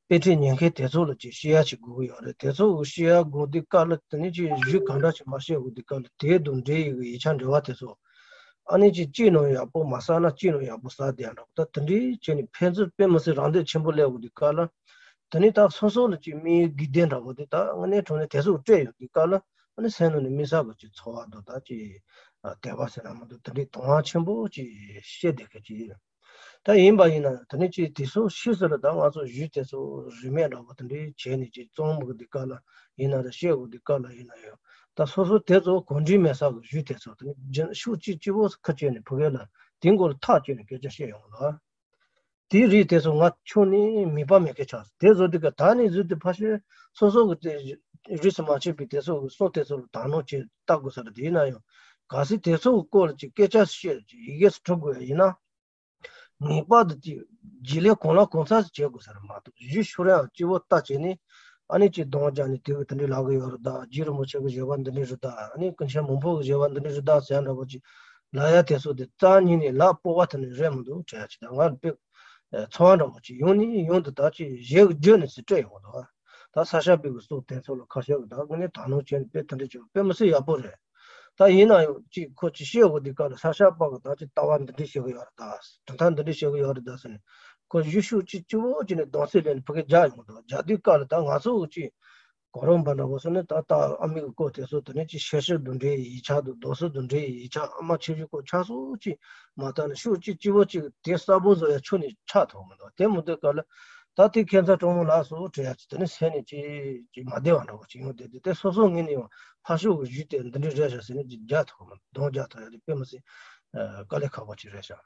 དཔེ་ཁྲིད་ཉན་མཁན་དེ་ཚོ་ལ་ཅིག་བཤད་ཡ་ཅིག་དགོས་ཀྱི་ཡོད་རེད། དེ་ཚོ་གི་བཤད་ཡ་དགོས་དུས་སྐབས་ལ་དེ་ནས་ཅིག་གཞུག་ག་འདྲ་ཅིག་མ་བཤད་དགོས་དུས་སྐབས་ལ་དེ་དང་འབྲེལ་ཡོད་ཀྱི་ཡིག་ཆ་འབྲེལ་བ་དེ་ཚོ། ཨ་ནི་ཅིག་གཅིག་ནང་ཡག་པོ་མ་བསགས་ན་གཅིག་ནང་ཡག་པོ་བསགས་བསྡད་ཡ་འདྲ་བོ། ད་དེ་འདྲའི་བྱས་ནས་ཕན་ཚུན་དཔེ་མི་སྲིད་རང་འདོད་ཆེན་པོ་སླེབས་ཡོང་དུས་སྐབས་ལ། དེ་ནས་ད་སོ་སོ་ལ་ཅིག་དམིགས་ཡུལ་དགོས་དོན་འདྲ་བོ་དེ་ད་དངོས་གནས་དྲང་གནས་དེ་ཚོ་སྤྲད་ཡོང་དུས་སྐབས་ལ་ཨ་ནི་སེམས་ནང་ནས་དམིགས་བསལ་གྱི་ཅིག་ཚོར་བ་དང་ད་ཅིག་དད་པ་ཟེར་ན་མི་འདུག་དེ་འདྲའི་དུང་བ་ཆེན་པོ་ཅིག་བཤད་བསྡད་མཁན་ཅིག་ཡིན། ད་ཡིན་པ་ཡིན་ན་དེ་ནས་ཅིག་དེ་ཚོ་ཕྱིས་སུ་ལ་ད་ང་ཚོ་གཞུག་དེ་ཚོ་རིན་མེད་འདྲ་བོ་དེ་འདྲའི་བྱས་ནས་ཅིག་རྩོམ་གི་དུས་སྐབས་ལ་ཡིན་ན་རེད། བཤད་དགོས་དུས་སྐབས་ལ་ཡིན་ན་ཡང་ད་སོ་སོ་དེ་ཚོ་གོ་འདྲིས་མེད་ས་གི་གཞུག་དེ་ཚོ་དེ་ནས་རྒྱུན་ཤུགས་གཅིག་གཅིག་པོ་ཁ་གཅོད་ནས་ཕ་གི་ལ་དེ་མགོ་ལ་ཐག་གཅོད་ནས་སྐད་ཆ་བཤད་ཡོང་ལ། དེའི་རིགས་དེ་ཚོ་ང་ཁྱོན་ནས་མིད་པ་མེད་མཁན་ཆགས་སོང་། དེ་བཟོ་དུས་ཀ་ད་ནས་བཟོས་ཏེ་ཕལ་ཆེར་སོ་སོ་གི་དེ་རིས་སུ་མ་ཆད་པའི་དེ་ཚོ་གི་སྲོལ་དེ་ཚོ་ལ་དག་སྣང་བྱེད་ལྟ་དགོས་ས་རེད། དེ་ཡིན་ན་ཡང་གལ་སྲིད་དེ་ཚོ་གི་སྐོར་ལ་ཅིག་སྐད་ཆ་བཤད་ཅིག་ཡི་གེ་སུ་གྲུབ་དགོས་ཡ་ཡིན་ན། ངེས་པར་དུ་ཅིག་རྗེས་ལས་གང་ལ་གང་འཚམ་ཞིག་བྱེད་དགོས་ས་རེད་མ་གཏོགས་གཞི་ཤོར་ཡང་སྐྱིད་པོ་ལྟ་བྱས་ནས་ཨ་ནི་ཅིག་གདོང་རྒྱག་ནས་དེ་གི་དེ་འདྲའི་ལབ་གི་ཡོད་རེད་ད། རྗེ་རིན་པོ་ཆེ་གི་བཞེད་པ་འདི་འདྲ་རེད་ད། ཨ་ནི་ཀུན་མཁྱེན་མང་པོ་གི་བཞེད་པ་འདི་འདྲ་རེད་ད་ཟེར་ཡ་འདྲ་པོ་ཅིག་ལབ་ཡ་དེ་ཚོ་དེ་རྩ་ཉིད་ནས་ལབ་སྤོབས་པ་དེ་ནི་རེད་མི་འདུག་དྲན་ཡ་ཅིག་ད་ང་དཔེ་ཚོར་བ་འདྲ་པོ་ཅིག་ཡོང་ནས་ཡོང་དུ་ད་ཅིག་གཞས་གི་བརྗོད་ནས་ཟེར་སྤྲད་ཡོང་འདུག་ད་ས་སྐྱ་པའི་གི་སྲོལ་དེ་ཚོ་ལ་ཁ་ཤས་གི་ད་དངོས་གནས་དག་སྣང་བྱས་ནས་དཔེ་དེ་འདྲ་བྱས་དཔེ་མི་སྲིད་ཡག་པོ་རེད། ད་ཡིན་ན་ཡང་ཅིག་ཁོ་ཅིག་བཤད་དགོས་དུས་སྐབས་ལ་ས་སྐྱ་པ་གི་ད་ཅིག་ལྟ་བ་འདི་འདྲ་བྱེད་གི་ཡོད་རེད་ད། གྲུབ་མཐའ་འདི་འདྲ་བྱེད་གི་ཡོད་རེད་ད་ཟེར་ནས། ཁོ་གཞི་ཤུགས་ཅིག་སྐྱིད་པོ་ཅིག་ནས་གདོང་ཚིག་ལེན་ནས་ཕ་གི་རྒྱག་ཡོང་གི་འདུག་རྒྱག་དུས་སྐབས་ལ་ད་ང་ཚོ་གི་ཅིག་གོ་རིམ་པ་འདྲ་པོ་སོང་ནས། ད་ལྟ་ཨ་མི་གི་སྐོར་དེ་ཚོ་དེ་ནས་ཅིག་ཤེར་ཤེར་དུ་འདྲེ་ཡིག་ཆ་དང་རྡོ་སོལ་དུ་འདྲེ་ཡིག་ཆ། ཨ་མ་ཆེ་ཆུང་སྐོར་ཆ་ཚང་ཅིག་མ་ལྟ་ནས་ཤུགས་ཅིག་སྐྱིད་པོ་ཅིག་དེ་གསལ་པོ་བཟོ་ཡ་ཁྱོན་ནས་ཆགས་ཐུབ་མི་འདུག་དེ་མི་འདུག་སྐབས་ལ་ད་དེ་ཁྱད་མཚར་གྲོང་མོ་ལགས་སོ་བྲེལ་ཡ་ཅིག་དེ་ནས་སེམས་ནས་ཅིག་ཅིག་མ་བདེ་བ་འདྲ་པོ་ཅིག་ཡོང་བསྡད་དུས། དེ་སོ་སོ་ངོས་ནས་ཡང་ཕར་ཕྱོགས་ཀྱི་གཞི་དེ་འདི་འདྲའི་རེད་ཤག་ཟེར་ནས་ཅིག་རྒྱག་ཐུབ་མི་འདུག་གདོང་རྒྱག་ཐུབ་ཡ་དེ་དཔེ་མི་སྲིད་དཀའ་ལས་ཁག་པོ་ཅིག་རེད་ཤག་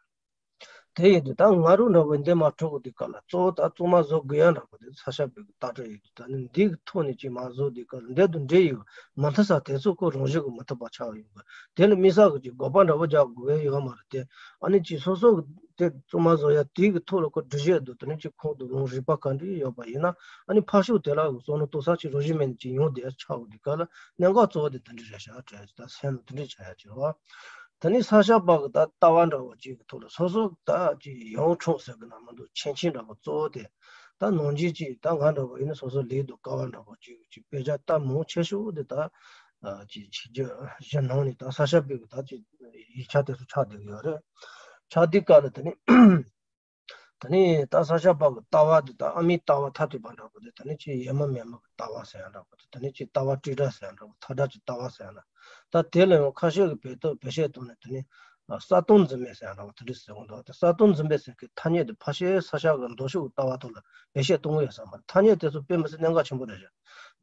དེ་ཡིན་དུས་ད་ང་རང་འདྲ་པོ་འདི་མ་འཕྲོད་གོ་དུས་སྐབས་ལ་གཙོ་བོ་ད་གཙང་མ་བཟོ་དགོས་ཡ་འདྲ་པོ་དེ་ས་ཞབས་པའི་གི་ལྟ་གྲུབ་ཡིན་དུས། ད་ནི་འདི་གི་ཐོག་ནས་ཅིག་མ་བཟོ་དུས་སྐབས་ལ་འདི་དང་འབྲེལ་ཡོད་མ་མཐུན་ས་དེ་ཚོ་ཁོ་རང་བཞིན་གྱིས་མི་ཐུབ་པ་ཆགས་ཡོང་གི། དེ་ལ་དམིགས་བསལ་གྱི་ཅིག་དགག་པ་འདྲ་པོ་རྒྱག་དགོས་ཡ་ཡོད་མ་རེད་དེ། ཨ་ནི་ཅིག་སོ་སོ་གི་དེ་གཙང་མ་བཟོ་ཡ་དེ་གི་ཐོག་ལ་ཁོ་འགྲེལ་བཤད་འདུག་དེ་ནི་ཅིག་ཁོང་དུ་ལོང་རིག་པ་ག་འདྲ་ཡོད་པ་ཡིན་ན། ཨ་ནི་ཕར་ཕྱོགས་དེ་ལ་གི་བསམ་བློ་གཏོང་ས་ཅིག་རང་བཞིན་མེད་ནས་ཅིག་ཡོང་བསྡད་ཡ་ཆགས་ཡོང་དུས་སྐབས་ལ་གནད་འགག་གཙོ་བོ་དེ་དེ་འདྲ་རེད་ཤག་དྲན་ད་སེམས་ལ་དེ་འདྲ་ཆགས་ཡ་ཅིག་རེད་བ། དེ་ནས་ས་ཞབས་པ་གི་ད་ལྟ་བ་འདྲ་བོ་ཅིག་གི་ཐོག་ལ་སོ་སོ་ད་ཅིག་ཡོངས་ཁྲུང་ཟེར་གི་ན་མི་འདུག་མཁྱེན་མཁྱེན་འདྲ་བོ་གཙོ་བོ་དེ། ད་ནང་བཞིན་ཅིག་ད་ང་འདྲ་བོ་ཡིན་ན་སོ་སོ་ལས་དང་སྐལ་བ་འདྲ་བོ་ཅིག་ཅིག་དཔེ་ཆ་ལྟ་མང་ཆེ་ཤོས་དེ་ད་ཅིག་བྱེད་རྒྱུ་གཞི་ནང་ནས་ད་ས་ཞབས་པའི་གི་ད་ཅིག་ཡིག་ཆ་དེ་ཚོ་ཆགས་བསྡད་གི་ཡོད་རེད། ཆགས་དུས་སྐབས་ལ་དེ་ནས། ད་ནི་ད་ས་ཞབས་པ་གི་ལྟ་བ་འདི་ད་ཨ་མའི་ལྟ་བ་མཐར་ཐུག་པ་འདྲ་པོ་དེ། ད་ནི་ཅིག་ཡས་མས་མས་མ་གི་ལྟ་བ་ཟེར་ཡ་འདྲ་པོ་དེ། ད་ནི་ཅིག་ལྟ་བ་ཀྲིག་ཀྲ་ཟེར་ཡ་འདྲ་པོ། མཐའ་བྲལ་གྱི་ལྟ་བ་ཟེར་ཡ་ན། ད་དེ་ལ་ཡང་ཁ་ཤས་ཀྱིས་བེད་སྤྱོད་བེད་སྤྱོད་བཏང་ནས་དེ་ནི་གསལ་སྟོང་འཛིན་མེད་ཟེར་ཡ་འདྲ་པོ་དེ་འདྲ་ཟེར་གི་འདུག་དེ་གསལ་སྟོང་འཛིན་མེད་ཟེར་མཁན་ཐ་སྙད་དེ་ཕལ་ཆེར་ས་སྐྱ་གི་མདོ་ཕྱོགས་ཀྱི་ལྟ་བ་ཐོག་ལ་བེད་སྤྱོད་གཏོང་གི་ཡོད་ས་མ་རེད། ཐ་སྙད་དེ་ཚོ་དཔེ་མི་སྲིད་གནད་འགག་ཆེན་པོ་རེད་ཤག་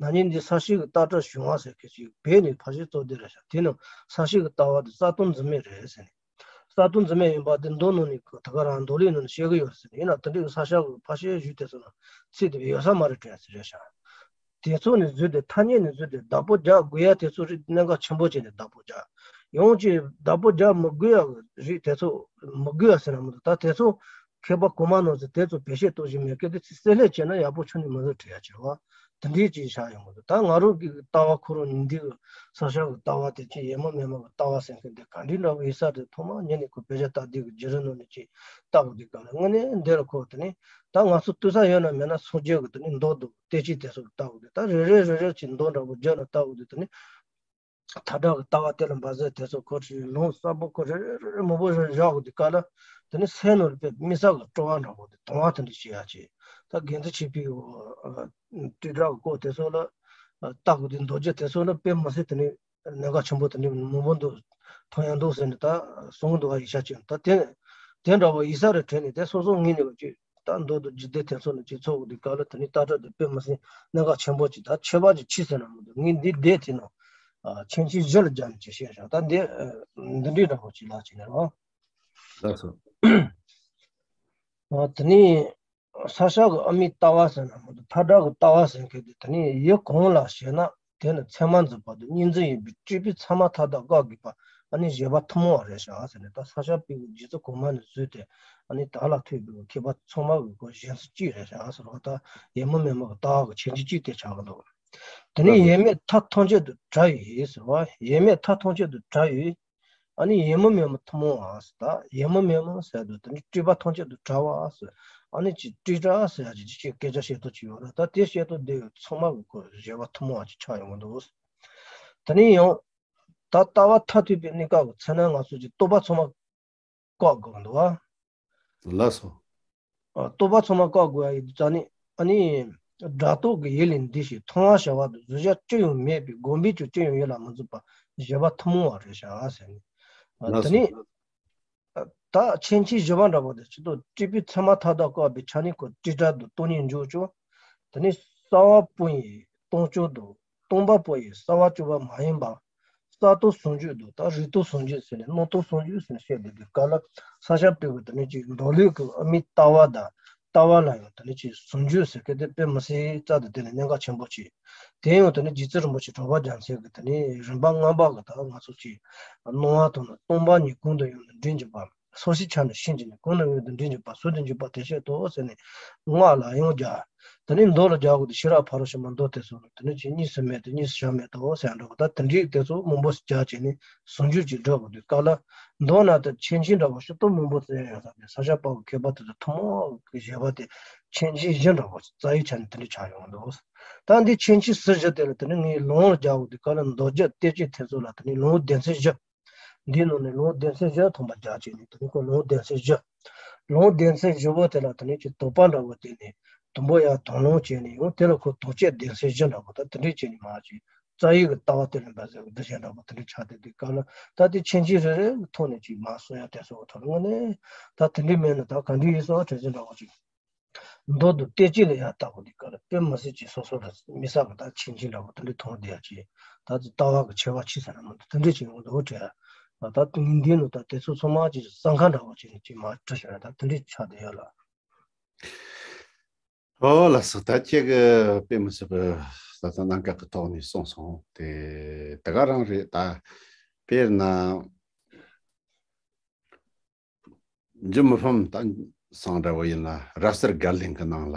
ན་ནིང་འདི་ས་སྐྱ་གི་ལྟ་གྲུབ་བྱུང་བ་ཟེར་མཁན་ཞིག་བོད་ནས་ཕལ་ཆེར་གཙོ་བསྡུས་རེད་ཤག་དེ་ནི་ས་སྐྱ་གི་ལྟ་བ་དེ་གསལ་སྟོང་འཛིན་མེད་རེད་ཟེར་ནས། གསལ་སྟོང་འཛིན་མེད་ཡིན་པ་དེ་མདོ་ནང་ནས་ད་ག་རང་མདོ་ལས་ནང་ནས་བཤད་གི་ཡོད་ཟེར། ཡིན་ན་དེ་འདྲའི་ས་སྐྱ་གི་ཕལ་ཆེར་གཞུག་དེ་ཚོ་ན་ཚིག་དེ་ཡོད་ས་མ་རེད་དྲན་ཟེར་རེད་ཤག་དེ་ཚོ་ནས་བཟོས་ཏེ་ཐ་སྙད་ནས་བཟོས་ཏེ་བདག་པོ་རྒྱག་དགོས་ཡ་དེ་ཚོ་རིགས་གནད་འགག་ཆེན་པོ་བྱས་ནས་བདག་པོ་རྒྱག་ཡོང་ཅིག་བདག་པོ་རྒྱག་མི་དགོས་ཡ་གི་རིགས་དེ་ཚོ་མི་དགོས་ཡ་ཟེར་ན་མི་འདུག་ད་དེ་ཚོ་མཁས་པ་གོང་མ་ནང་ཚོ་དེ་ཚོ་བེད་སྤྱོད་གཏོང་བཞིན་མེད་སྐད་དེ་ཚིག་གསལ་ལེ་བྱས་ན་ཡག་པོ་ཆུང་ནས་མི་བཟོ་བྲིས་ཡ་བྱས་བ། དེ་འདྲའི་ཅིག་ཆགས་ཡོང་གི་འདུག་ད་ང་རང་གི་ལྟ་བ་ཁོ་རང་ཉིད་འདི་གི་ས་སྐྱ་གི་ལྟ་བ་དེ་ཅིག་ཡས་མས་མས་མ་གི་ལྟ་བ་ཟེར་མཁན་དེ་ག་འདྲའི་འདྲ་བོ་ཡིན་ས་དེ་ཐོག་མ་ཉིད་ནས་ཁོ་དཔེ་ཆ་ལྟ་དུས་གི་བརྒྱུད་རིམ་ནང་ནས་ཅིག་ལྟ་དགོས་དུས་སྐབས་ལ་དངོས་གནས་འདི་ལ་ཁོ་དེ་ནི་ད་ང་ཚོ་ལྟོས་ས་ཡོད་ན་མེད་ན་སངས་རྒྱས་གི་དེ་ནི་མདོ་དང་བསྟན་བཅོས་དེ་ཚོ་ལྟ་དགོས་དུས། ད་རེ་རེ་རེ་རེ་ཅིག་མདོ་འདྲ་བོ་བརྒྱབ་ན་ལྟ་དགོས་དུས་དེ་ནི། མཐའ་དག་གི་ལྟ་བ་དེ་ལ་འབད་ཟེར་དེ་ཚོ་ཁོ་ཚོས་ལུང་གསལ་པོ་ཁོ་རེ་རེ་རེ་རེ་མང་པོ་རེ་བཞག་དགོས་དུས་སྐབས་ལ། དེ་ནི་སེམས་ནང་ལ་དཔེ་དམིགས་བསལ་གྱི་སྤྲོ་བ་འདྲ་པོ་དེ་དང་བ་དེ་འདྲ་བྱེད་ཡ་ཆེ། ད་དགེ་འདུན་ཆོས་འཕེལ་གྱི་སྤྲོས་བྲལ་གྱི་སྐོར་དེ་ཚོ་ལ་ལྟ་དགོས་དུས་མདོ་རྒྱུད་དེ་ཚོ་ལ་དཔེ་མི་སྲིད་དེ་ནི་གནད་འགག་ཆེན་པོ་དེ་འདྲ་མང་པོ་འདུག་མཐོང་ཡ་འདུག་ཟེར་ནས་ད་གསུང་གི་འདུག་བ། ཡིག་ཆ་ཅིག་ད་དེ་དེ་འདྲ་བོ་ཡིག་ཚགས་རེ་བྲིས་ནས་དེ་སོ་སོ་ངོས་ནས་ཅིག་ད་མདོ་དང་རྒྱུད་སྡེ་དེ་ཚོ་ནས་ཅིག་ཚོགས་དགོས་དུས་སྐབས་ལ་དེ་ནི་ལྟ་གྲུབ་དེ་དཔེ་མི་སྲིད་གནད་འགག་ཆེན་པོ་ཅིག་ད་ཁྱད་པར་ཅིག་ཕྱེ་ཟེར་ན་མི་འདུག་ངས་འདི་བསྡད་དེ་ནང་ཨ་མཁན་ཆེན་བཞི་ལ་སྦྱར་ནས་ཅིག་བཤད་བཞག་ད་འདི་ཨ་འདི་འདྲའི་འདྲ་པོ་ཅིག་ལ་ཅིག་ནས་རོ། ལགས་སོ། ཨ་དེ་ནི་ས་སྐྱ་གི་ཨ་མའི་ལྟ་བ་ཟེར་ན་མི་འདུག་མཐའ་དག་གི་ལྟ་བ་ཟེར་མཁན་དེ་དེ་ནི་ཡུལ་གང་ལ་ཞེ་ན། དེ་ནི་མཚན་མ་འཛིན་པ་དང་གཉིས་འཛིན་ཡིན་པས་སྤྲོས་པའི་མཚན་མ་མཐའ་དག་བཀག་དགོས་པ་ཨ་ནི་བཞེད་པ་ཐུན་མོང་བ་རེད་ཤག་ཟེར་ནས། ད་ས་སྐྱ་པའི་གི་རྗེ་བཙུན་གོང་མ་ནས་བཟོས་ཏེ་ཨ་ནི་བདག་ལ་ཐོས་པའི་མཁས་པ་ཚང་མ་གི་གོ་གཞན་སུ་གཅིག་རེད་ཤག་ཟེར་བ། ད་ཡས་མས་མས་མ་གི་ལྟ་བ་གི་ཁྱད་ཆོས་གཅིག་དེ་ཆགས་ཀྱི་འདུག་དེ་ནས་ཡས་མས་མཐའ་ཐམས་ཅད་དུ་བྲལ་བའི་ཟེར་བ། ཡས་མས་མཐའ་ཐམས་ཅད་དུ་བྲལ་བའི་ཨ་ནི་ཡས་མས་མས་མ་ཐུན་མོང་བ་ཟེར། ད་ཡས་མས་མས་མ་ཟེར་དུས་དེ་ནི་སྤྲོས་པ་ཐམས་ཅད་དུ་བྲལ་བ་ཟེར། ཨ་ནི་ཅིག་སྤྲོས་བྲལ་ཟེར་ཡ་ཅིག་ཅིག་སྐད་ཆ་བཤད་སྟངས་ཅིག་ཡོད་རེད། ད་དེ་བཤད་སྟངས་དེ་ཚང་མ་གི་གོ་བཞེད་པ་ཐུན་མོང་བ་ཅིག་ཆགས་ཡོང་གི་འདུག་དེ་ནས་ཡང་ད་ལྟ་བ་མཐར་ཐུག་པའི་གནས་སྐབས་ཀྱི་ཚེ་ན་ང་ཚོ་ཀྱི་རྟོག་པ་ཚང་མ་བཀག་དགོས་འདུག་བ། ལགས་སོ། ཨ་རྟོག་པ་ཚང་མ་བཀག་དགོས་ཡ་ཡིན་དུས་ཙང་ནི་ཨ་ནི་སྒྲ་རྟོག་གི་ཡུལ་ལས་འདས་ཤིང་མཐོང་བ་བྱ་བ་དང་གཟུང་བྱ་ཅི་ཡང་མེད་པའི་སྒོམ་པས་ཀྱང་ཅི་ཡང་ཡིད་ལ་མི་འཛིན་པ་བཞེད་པ་ཐུན་མོང་བ་རེད་ཤག་ཟེར་ནས། ཨ་ལགས་དེ་ནི་སོ། ད་མཁན་ཆེན་བཞི་པ་འདྲ་པོ་དེ་ཚོ་སྤྲོས་པའི་མཚན་མ་མཐའ་དག་བཀག་པའི་ཆ་ནས་ཁོ་སྤྲོས་བྲལ་དུ་སྟོང་ཉིད་འཇོག་ཅིང་། དེ་ནས་གསལ་བ་སྤོང་བའི་སྟོང་གཅོད་དང་སྟོང་པ་པོ་ཡི་གསལ་བ་གཅོད་པ་མ་ཡིན་པ། གསལ་སྟོང་ཟུང་འཇུག་དང་ད་རིག་སྟོང་ཟུང་འཇུག་ཟེར་ནས་སྣང་སྟོང་ཟུང་འཇུག་ཟེར་ནས་བཤད་བསྡད་དུས་སྐབས་ལ་ས་སྐྱ་པའི་གི་དེ་ནས་ཅིག་མདོ་ལུགས་ཀྱི་དབུ་མའི་ལྟ་བ་དང་ལྟ་བ་ལ་ཡང་དེ་ནས་ཅིག་ཟུང་འཇུག་ཟེར་མཁན་དེ་དཔེ་མི་སྲིད་རྩ་དང་དེ་ནས་གནད་འགག་ཆེན་པོ་ཅིག་དེ་ཡང་དེ་ནས་རྗེ་བཙུན་རིན་པོ་ཆེ་གྲགས་པ་རྒྱལ་མཚན་གྱི་དེ་ནས་རིམ་པ་ལྔ་པ་གི་ད་ང་ཚོ་ཅིག་སྣང་བ་དང་ནི་སྟོང་པ་ཉིད་གང་དུ་ཡོད་ན་འདྲེན་གྱུར་པ། སོ་སོའི་ཆ་ནས་ཤེས་ཀྱི་ནི་གང་ན་ཡོད་དུ་འདྲེན་གྱུར་པ་ཟུར་དུ་འཇུག་པ་དེ་བཤད་དོ་ཟེར་ནས་སྔགས་ལ་ཡང་རྒྱག་དེ་ནས་མདོ་ལ་རྒྱག་དགོས་དུས་ཤེས་རབ་ཕ་རོལ་ཕྱིན་པ་མདོ་དེ་ཚོ་ནི་དེ་ནས་ཅིག་གཉིས་སུ་མེད་དེ་གཉིས་སུ་བྱར་མེད་དོ་ཟེར་འདྲ་བོ། ད་དེ་འདྲའི་དེ་ཚོ་མང་པོ་ཞིག་རྒྱག་བྱས་ནས་ཟུང་འཇུག་ཅིག་འགྲོ་དགོས་དུས་སྐབས་ལ་མདོ་ན་ད་མཁན་ཆེན་འདྲ་བོ་ཤུགས་རྟོགས་མང་པོ་བཙལ་ཡོང་ས་དེ་ས་སྐྱ་པ་གི་མཁས་པ་དེ་ཚོ་ཐུན་མོང་གི་བཞེད་པ་དེ་ མཆན་ཆས་བཞི་འདྲ་བོ་རྩ་བའི་ཆ་ནས་དེ་འདྲ་ཆགས་ཡོང་འདུག། ད་འདི་མཆན་ཆས་སུ་བཞི་དེ་ལ་དེ་ནི་ངས་ལུང་རྒྱག་འོ་དེ་ག་ལ་མདོ་རྒྱུད་གཏེར་བཅས་ཐེར་ཚོ་ལ་དེ་ནི་ལུང་སྡེ་ཚན་བཞི། འདིའི་ནང་ནས་ལུང་སྡེ་ཚན་བཞི་ཐོན་པ་རྒྱག་བྱས་ནས་དེ་ནི་ཁོ་ལུང་སྡེ་ཚན་བཞི། ལུང་སྡེ་ཚན་བཞི་བོ་དེ་ལ་དེ་ནི་ཅིག་དོགས་པ་འདྲ་བོ་དེ་ནི་དུམ་བུ་ཡང་དོགས་སློང་བྱས་ནས་ཡང་དེ་ལ་ཁོ་དོགས་གཅོད་སྡེ་ཚན་བཞི་འདྲ་བོ་ད་དེ་འདྲས་བྱས་ནས་མར་ཅིག་རྩ་བའི་གི་ལྟ་བ་དེ་ལ་འབད་ཟེར་གི་འདི་བཞིན་འདྲ་བོ་དེ་འདྲས་ཆགས་བསྡད་དུས་སྐབས་ལ་ད་དེ་མཆན་ཆས་རེ་རེ་གི་ཐོག་ནས་ཅིག་མར་གསུང་ཡ་དེ་ཚོ་གི་ཐོག་ལ་དངོས་གནས་ད་དེ་འདྲས་མེད་ན་ད་ག་འདྲས་ཡིན་སོགས་དྲི་ཟིན་འདྲ་བོ་ཅིག་མདོ་དང་གཏེར་བཅས་ལ་ཡང་ལྟ་བུ་འདི་ག་ལ་དཔེ་མི་སྲིད་ཀྱི་སོ་སོ་ལ་མི་ས་གི་ད་ཆིན་ཆིན་འདྲ་བོ་དེ་འདྲའི་མཐོང་བསྡད་ཡ་ཅིག་ད་ལྟ་བ་གི་ཆེ་བ་ཆི་ཟེར་ན་མི་འདུག་དེ་འདྲའི་ཅིག་ཡོང་འདུག་དྲན། ད་ལྟ་ངས་འདི་ནི་ད་དེ་ཚོ་ཚང་མ་ཅིག་བསམ་ཁ་འདྲ་བོ་ཅིག་ནི་ཅིག་མ་བྲི་ཤེས་ན་ད་དེ་འདྲའི་ཆགས་བསྡད་ཡོད་ལ། ཨོ་ལགས་སོ། ད་ཁྱེད་ཀྱི་དཔེ་མི་སྲིད་པའི་ད་ལྟ་གནད་འགག་གི་ཐོག་ནས་གསུངས་སོང་དེ་དེ་ག་རང་རེད། ད་དཔེར་ན། འཇུ་མི་ཕམ་ད་སང་འདྲ་བོ་ཡིན་ན་རབ་གསལ་དགའ་གླིང་གི་ནང་ལ་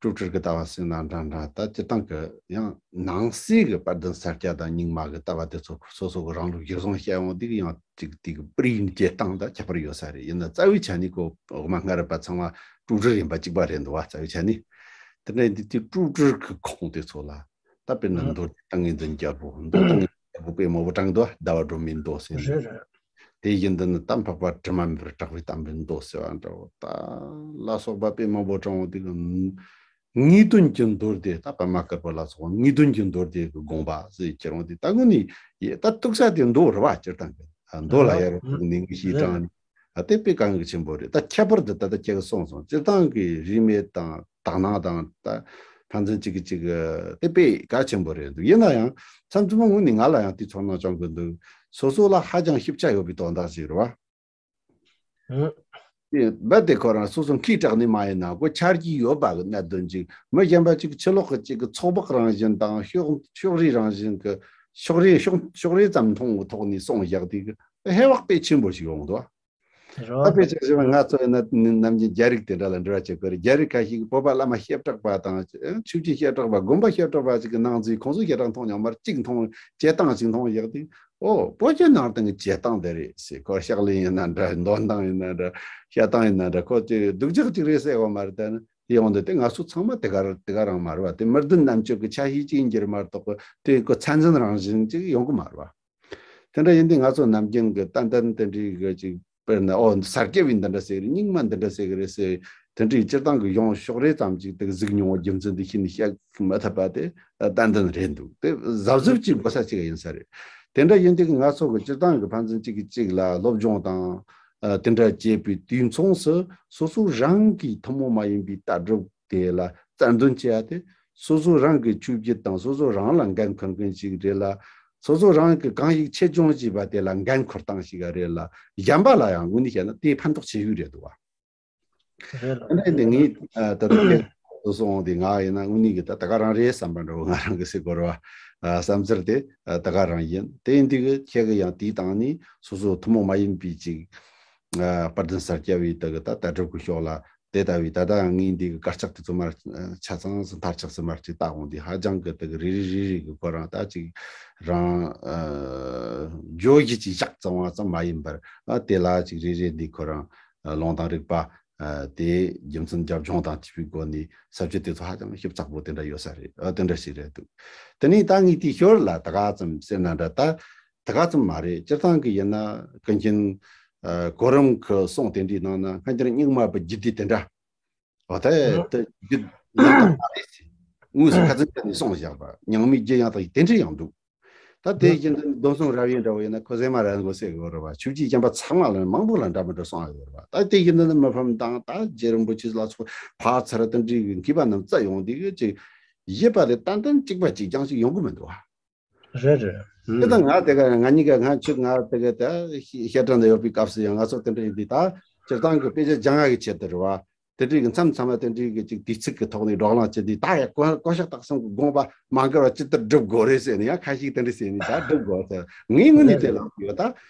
སྤྲོས་བྲལ་གྱི་ལྟ་བ་ཟེར་ན་འདྲ་འདྲ། ད་སྤྱིར་བཏང་གི་ཡང་ནང་གསེས་ཀྱི་དཔལ་ལྡན་སར་སྐྱ་དང་རྙིང་མ་གི་ལྟ་བ་དེ་ཚོ་སོ་སོ་གི་རང་ལུགས་གཞིར་བཟུང་བཤད་ཡོང་དུས་ཡང་ཅིག་དེ་གི་པར་རིས་བྱེད་སྟངས་དང་ཁྱད་པར་ཡོད་ས་རེད། ཡིན་ན་རྩ་བའི་ཆ་ནས་ཁོ་འོག་མ་སྔ་རབས་པ་ཚང་མ་སྤྲོས་བྲལ་ཡིན་པ་གཅིག་པ་རེད་འདུག་བ། རྩ་བའི་ཆ་ནས་དེ་འདྲ་ཡིན་དུས་དེ་སྤྲོས་བྲལ་གྱི་ཁོངས་དེ་ཚོ་ལ། ད་དཔེར་ན་མདོ་ཏིང་ངེ་འཛིན་རྒྱལ་པོ། མདོ་ཏིང་ངེ་འཛིན་རྒྱལ་པོ་དཔེ་མང་པོ་དྲངས་འདུག་ཟླ་བ་སྒྲོན་མེའི་མདོ་ཟེར་ནས། རེད་རེད། དེ་བཞིན་དུ་ནི་གཏམ་འཕགས་པ་དྲི་མ་མེད་པར་གྲགས་པའི་གཏམ་པའི་མདོ་ཟེར་བ་འདྲ་བོ་ད་ལ་སོགས་པ་དཔེ་མང་པོ་དྲངས་འོང་དུས་ངེས་དོན་གྱི་མདོ་སྡེ། ད་པདྨ་དཀར་པོ་ལ་སོགས་པ་ངེས་དོན་གྱི་མདོ་སྡེ་གི་དགོངས་པ་ཟེར་ཁྱེར་འོང་དུས་ད་དངོས་ནས་ད་ཐུག་ས་དེ་མདོ་རེད་བ། སྤྱིར་བཏང་གི་མདོ་ལ་ཡར་ཐུག་ནས་ངེས་ཤེས་དྲངས་ནས། ཨ་དེ་དཔེ་གལ་འགངས་ཆེན་པོ་རེད། ད་ཁྱད་པར་དུ་ད་ལྟ་ཁྱེད་ཀྱིས་གསུངས་སོང་། སྤྱིར་བཏང་གི་རིས་མེད་དང་དག་སྣང་དང་ད་ཕན་ཚུན་གཅིག་གིས་གཅིག་དེ་དཔེ་གལ་ཆེན་པོ་རེད་འདུག་ཡིན་ན་ཡང་མཚམས་མཚམས་དངོས་གནས་ང་ལ་ཡང་དེ་ཚོར་སྣང་བྱུང་གི་འདུག་སོ་སོ་ལ་ཧ་ཅང་ཞིབ་ཆ་ཡོད་པའི་དོན་དག་ཅིག་རེད་བ། ཨང་། དེ་རྦད་དེ་ཁོ་རང་སོ་སོ་མཁས་དྲགས་ནི་མ་ཡིན་ན་ཁོ་ཆ་རྒྱུས་ཡོད་པ་གི་གནད་དོན་ཅིག་མི་གཞན་པ་ཅིག་ཕྱི་ལོགས་གི་ཅིག་གི་ཚོགས་དཔག་རང་བཞིན་དང་ཕྱོགས་ཕྱོགས་རིས་རང་བཞིན་གི་ཕྱོགས་རིས་ཕྱོགས་ཕྱོགས་རིས་ཙམ་མཐོང་བའི་ཐོག་ནས་གསུངས་བཞག་དེ་གི་ཧེ་བག་དཔེ་ཆེན་པོ་ཞིག་ཡོང་འདུག་རོ། ད་དཔེ་ཆ་བཞག་ན་ང་ཚོ་ཡིན་ན་ནམ་རྒྱུན་རྒྱ་རིགས་དེ་འདྲ་ལ་འབྲེལ་བ་བྱེད་དགོས་རེད། རྒྱ་རིགས་ཁ་ཤས་ཀྱིས་བོད་པ་བླ་མ་བཤད་གྲགས་པ་དང་ཆོས་བརྒྱུད་བཤད་གྲགས་པ་དགོན་པ་བཤད་གྲགས་པ་ཅིག་གི་ནང་འཛུལ་ཁོང་ཚོས་བཤད་གྲགས་མཐོང་མྱོང་མར་གཅིག་མཐོང་བྱེད་སྟངས་ཅིག་མཐོང་ཡག་དུས་ཨོ་བོད་ཀྱི་ནང་བསྟན་གྱི་བྱེད་སྟངས་དེ་རེད་ཟེར། ཁོ་ཕྱག་ལེན་ཡིན་ན་འདྲ་འདོན་སྟངས་ཡིན་ན་འདྲ་བཤད་སྟངས་ཡིན་ན་འདྲ་ཁོ་ཚོས་སྡུག་ཅག་ཅིག་རེད་ཟེར་བ་མ་རེད། ད་ནི་དེ་ཡོང་དུས་དེ་ང་ཚོ་ཚང་མ་དེ་ག་དེ་ག་རང་མ་རེད་བ། དེ་མི་བདེན་རྣམ་དཔྱོད་ཀྱི་ཆ་ཤས་ཅིག་ཡིན་གྱི་རེད་མ་གཏོགས་དེ་ཁོ་ཚད་འཛིན་རང་བཞིན་ཅིག་ཡོང་གི་མ་རེད་བ། དེ་འདྲ་ཡིན་དུས་ང་ཚོ་ནམ་རྒྱུན་གྱི་ཏན་ཏན་དེ་འདྲའི་གི་ཅིག་དཔེར་ན་ཨོ་འདི་སར་སྐྱ་བའི་འདི་འདྲ་ཟེར་གི་རེད། རྙིང་མ་འདི་འདྲ་ཟེར་གི་རེད་ཟེར་དེ་འདྲའི་སྤྱིར་བཏང་གི་ཡོང་ཕྱོགས་རེ་ཙམ་ཅིག་དེ་གཟིགས་མྱོང་བ་རྒྱུ་མཚན་འདི་ཤེས་ནས་བཤད་མི་ཐུབ་པ་དེ་ཏན་ཏན་རེད་འདུག་དེ་གཟབ་གཟབ་ཅིག་དགོས་ས་ཅིག་ཡིན་ས་རེད། དེ་འདྲ་ཡིན་དུས་ང་ཚོ་གི་སྤྱིར་བཏང་གི་ཕན་ཚུན་གཅིག་གིས་གཅིག་ལ་སློབ་སྦྱོང་དང་དེ་འདྲ་བྱེད་པའི་དུས་མཚུངས་སུ་སོ་སོ་རང་གི་ཐུན་མོང་མ་ཡིན་པའི་ལྟ་གྲུབ་དེ་ལ་རྩལ་འདོན་བྱེད་ཡ་དེ་སོ་སོ་རང་གི་ཆོས་བརྒྱུད་དང་སོ་སོ་རང་ལ་འགན་འཁུར་མཁན་ཞིག་རེད་ལ། སོ་སོ་རང་གི་གང་ཞིག་ཆེད་སྦྱོང་བྱས་པ་དེ་ལ་འགན་འཁུར་སྟངས་ཤིག་རེད་ལ། གཞན་པ་ལ་ཡང་དངོས་གནས་བཤད་ན་དེ་ཕན་ཐོགས་ཆེ་ཤོས་རེད་འདུག་བ། རེད་ལ། ཨ་ནི་འདི་ངས་ད་ལྟ་ཁྱེད་དུ་སོང་དེ་ང་ཡིན་ན་དངོས་གནས་ཀྱི་ད་ད་ག་རང་རེད་བསམ་པ་འདྲ་བོ་ང་རང་གི་སེ་གོ་ར་བ་བསམ་ཚུལ་དེ་ད་ག་རང་ཡིན། དེ་ཡིན་དུས་ཀྱི་ཁྱེད་ཀྱི་ཡང་དེའི་སྟེང་ནས་སོ་སོ་ཐུན་མོང་མ་ཡིན་པའི་ཅིག་དཔལ་ལྡན་ས་སྐྱ་བའི་ད་གི་ད་ལྟ་གྲུབ་ཀྱི་ཕྱོགས་ལ། དེ་ལྟ་བུའི་ད་ལྟ་ངས་འདི་གི་དཀར་ཆག་དེ་ཚོ་མར་ཆ་ཚང་མཐར་ཆགས་སུ་མར་ཅིག་བལྟ་འོང་དུས་ཧ་ཅང་གི་དེ་གི་རེ་རེ་རེ་རེ་གི་ཁོ་རང་ད་ཅིག་རང་བརྗོད་གཞི་ཅིག་བཞག་ཙམ་བ་ཙམ་མ་ཡིན་པར་དེ་ལ་ཅིག་རེ་རེ་འདི་ཁོ་རང་ལུང་དང་རིགས་པ་དེ་རྒྱུ་མཚན་རྒྱབ་ལྗོངས་དང་བཅས་པའི་སྒོ་ནས་ས་བཅད་དེ་ཚོ་ཧ་ཅང་ཞིབ་ཚགས་པོ་དེ་འདྲ་ཡོད་ས་རེད། དེ་འདྲ་ཞིག་རེད་འདུག་དེ་ནས་ད་ངས་དེའི་ཞོར་ལ་ད་ག་ཙམ་ཟེར་ན་འདྲ་ད། དེ་ག་ཙམ་མ་རེད། སྤྱིར་བཏང་གི་ཡིན་ན་ཀུན་མཁྱེན་གོ་རིམ་གྱི་གསུང་དེ་འདྲའི་ནང་ན་སྔ་འགྱུར་རྙིང་མ་པའི་རྒྱུད་སྡེ་དེ་འདྲ་འོ་ད་དེ་རྒྱུད་ཡང་དག་མ་རེད་ཟེར། དངོས་སུ་ཁ་ཚིག་བཀོད་ནས་གསུངས་བཞག་པ་རྙིང་མའི་རྒྱུད་ཡང་དག་ཡིན་དེ་འདྲ་ཡང་འདུག་ད་དེ་བཞིན་དུ་སྡོམ་གསུམ་རབ་དབྱེ་འདྲ་བོ་ཡིན་ན་ཁོ་ཟེར་མ་ར་མགོ་སེ་གོ་ར་བ་ཆོས་བརྒྱུད་གཞན་པ་ཚང་མ་ལ་མང་པོ་ལ་འདྲ་མི་འདྲ་གསུངས་ཡོད་ར་བ། ད་དེ་བཞིན་དུ་མི་ཕམ་དང་ད་རྗེ་རིན་པོ་ཆེ་ལ་སོགས་ཕར་ཚུར་དེ་འདྲའི་མཁས་པ་རྣམས་བཙལ་ཡོང་དུས་ཀྱི་ཅིག་བཞེད་པ་དེ་ཏན་ཏན་གཅིག་པ་གཅིག་རྐྱང་ཞིག་ཡོང་གི་མི་འདུག་ཨ། རེད་རེད། དེ་དང་ང་དེ་ག་ང་གཉིས་ཀ་ང་ཁྱོད་ང་དེ་ག་ད་བཤད་གྲྭ་འདི་ཡོད་པའི་སྐབས་སུ་ཡང་ང་ཚོ་དེ་འདྲ་ཡིན་དུས་ད་སྤྱིར་བཏང་གི་དཔེ་ཆ་སྦྱང་ཡག་གི་ཆེད་དུ་རེད་བ། དེ་འདྲའི་གི་མཚམས་མཚམས་ལ་དེ་འདྲའི་གི་ཅིག་དུས་ཚིགས་ཀྱི་ཐོག་ནས་བགྲོ་གླེང་བྱེད་དུས་ད་ཡ་གོ་གོ་ཤཱཀ་སྟག་གསུམ་གི་དགོངས་པ་མ་འགལ་བ་ཇི་ལྟར་སྒྲུབ་དགོས་རེད་ཟེར་ནས་ཡང་ཁ་ཤས་དེ་འདྲ་ཟེར་ནས་ད་སྒྲུབ་དགོས་ཟེར། ངས་དངོས་གནས་དེ་ལ་ཡོད་ད་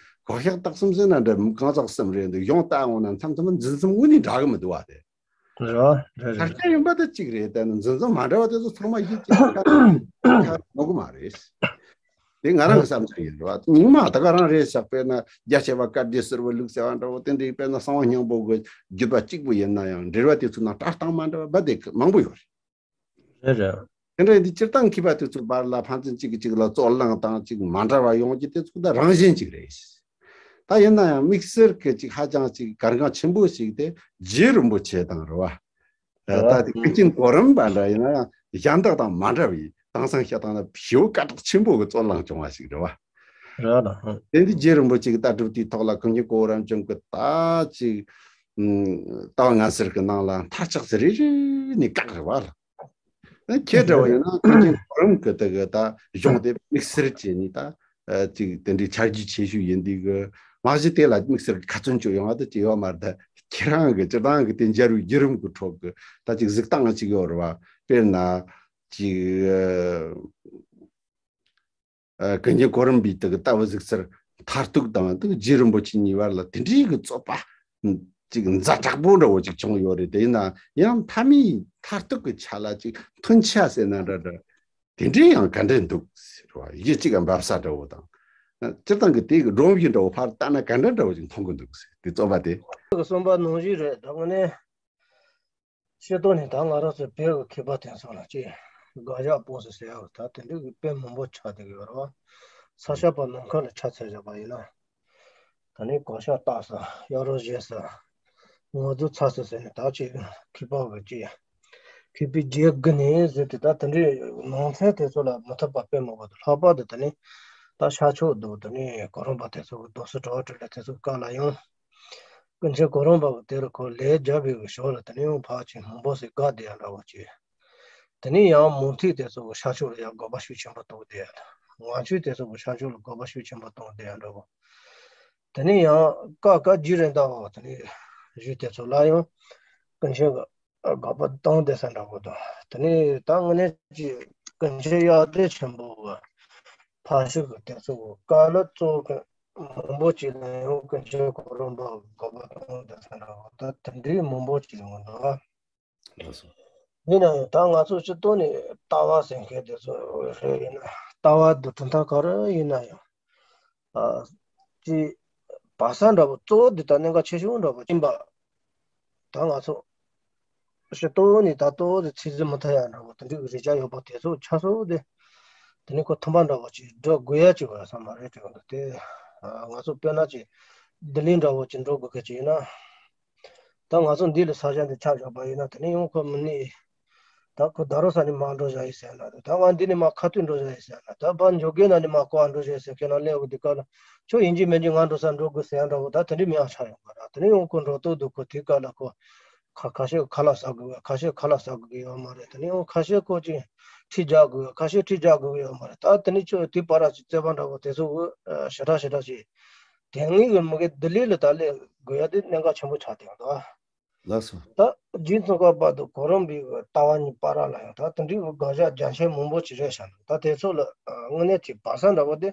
གོ་ཤཱཀ་སྟག་གསུམ་ཟེར་ན་འདྲ་གང་ཟག་གསུམ་རེད་འདུག་ཡོང་ལྟ་འོང་ན་མཚམས་མཚམས་འཛིན་མཚམས་དངོས་གནས་འདྲ་གི་མི་འདུག་བ་དེ། རེད་བ། རེད་ཆ་རེད། རྐྱེན་ཡིན་པ་དེ་གཅིག་རེད། དེ་ནི་འཛིན་བཟུང་མ་འདྲ་བ་དེ་ཚོ་ཚང་མ་ཡིད་ཀྱི་ཁ་ཁ་ནོར་གི་མ་རེད། དེ་ང་རང་གི་བསམ་ཚུལ་ཡིན་རེད་བ། རྙིང་མ་ད་ག་རང་རེད་ཤག་དཔེར་ན་རྒྱ་ཆེ་བ་བཀའ་བརྒྱད་ཟུར་པ་ལུགས་ཟེར་བ་འདྲ་བོ་དེ་འདྲའི་དཔེར་ན་གསང་བ་སྙིང་པོ་གི་བརྒྱུད་པ་གཅིག་པུ་ཡིན་ན་ཡང་འགྲེལ་པ་དེ་ཚོ་ནང་སྒྲ་གདངས་མ་འདྲ་བ་རྦད་དེ་མང་པོ་ཡོད་རེད། རེད་རེད། དེ་འདྲ་ཡིན་དུས་སྤྱིར་བཏང་མཁས་པ་དེ་ཚོ་བར་ལ་ཕན་ཚུན་གཅིག་གིས་གཅིག་ལ་རྩོད་གླེང་དང་གཅིག་མ་འདྲ་བ་ཡོང་རྒྱུ་དེ་ཚོ་ད་རང་བཞིན་གཅིག་རེད། ད་ཡིན་ན་ཡང་དམིགས་བསལ་གྱི་གཅིག་ཧ་ཅང་གཅིག་གལ་འགངས་ཆེན་པོ་ཞིག་དེ་རྗེ་རིན་པོ་ཆེ་དང་རེད་བ། རེད་ད་བ། དེ་ཀུན་མཁྱེན་གོ་རིམ་པ་འདྲ་ཡིན་ན་ཡང་གཞན་དག་དང་མ་འདྲ་བའི་དེང་སང་བཤད་སྟངས་ལ་ཞེ་པོ་སྐད་གྲགས་ཆེན་པོ་གི་རྩོད་གླེང་བྱུང་བ་ཞིག་རེད་བ། རེད་ལ། དེ་འདི་རྗེ་རིན་པོ་ཆེ་གི་ལྟ་གྲུབ་དེའི་ཐོག་ལ་ཀུན་མཁྱེན་གོ་རམ་བྱུང་གི་ད་ཅིག་ལྟ་བ་ངན་སེལ་གི་ནང་ལ་མཐའ་ཆགས་སུ་རེ་རེ་ནས་བཀག་རེད་བ་ལ། ཁྱེད་འདྲ་བ་ཡིན་ན་ཀུན་མཁྱེན་གོ་རམ་གི་དེ་གི་ད་གཞུང་དེ་དམིགས་བསལ་བྱས་ནས་ད་ཅིག་དེ་འདྲའི་ཆ་རྒྱུས་ཆེ་ཤོས་ཡིན་དུས་གི་མ་གཞི་དེ་ལ་དམིགས་བསལ་གི་ཁ་ཚོན་གཅོད་ཡོང་བ་དེ་ཅི་ཡོད་མ་རེད། ད་ཁྱེད་རང་གི་སྤྱིར་བཏང་གི་དེ་འཇར་བའི་བརྒྱུད་རིམ་གི་ཁྲོད་གི་ད་ཅིག་གཟིགས་སྟངས་ཅིག་ཡོད་རེད་བ། དཔེར་ན་ཅིག་ཀུན་མཁྱེན་གོ་རམ་པའི་དེ་གི་ལྟ་བུ་གཟིགས་ཚུལ་མཐར་ཐུག་དང་དེ་གི་རྗེ་རིན་པོ་ཆེ་གཉིས་བར་ལ་དེ་འདྲའི་གི་རྩོད་པ་ཅིག་ཛ་དྲག་པོ་འདྲ་བོ་ཅིག་བྱུང་ཡོད་རེད། དེ་ཡིན་ན་ཡང་མཐའ་མའི་མཐར་ཐུག་གི་ཆ་ལ་ཅིག་མཐུན་ཆ་ཟེར་ན་འདྲ་འདྲ་དེ་འདྲའི་ཡང་ག་འདྲ་འདུག་ཟེར་བ་ཡིད་གཅིག་ག་འབབ་ས་འདྲ་བོ་དང་། སྤྱིར་བཏང་གི་དེ་གི་སྒྲོམ་གཞི་འདྲ་བོ་ཕར་ལྟ་ན་ག་འདྲ་འདྲ་བོ་ཅིག་མཐོང་གི་འདུག་ཟེར་དེ་རྩོད་པ་དེ། གསུམ་པ་ནང་བཞིན་རེད་ད་དངོས་གནས། སྤྱིར་བཏང་ནས་ད་ང་རང་ཚོའི་བོད་ཀྱི་མཁས་པ་དེ་ཚོ་ལ་ཅིག་དགག་བཞག་སྤོབས་སུ་ཟེར་ཡག་ད་དེ་འདྲ་གི་དཔེ་མང་པོ་ཆགས་བསྡད་ཀྱི་ཡོད་རེད་བ། ས་སྐྱ་པ་ནམ་མཁའ་ལ་ཆ་མཚོན་བཞག་པ་ཡིན་ན། ད་ནི་གོ་ཤ་བཏགས་ས་གཡག་རོ་བཞད་ས་ངོ་ཚ་ས་ཟེར་ནས་ད་ཅིག་མཁས་པ་གི་ཅིག་མཁས་པའི་རྗེས་དགུ་ནས་ཟེར་ཏེ་ད་དེ་འདྲའི་ནང་ཚན་དེ་ཚོ་ལ་མི་ཐུབ་པ་དཔེ་མང་པོ་འདུག་ལྷག་པར་དུ་ད་ནི་ད་ཤར་ཕྱོགས་འདུག་ད་ནི་གོ་རམས་པ་དེ་ཚོ་གི་རྡོ་སོལ་དྲི་བ་དྲིས་ལན་དེ་ཚོ་སྐབས་ལ་ཡང་། ཀུན་མཁྱེན་གོ་རམས་པ་གི་དེ་རུ་ཁོ་ལས་རྒྱབ་པའི་གི་ཞོར་ལ་དེ་ནས་ཡང་ཕར་ཅིག་མང་པོ་ཞིག་དགའ་བསྡད་ཡ་འདྲ་བོ་ཅིག་དེ་ནས་ཡང་མུ་མཐུད་དེ་ཚོ་གི་ཤར་ཕྱོགས་ལ་ཡང་དགོས་པ་ཤུགས་ཆེན་པོ་གཏོང་བསྡད་ཡ་དང་། ང་ཚོས་དེ་ཚོ་གི་ཤར་ཕྱོགས་ལ་དགོས་པ་ཤུགས་ཆེན་པོ་གཏོང་བསྡད་ཡ་འདྲ་བོ། དེ་ནས་ཡང་ཀ་ཀ་རྗེ་རེད་འདུག་དེ་ནས་གཞུག་དེ་ཚོ་ལ་ཡང་ཀུན་མཁྱེན་གི་དགག་པ་བཏང་བསྡད་ས་འདྲ་བོ་དང་། དེ་ནས་ད་དངོས་གནས་ཀྱི་ཀུན་མཁྱེན་གཡང་རྩེ་ཆེན་པོ་གི་ཕར་ཕྱོགས་ཀྱི་དེ་ཚོ་གི་བཀའ་སློབ་གཙོ་བོ་གི་མང་པོ་ཅིག་ལ་ཡང་ཀུན་མཁྱེན་གོ་རམས་པ་དགག་པ་བཏང་བསྡད་ས་འདྲ་བོ་ད་དེ་འདྲའི་མང་པོ་ཅིག་ཡོང་འདུག་ལགས་སོ། ཡིན་ན་ཡང་ད་ང་ཚོ་སྤྱི་ཐོག་ནས་ལྟ་བ་ཟེར་མཁན་དེ་ཚོ་རེད་ཡིན་ན་ལྟ་བ་དུ་གྲུབ་མཐའ་ག་རེ་ཡིན་ན་ཡང་། ཨ། ཅི། བག་ཆགས་འདྲ་པོ་གཙོ་བོ་འདི་དག་གནད་འགག་ཆེ་ཤོས་འདྲ་པོ་ཡིན་པ། ད་ང་ཚོ། ཞེ་ཏོག་ནི་ད་ཏོག་དེ་ཚིག་ཟིན་མི་ཐུབ་ཡ་འདྲ་པོ་དེ་འདྲའི་རེ་བྱ་ཡོད་པ་དེ་ཚོ་ཆ་སོགས་དེ། དེ་ནི་ཁོ་ཐུམ་པ་འདྲ་པོ་ཅིག་འགྲོ་དགོས་ཡ་ཅིག་ཡོད་ས་མ་རེད་དྲན་འདུག་དེ། ང་ཚོ་དཔེར་ན་ཅིག་ལྡི་ལི་འདྲ་པོ་ཅིག་འགྲོ་དགོས་མཁན་ཅིག་ཡིན་ན། ད་ང་ཚོ་འདི་ལ་ས་ཆ་འདི་ཆ་བཞག་པ་ཡིན་ན་དེ་ནི་ཡང་ཁོ་མི་ནི། ད་ཁོ་ད་རུང་ས་ནས་མར་འགྲོ་བཞག་ཡིན་ཟེར་ན་ད་ང་འདི་ནས་མར་ཁ་ཐུག་འགྲོ་བཞག་ཡིན་ཟེར་ན་ད་ཕར་འཇོག་གི་ན་ནས་མར་ཀོ་བ་འགྲོ་བཞག་ཡིན་ཟེར་མཁན་ལ་སླེབས་འོ་དེ་ག་ལ་ཁྱོད་ཡིན་གཅིག་མིན་གཅིག་ང་འགྲོ་ས་འགྲོ་དགོས་ཟེར་ཡ་འདྲ་བོ་ད་དེ་འདྲའི་མི་ཡང་ཆགས་ཡོང་གི་ར། དེ་ནས་ཡང་ཁོ་འགྲོ་ཐུབ་འདུག་ཁོ་དེ་ག་ལ་ཁོ་ཁ་ཁ་ཤས་ཁ་ལག་ཟ་དགོས་ཁ་ཤས་ཁ་ལག་ཟ་དགོས་ཀྱི་ཡོད་མ་རེད། དེ་ནས་ཡང་ཁ་ཤས་ཁོ་ཅིག་ཁྲིད་རྒྱག་དགོས་ཁ་ཤས་ཁྲིད་རྒྱག་དགོས་ཀྱི་ཡོད་མ་རེད། ད་དེ་ནས་ཁྱོད་དེ་བར་ཅིག་རྩོད་པ་འདྲ་བོ་དེ་ཚོ་འོ་ཞེ་དྲག་ཞེ་དྲག་ཅིག་དེ་སྔའི་གི་མི་གི་ལྡི་ལི་ལ་ད་སླེབས་དགོས་ཡ་དེ་གནད་འགག་ཆེན་པོ་ཆགས་བསྡད་ཡོད་འདུག་ཨ། ལགས་སོ། ད་རྗེ་ཙོང་ཁ་པ་དང་གོ་རམས་པའི་ལྟ་བ་གཉིས་བར་ལ་ཡང་ད་དེ་འདྲའི་དགག་བཞག་རྒྱ་ཆེན་མང་པོ་ཅིག་རེད་ཤག་ད་དེ་ཚོ་ལ་དངོས་གནས་ཀྱི་བག་ཆགས་འདྲ་པོ་དེ་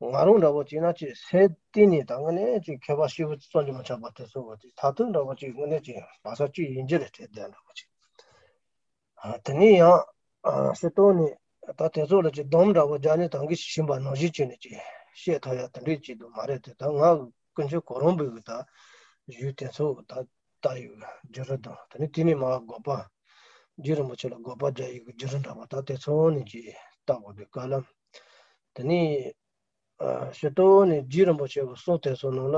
ང་རང་འདྲ་པོ་བྱས་ན་ཅིག་སེམས་གཏིང་ནས་ད་དངོས་གནས་ཀྱི་མཁས་པ་སྐྱེས་བུ་བཙོན་གྱི་མི་ཆགས་པ་དེ་ཚོ་བ་དེ་མཐར་ཐུག་འདྲ་པོ་ཅིག་དངོས་གནས་ཀྱི་བག་ཆགས་གཅིག་ཡིན་གྱི་རེད་དྲན་བསྡད་འདྲ་པོ་ཅིག་དེ་ནས་ཡང་སྤྱིར་བཏང་ནས་ད་དེ་ཚོ་ལ་ཅིག་སྡོམ་འདྲ་པོ་རྒྱག་ནས་ད་གིན་ཞིག་ཕྱིན་པ་ནང་བཞིན་བྱས་ནས་ཅིག་བཤད་ཐུབ་ཡ་དེ་འདྲའི་ཅིག་འདུག་མ་རེད་དེ། ད་ང་ཀུན་མཁྱེན་གོ་རམས་པའི་གི་ད་ཡུལ་དེ་ཚོ་ད་ལྟ་ཡི་བརྒྱུད་རིམ་དང་དེ་ནས་དེ་ནས་མར་དགག་པ་རྗེ་རིན་པོ་ཆེ་ལ་དགག་པ་རྒྱག་ཡི་གི་བརྒྱུད་རིམ་འདྲ་པོ་ད་དེ་ཚོ་ནས་ཅིག་ལྟ་དགོས་དུས་ག་ལ་དེ་ནས་ཞེ་ཏོག་ནས་རྗེ་རིན་པོ་ཆེ་གི་གསུང་དེ་ཚོ་ནང་ལ།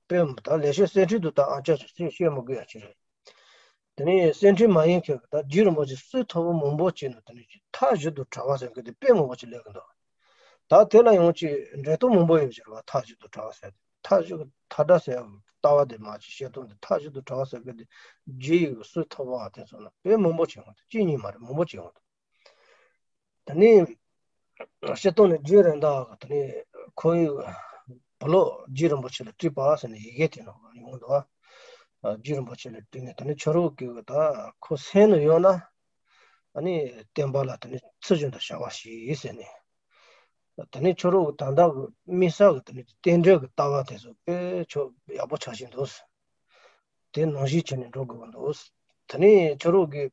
དཔེ་ད་ལེགས་བཤད་གསེར་ཁྲི་དུ་ད་ཨང་ཅག་ཅིག་བཤད་མི་དགོས་ཡ་ཅིག་རེད། དེ་ནས་གསེར་ཁྲི་མ་ཡིན་མཁན་གྱི་ད་རྗེ་རིན་པོ་ཆེ་སྲོལ་མཐོ་པོ་མང་པོ་ཅིག་ནང་དེ་ནས་ཅིག་མཐའ་བཞི་དུ་བྲལ་བ་ཟེར་མཁན་དེ་དཔེ་མང་པོ་ཅིག་སླེབས་ཀྱི་འདུག་ད་དེ་ལ་ཡང་ཅིག་འགྲེལ་སྟངས་མང་པོ་ཡོད་ཅིག་རེད་བ། མཐའ་བཞི་དུ་བྲལ་བ་ཟེར་མཐའ་བཞི་གི་མཐའ་བྲལ་ཟེར་ཡ་ལྟ་བ་དེ་མ་ཅིག་བཤད་སྟངས་དེ་མཐའ་བཞི་དུ་བྲལ་བ་ཟེར་མཁན་དེ་རྗེ་ཡི་གི་སྲོལ་མཐོ་པོ་བ་དེ་ཚོ་ན་དཔེ་མང་པོ་ཅིག་ཡོང་འདུག་གཅིག་གཉིས་མ་རེད་མང་པོ་ཅིག་ཡོང་འདུག་ད་ནི། སྤྱིར་བཏང་ནས་རྗེ་རེད་འདུག་ད་ནི་ཁོ་ཡི་བུ་སློབ་རྗེ་རིན་པོ་ཆེ་ལ་དྲིས་པ་ཟེར་ནས་ཡི་གེ་དེ་ནང་ཡོང་འདུག་རྗེ་རིན་པོ་ཆེ་ལ་དྲིས་ནས་ད་ནི་ཁྱོད་རང་གི་ད་ཁོ་སེམས་ནང་ཡོད་ན། ཨ་ནི་བསྟན་པ་ལ་ད་ནི་ཚུལ་བཞིན་དུ་བྱ་བ་ཞིག་ཟེར་ནས། ད་ནི་ཁྱོད་རང་གི་ད་ལྟ་གི་དམིགས་བསལ་གི་ད་ནི་རྟེན་འབྲེལ་གི་ལྟ་བ་དེ་ཚོ་དཔེ་ཁྱོད་ཡག་པོ་ཆགས་བཞིན་འདུག་དེ་ནང་བཞིན་བྱས་ནས་འགྲོ་དགོས་ཀྱི་འདུག་ད་ནི་ཁྱོད་རང་གི་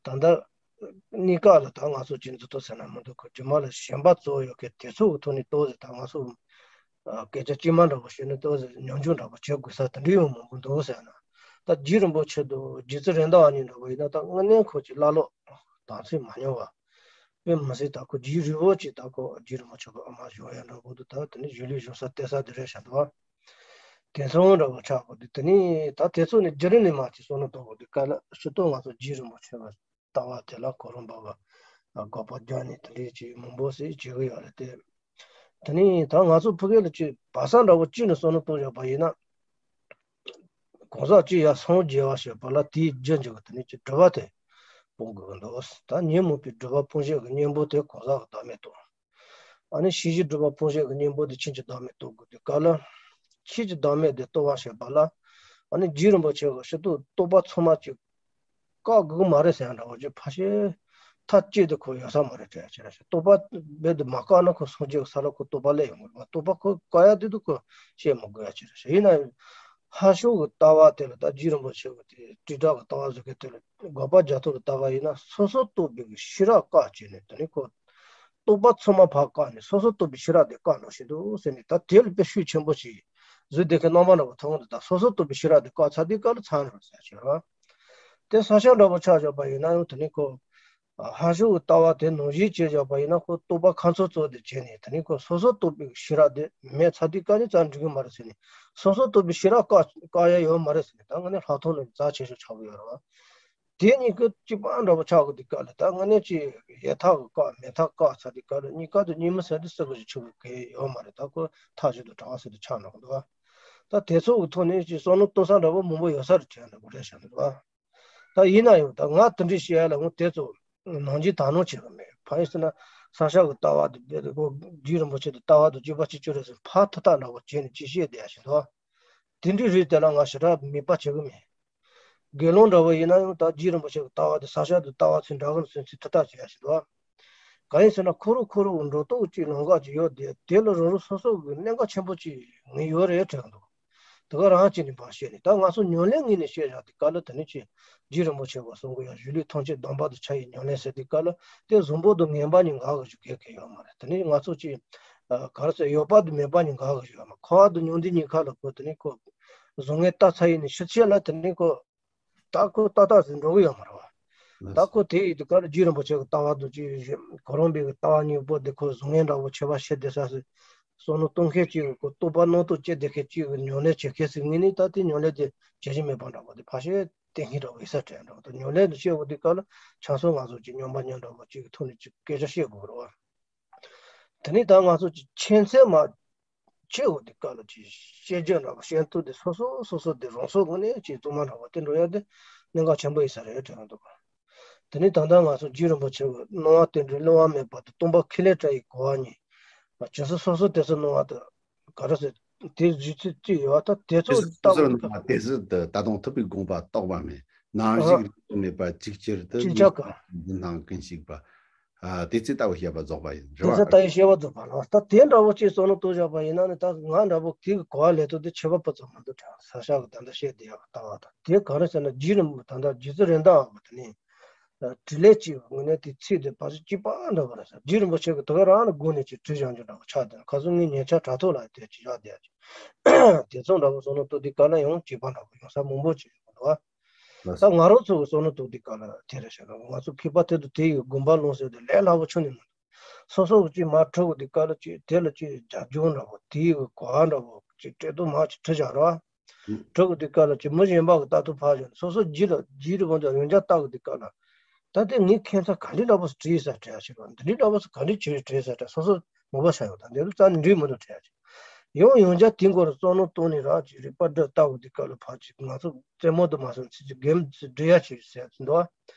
ད་ལྟ་ གནས་སྐབས་ལ་ད་ང་ཚོ་ཅི་འདི་ཏོ་ཟེར་ན་མི་འདུག་གི། རྗེས་མ་ལ་གཞན་པ་གཙོ་བོ་ཡོད་མཁན་དེ་ཚོ་གི་ཐོག་ནས་ཏོ་ཟེར། ད་ང་ཚོ་ཨ་སྐད་ཆ་དཀྱུས་མ་འདྲ་པོ་བཤད་ན་ཏོ་ཟེར་ཉམ་ཆུང་འདྲ་པོ་བྱེད་དགོས་ས་དེ་འདྲ་ཡང་མང་པོ་འདུག་ཟེར་ན། ད་རྗེ་རིན་པོ་ཆེ་དང་རྗེ་བཙུན་རེད་མདའ་བ་གཉིས་འདྲ་པོ་ཡིན་ན། ད་དངོས་གནས་ཁོ་ཅིག་བླ་ལོག་དམ་ཚིག་མ་ཉམས་པ། དཔེ་མི་སྲིད། ད་ཁོ་རྗེ་རིན་པོ་ཆེ། ད་ཁོ་རྗེ་རིན་པོ་ཆེ་གི་ཨ་མ་བཞུགས་ཡ་འདྲ་པོ་འདུག། ད་དེ་ནི་བཞུགས་ལས་བཞུགས་ས་བལྟས་ས་དེ་རེད་ཤག་འདུག་པ། དེ་ཚོ་འདྲ་པོ་ཆགས་པ་འདུག། དེ་ནི་ད་དེ་ཚོ་ནི་རྗེས་ལ་ནས་མར་ཅིག་བསམ་བློ་གཏོང་དགོས་དུས་སྐབས་ལ་སྤྱིར་བཏང་ང་ཚོ་རྗེ་རིན་པོ་ཆེ་གི་ལྟ་བ་དེ་ལ་གོ་རིམ་པ་གི་དགག་པ་རྒྱག་ནས་དེ་འདྲའི་ཅིག་མང་པོ་ཞིག་བྱེད་གི་ཡོད་རེད་དེ། དེ་ནི་ད་ང་ཚོ་ཕ་གི་ལ་ཅིག་བག་ཆགས་འདྲ་པོ་གཅིག་ནས་བསམ་བློ་གཏོང་བཞག་པ་ཡིན་ན། གང་ཟག་གཅིག་ཡར་སངས་རྒྱས་པ་བྱེད་པ་ལ་དེའི་རྒྱུ་འཇུག་གི་དེ་ནི་ཅིག་སྒྲིབ་པ་དེ་སྤོང་དགོས་ཀྱི་འདུག། ད་ཉོན་མོངས་པའི་སྒྲིབ་པ་སྤོང་བྱེད་ཀྱི་གཉེན་པོ་དེ་གང་ཟག་གི་བདག་མེད་རྟོགས། ཨ་ནི་ཤེས་བྱའི་སྒྲིབ་པ་སྤོང་བྱེད་ཀྱི་གཉེན་པོ་དེ་ཆོས་ཀྱི་བདག་མེད་རྟོགས་དགོས་དུས་སྐབས་ལ། ཆོས་ཀྱི་བདག་མེད་དེ་རྟོགས་པར་བྱེད་པ་ལ། ཨ་ནི་རྗེ་རིན་པོ་ཆེ་གིས་སྤྱིར་བཏང་རྟོག་པ་ཚང་མ་ཅིག་བཀག་དགོས་ཀྱི་མ་རེད་ཟེར་ཡ་འདྲ་པོ་ཅིག་ཕལ་ཆེར་མཐའ་གཅིག་ཏུ་ཁོ་ཡོད་ས་མ་རེད་དྲན་ཡ་ཅིག་རེད་ཤག། རྟོག་པ་རྦད་དེ་མ་བཀག་ན་ཁོ་སངས་རྒྱས་ཀྱི་ས་ལ་ཁོ་རྟོགས་པ་སླེབས་ཡོང་གི་མ་རེད། རྟོག་པ་ཁོ་བཀག་ཡ་དེ་དུས་ཁོ་བཤད་མི་དགོས་ཡ་ཅིག་རེད་ཤག། ཡིན་ན་ཡང་། ཧ་ཤོད་ཀྱི་ལྟ་བ་དེ་ལ། ད་རྗེ་རིན་པོ་ཆེ་གི་དེ་དྲིལ་བསྒྲགས་ཀྱི་ལྟ་བ་ཟེར་མཁན་དེ་ལ། དགག་པ་རྒྱ་མཚོ་གི་ལྟ་བ་ཡིན་ན། སོ་སོར་རྟོག་པའི་གི་ཤེས་རབ་བཀག་བྱས་ནས། དེ་ནི་ཁོ་རྟོག་པ་ཚང་མ་ཕར་བཀག་ནས་སོ་སོར་རྟོག་པའི་ཤེས་རབ་དེ་བཀག་འགྲོ་བཞིན་འདུག་ཟེར་ནས། ད་དེ་ལ་དཔེ་ཤུགས་ཆེན་པོ་ཞིག་བཟོས་བསྡད་མཁན་རྣམ་པ་འདྲ་པོ་མཐོང་གི་འདུག། ད་སོ་སོར་རྟོག་པའི་ཤེས་རབ་དེ་བཀག་ཚར་དུས་སྐབས་ལ་ཚར་འགྲོ་ཟེར་ཞེས་པ། དེ་ས་སྐྱ་འདྲ་པོ་ཆ་བཞག་པ་ཡིན་ན་ཡང་། དེ་ནི་ཁོ། ཧ་ཤོད་ཀྱི་ལྟ་བ་དེ་ནང་བཞིན་བྱས་བཞག་པ་ཡིན་ན། ཁོ་རྟོག་པ་ཁ་ཚོན་གཙོ་དེ་བྱས་ནས། དེ་ནི་ཁོ་སོ་སོར་རྟོག་པའི་ཤེས་རབ་དེ་མེད་ཚར་དུས་སྐབས་ནས་རྩ་འགྲིག་གི་མ་རེད་ཟེར་ནས། སོ་སོར་རྟོག་པའི་ཤེས་རབ་བཀག་བཀག་ཡ་ཡོད་མ་རེད་ཟེར་ནས། ད་དངོས་གནས་ལྷག་མཐོང་ལ་རྩ་ཆེ་ཤོས་ཆགས་ཀྱི་ཡོད་རེད་བ། དེ་གཉིས་ཀྱི་གཅིག་པ་འདྲ་པོ་ཆགས་དགོས་དུས་སྐབས་ལ། ད་དངོས་གནས་ཀྱི་ཡོད་ཐག་གི་བཀག་མེད་ཐག་བཀག་ཚར་དུས་སྐབས་ལ། གཉིས་ཀ་དེ་གཉིས་མི་ཟེར་དུས་སུ་གི་ཞིག་ཆུག་གི་གལ་ཡོད་མ་རེད། ད་ཁོ་མཐའ་གཅིག་ཏུ་གྲང་བ་ཟེར་དུ་ཆགས་འགྲོ་གི་འདུག་བ། ད་དེ་ཚོ་གི་ཐོག་ནས་ཅིག་བསམ་བློ་གཏོང་ས་འདྲ་པོ་མང་པོ་ཡོད་ས་རེད་དྲན་འདྲ་པོ་རེད་ཤག་འདུག་བ། ད་ཡིན་ན་ཡང་ད་ང་དེ་འདྲའི་བཤད་ཡ་ལ་འོང་། དེ་ཚོ་ནང་བཞིན་དག་སྣང་བྱེད་ཀྱི་མེད། ཕ་ཡིན་ཟེར་ན་ས་སྐྱ་གི་ལྟ་བ་དེ་རྦད་དེ་ཁོ་རྗེ་རིན་པོ་ཆེ་དང་ལྟ་བ་དང་གཅིག་པ་གཅིག་རྐྱང་རེད་ཟེར་ཕར་ཐག་ཐག་འདྲ་པོ་བྱས་ནས་ཅིག་བཤད་བསྡད་ཡ་ཞིག་འདུག། དེ་འདྲའི་རིགས་དེ་ལ་ང་ཞེ་དྲག་མོས་པ་བྱེད་ཀྱི་མེད། དགེ་སློང་འདྲ་པོ་ཡིན་ན་ཡང་ད་རྗེ་རིན་པོ་ཆེ་གི་ལྟ་བ་དེ་ས་སྐྱ་དང་ལྟ་བ་ཚོས་འདྲ་གི་རེད་ཟེར་ཚིག་ཐག་ཐག་བྱེད་ཡ་ཞིག་འདུག། གང་ཡིན་ཟེར་ན་ཁོ་རང་ཁོ་རང་གི་འགྲོ་སྟངས་ཀྱི་ལམ་ཁ་ཅིག་ཡོད་དེ། དེ་ལ་རང་རང་སོ་སོ་གི་གནད་འགག་ཆེན་པོ་ཅིག་ངེས་ཡོད་རེད་དྲན་གི་འདུག། དེ་ག་རང་བྱས་ནས་ཕར་བཤད་ནས། ད་ང་ཚོ་ཉམས་ལེན་ངོས་ནས་བཤད་བཞག་དུས་སྐབས་ལ། དེ་ནི་ཅིག་རྗེ་རིན་པོ་ཆེ་གིས་གསུང་གི་ཡོད། གཞི་ལུས་ཐམས་ཅད་སྡོམ་པ་དང་ཕྱག་གཡས་ཉམས་ལེན་ཟེར་དུས་སྐབས་ལ། དེ་བཟང་པོ་དང་ངན་པ་གཉིས་འགལ་གི་ཞིག་གལ་གལ་ཡོད་མ་རེད། དེ་ནི་ང་ཚོ་ཅིག་ཨ་ག་རེ་ཟེར། ཡོད་པ་དང་མེད་པ་གཉིས་འགལ་གི་ཞིག་ཡོད་མ་རེད། འཁོར་བ་དང་མྱང་འདས་གཉིས་ཀ་ལ་ཁོ་དེ་ནི་ཁོ་བཟང་ངན་བལྟ་ཚར་ཡིན་ནི་ཕྱིར་ཆད་ལ། དེ་ནི་ཁོ་ད་ཁོ་ཏག་ཏག་ཟིག་འགྲོ་གི་ཡོད་མ་རེད་བ། ད་ཁོ་དེ་ཡིན་དུས་སྐབས་ལ་རྗེ་རིན་པོ་ཆེ་གི་ལྟ་བ་དང་ཅིག་གོ་རིམ་པའི་གི་ལྟ་བ་གཉིས་པོ་དེ་ཁོ་བཟང་ངན་འདྲ་པོ་ཁྱད་པར་ཕྱེ་བསྡད་ས་ཟིག། བསམ་བློ་གཏོང་མཁན་གཅིག་གི་ཁོ་རྟོག་པ་རྣམ་རྟོག་སྐྱེ་བསྡད་མཁན་གཅིག་གི་ཉམས་ལེན་བྱེད་མཁན་ཟིག་ངོས་ནས། ད་དེ་ཉམས་ལེན་དེ་བྱེད་བཞིན་མེད་པ་འདྲ་པོ་དེ་ཕལ་ཆེར་བསྟན་མཁན་འདྲ་པོ་ཡིན་ས་དྲན་འདྲ་པོ། ད་ཉམས་ལེན་དེ་བྱེད་དགོས་དུས་སྐབས་ལ་ཆ་ཚང་ང་ཚོ་ཅིག་སྨྱོན་པ་སྨྱོན་འདྲ་པོ་ཅིག་གི་ཐོག་ནས་ཅིག་སྐད་ཆ་བཤད་དགོས་རེད་བ། དེ་ནས་ད་ང་ཚོ་ཅིག་ཁྱད་མཚར་མ་ཆེ་བོ་དེ་སྐབས་ལ་ཅིག་བཤད་རྒྱུ་འདྲ་པོ་བཤད་ཐུབ་དེ། སོ་སོ་སོ་སོ་དེ་རང་སོ་ངོས་ནས་ཅིག་གཙང་མ་འདྲ་པོ་དེ་འགྲོ་ཡ་དེ་གནད་འགག་ཆེན་པོ་ཡིན་ས་རེད་དྲན་འདུག། དེ་ནས་ད་ལྟ་ང་ཚོ་རྗེ་རིན་པོ་ཆེ་གི་སྣང་བ་རྟེན་འབྲེལ་བསླུ་བ་མེད་པ་དང་སྟོང་པ་ཁས་ལེན་བྲལ་བའི་གོ་བ་གཉིས། ཇི་སྲིད་སོ་སོ་དེ་སྲིད་སྣང་བ་དང་ག་རེ་ཟེར། དེ་གཞི་ཚིག་གཅིག་ཡོད་པ། ད་དེ་ཅི་ཚོ་ལྟ་སོ་བུ་ནང་དེ་ཚོ་དེ་ད་དུང་ཐུབ་པའི་དགོངས་པ་རྟོགས་པ་མེད། ནང་ཨ་ཞིག་རིག་པ་མེད་པ་ཅིག་ཅར་དུ་ཅིག་ཅར་ག་འདི་སྣང་ཀུན་ཞིག་པ། ཨ་དེ་ཚོ་ལྟ་བུ་བཤད་པ་རྫོགས་པ་ཡིན་རེད་དེ་བ། ཚོ་ལྟ་བུ་བཤད་པ་རྫོགས་པ་ལ། ད་དེ་འདྲ་བོ་ཅིག་བསམ་བློ་གཏོང་བཞག་པ་ཡིན་ན་ནི། ད་ང་འདྲ་བོ་དེ་གི་གོ་བ་ལེན་ཐུབ་དེ་ཁྱད་པར་སྤུ་ཙམ་མི་འདུག་དྲན། ས་སྐྱ་གི་ད་ལྟ་བཤད་བསྡད་ཡག་ལྟ་བ་དང་། དེ་ག་རེ་ཟེར་ན། རྗེ་རིན་པོ་ད་ལྟ་རྗེ་བཙུན་རེད་མདའ་བ་དེ་ནི། དྲིས་ལན་གཅིག་ངོས་ནས་དེ་ཚིག་དེ་ཕལ་ཆེར་གཅིག་པ་འདྲ་པོ་རེད་ཟེར། རྗེ་རིན་པོ་ཆེ་གིས་དེ་ག་རང་ནས་དགོངས་ནས་ཅིག་དྲིས་བཞག་རྒྱུ་འདྲ་པོ་ཆགས་བསྡད། ཁ་སང་ངས་ཉེ་ཆར་དྲ་ཐོག་ལ་དེ་ཅིག་བཞག་བསྡད་ཀྱི། དེ་ཚོ་འདྲ་པོ་བསམ་བློ་གཏོང་དུས་སྐབས་ལ་ཡང་གཅིག་པ་འདྲ་པོ་ཡོང་ས་མང་པོ་ཅིག་ཡོང་གི་འདུག་བ། ལགས་ད་སོ། ང་རང་ཚོ་གི་བསམ་བློ་གཏོང་དུས་སྐབས་ལ་དེ་རེད་ཤག། ང་ཚོ་མཁས་པ་དེ་དང་དེ་ཡི་དགོངས་པ་ལོངས་ཟེར་དེ་ལས་སླ་པོ་ཁྱོན་ནས་མི་འདུག། སོ་སོ་གི་ཅིག་མར་དྲི་དགོས་དུས་སྐབས་ལ་ཅིག་དེ་ལ་ཅིག་རྒྱབ་ལྗོངས་འདྲ་པོ། དེ་ཡི་གོ་བ་འདྲ་པོ་ཅིག་སྤྲད་དུས་མར་ཅིག་དྲི་བཞག་རོགས། དྲི་དགོས་དུས་སྐབས་ལ་ཅིག་མི་གཞན་པ་གི་ལྟ་ཐུབ་ཕར་བཞག་ནས། སོ་སོ་རྗེ་ལ་རྗེ་རིན་པོ་ཆེ་ཡང་བསྐྱར་ལྟ་དགོས་དུས་སྐབས་ལ། ད་ལྟ་ངས་ཁྱད་མཚར་ག་འདྲའི་འདྲ་པོ་ཞིག་དྲིས་ས་དྲན་ཡ་ཞིག་རེད། འདི་འདྲའི་འདྲ་པོ་ཞིག་ག་འདྲའི་ཅིག་དྲིས་ས་དྲན། སོ་སོ་ངོ་མ་ཤར་ཡོང་། ད་འདི་ལ་རྩ་ནས་འགྲིག་མི་འདུག་དྲན་ཡ་ཅིག། ཡང་ཡང་བསྐྱར་དེའི་སྐོར་ལ་བསམ་བློ་གཏོང་ནས་རང་ཅིག་རིག་པ་སྒྲིལ་ལྟ་དགོས་དུས་སྐབས་ལ། ཕར་ཅིག་ང་ཚོ་རྩེད་མོ་དུ་མ་སོང་ཚིག་ཅིག་གེམ་ཅིག་སྒྲིག་ཡ་ཅིག་ཟེར་འདུག་བ།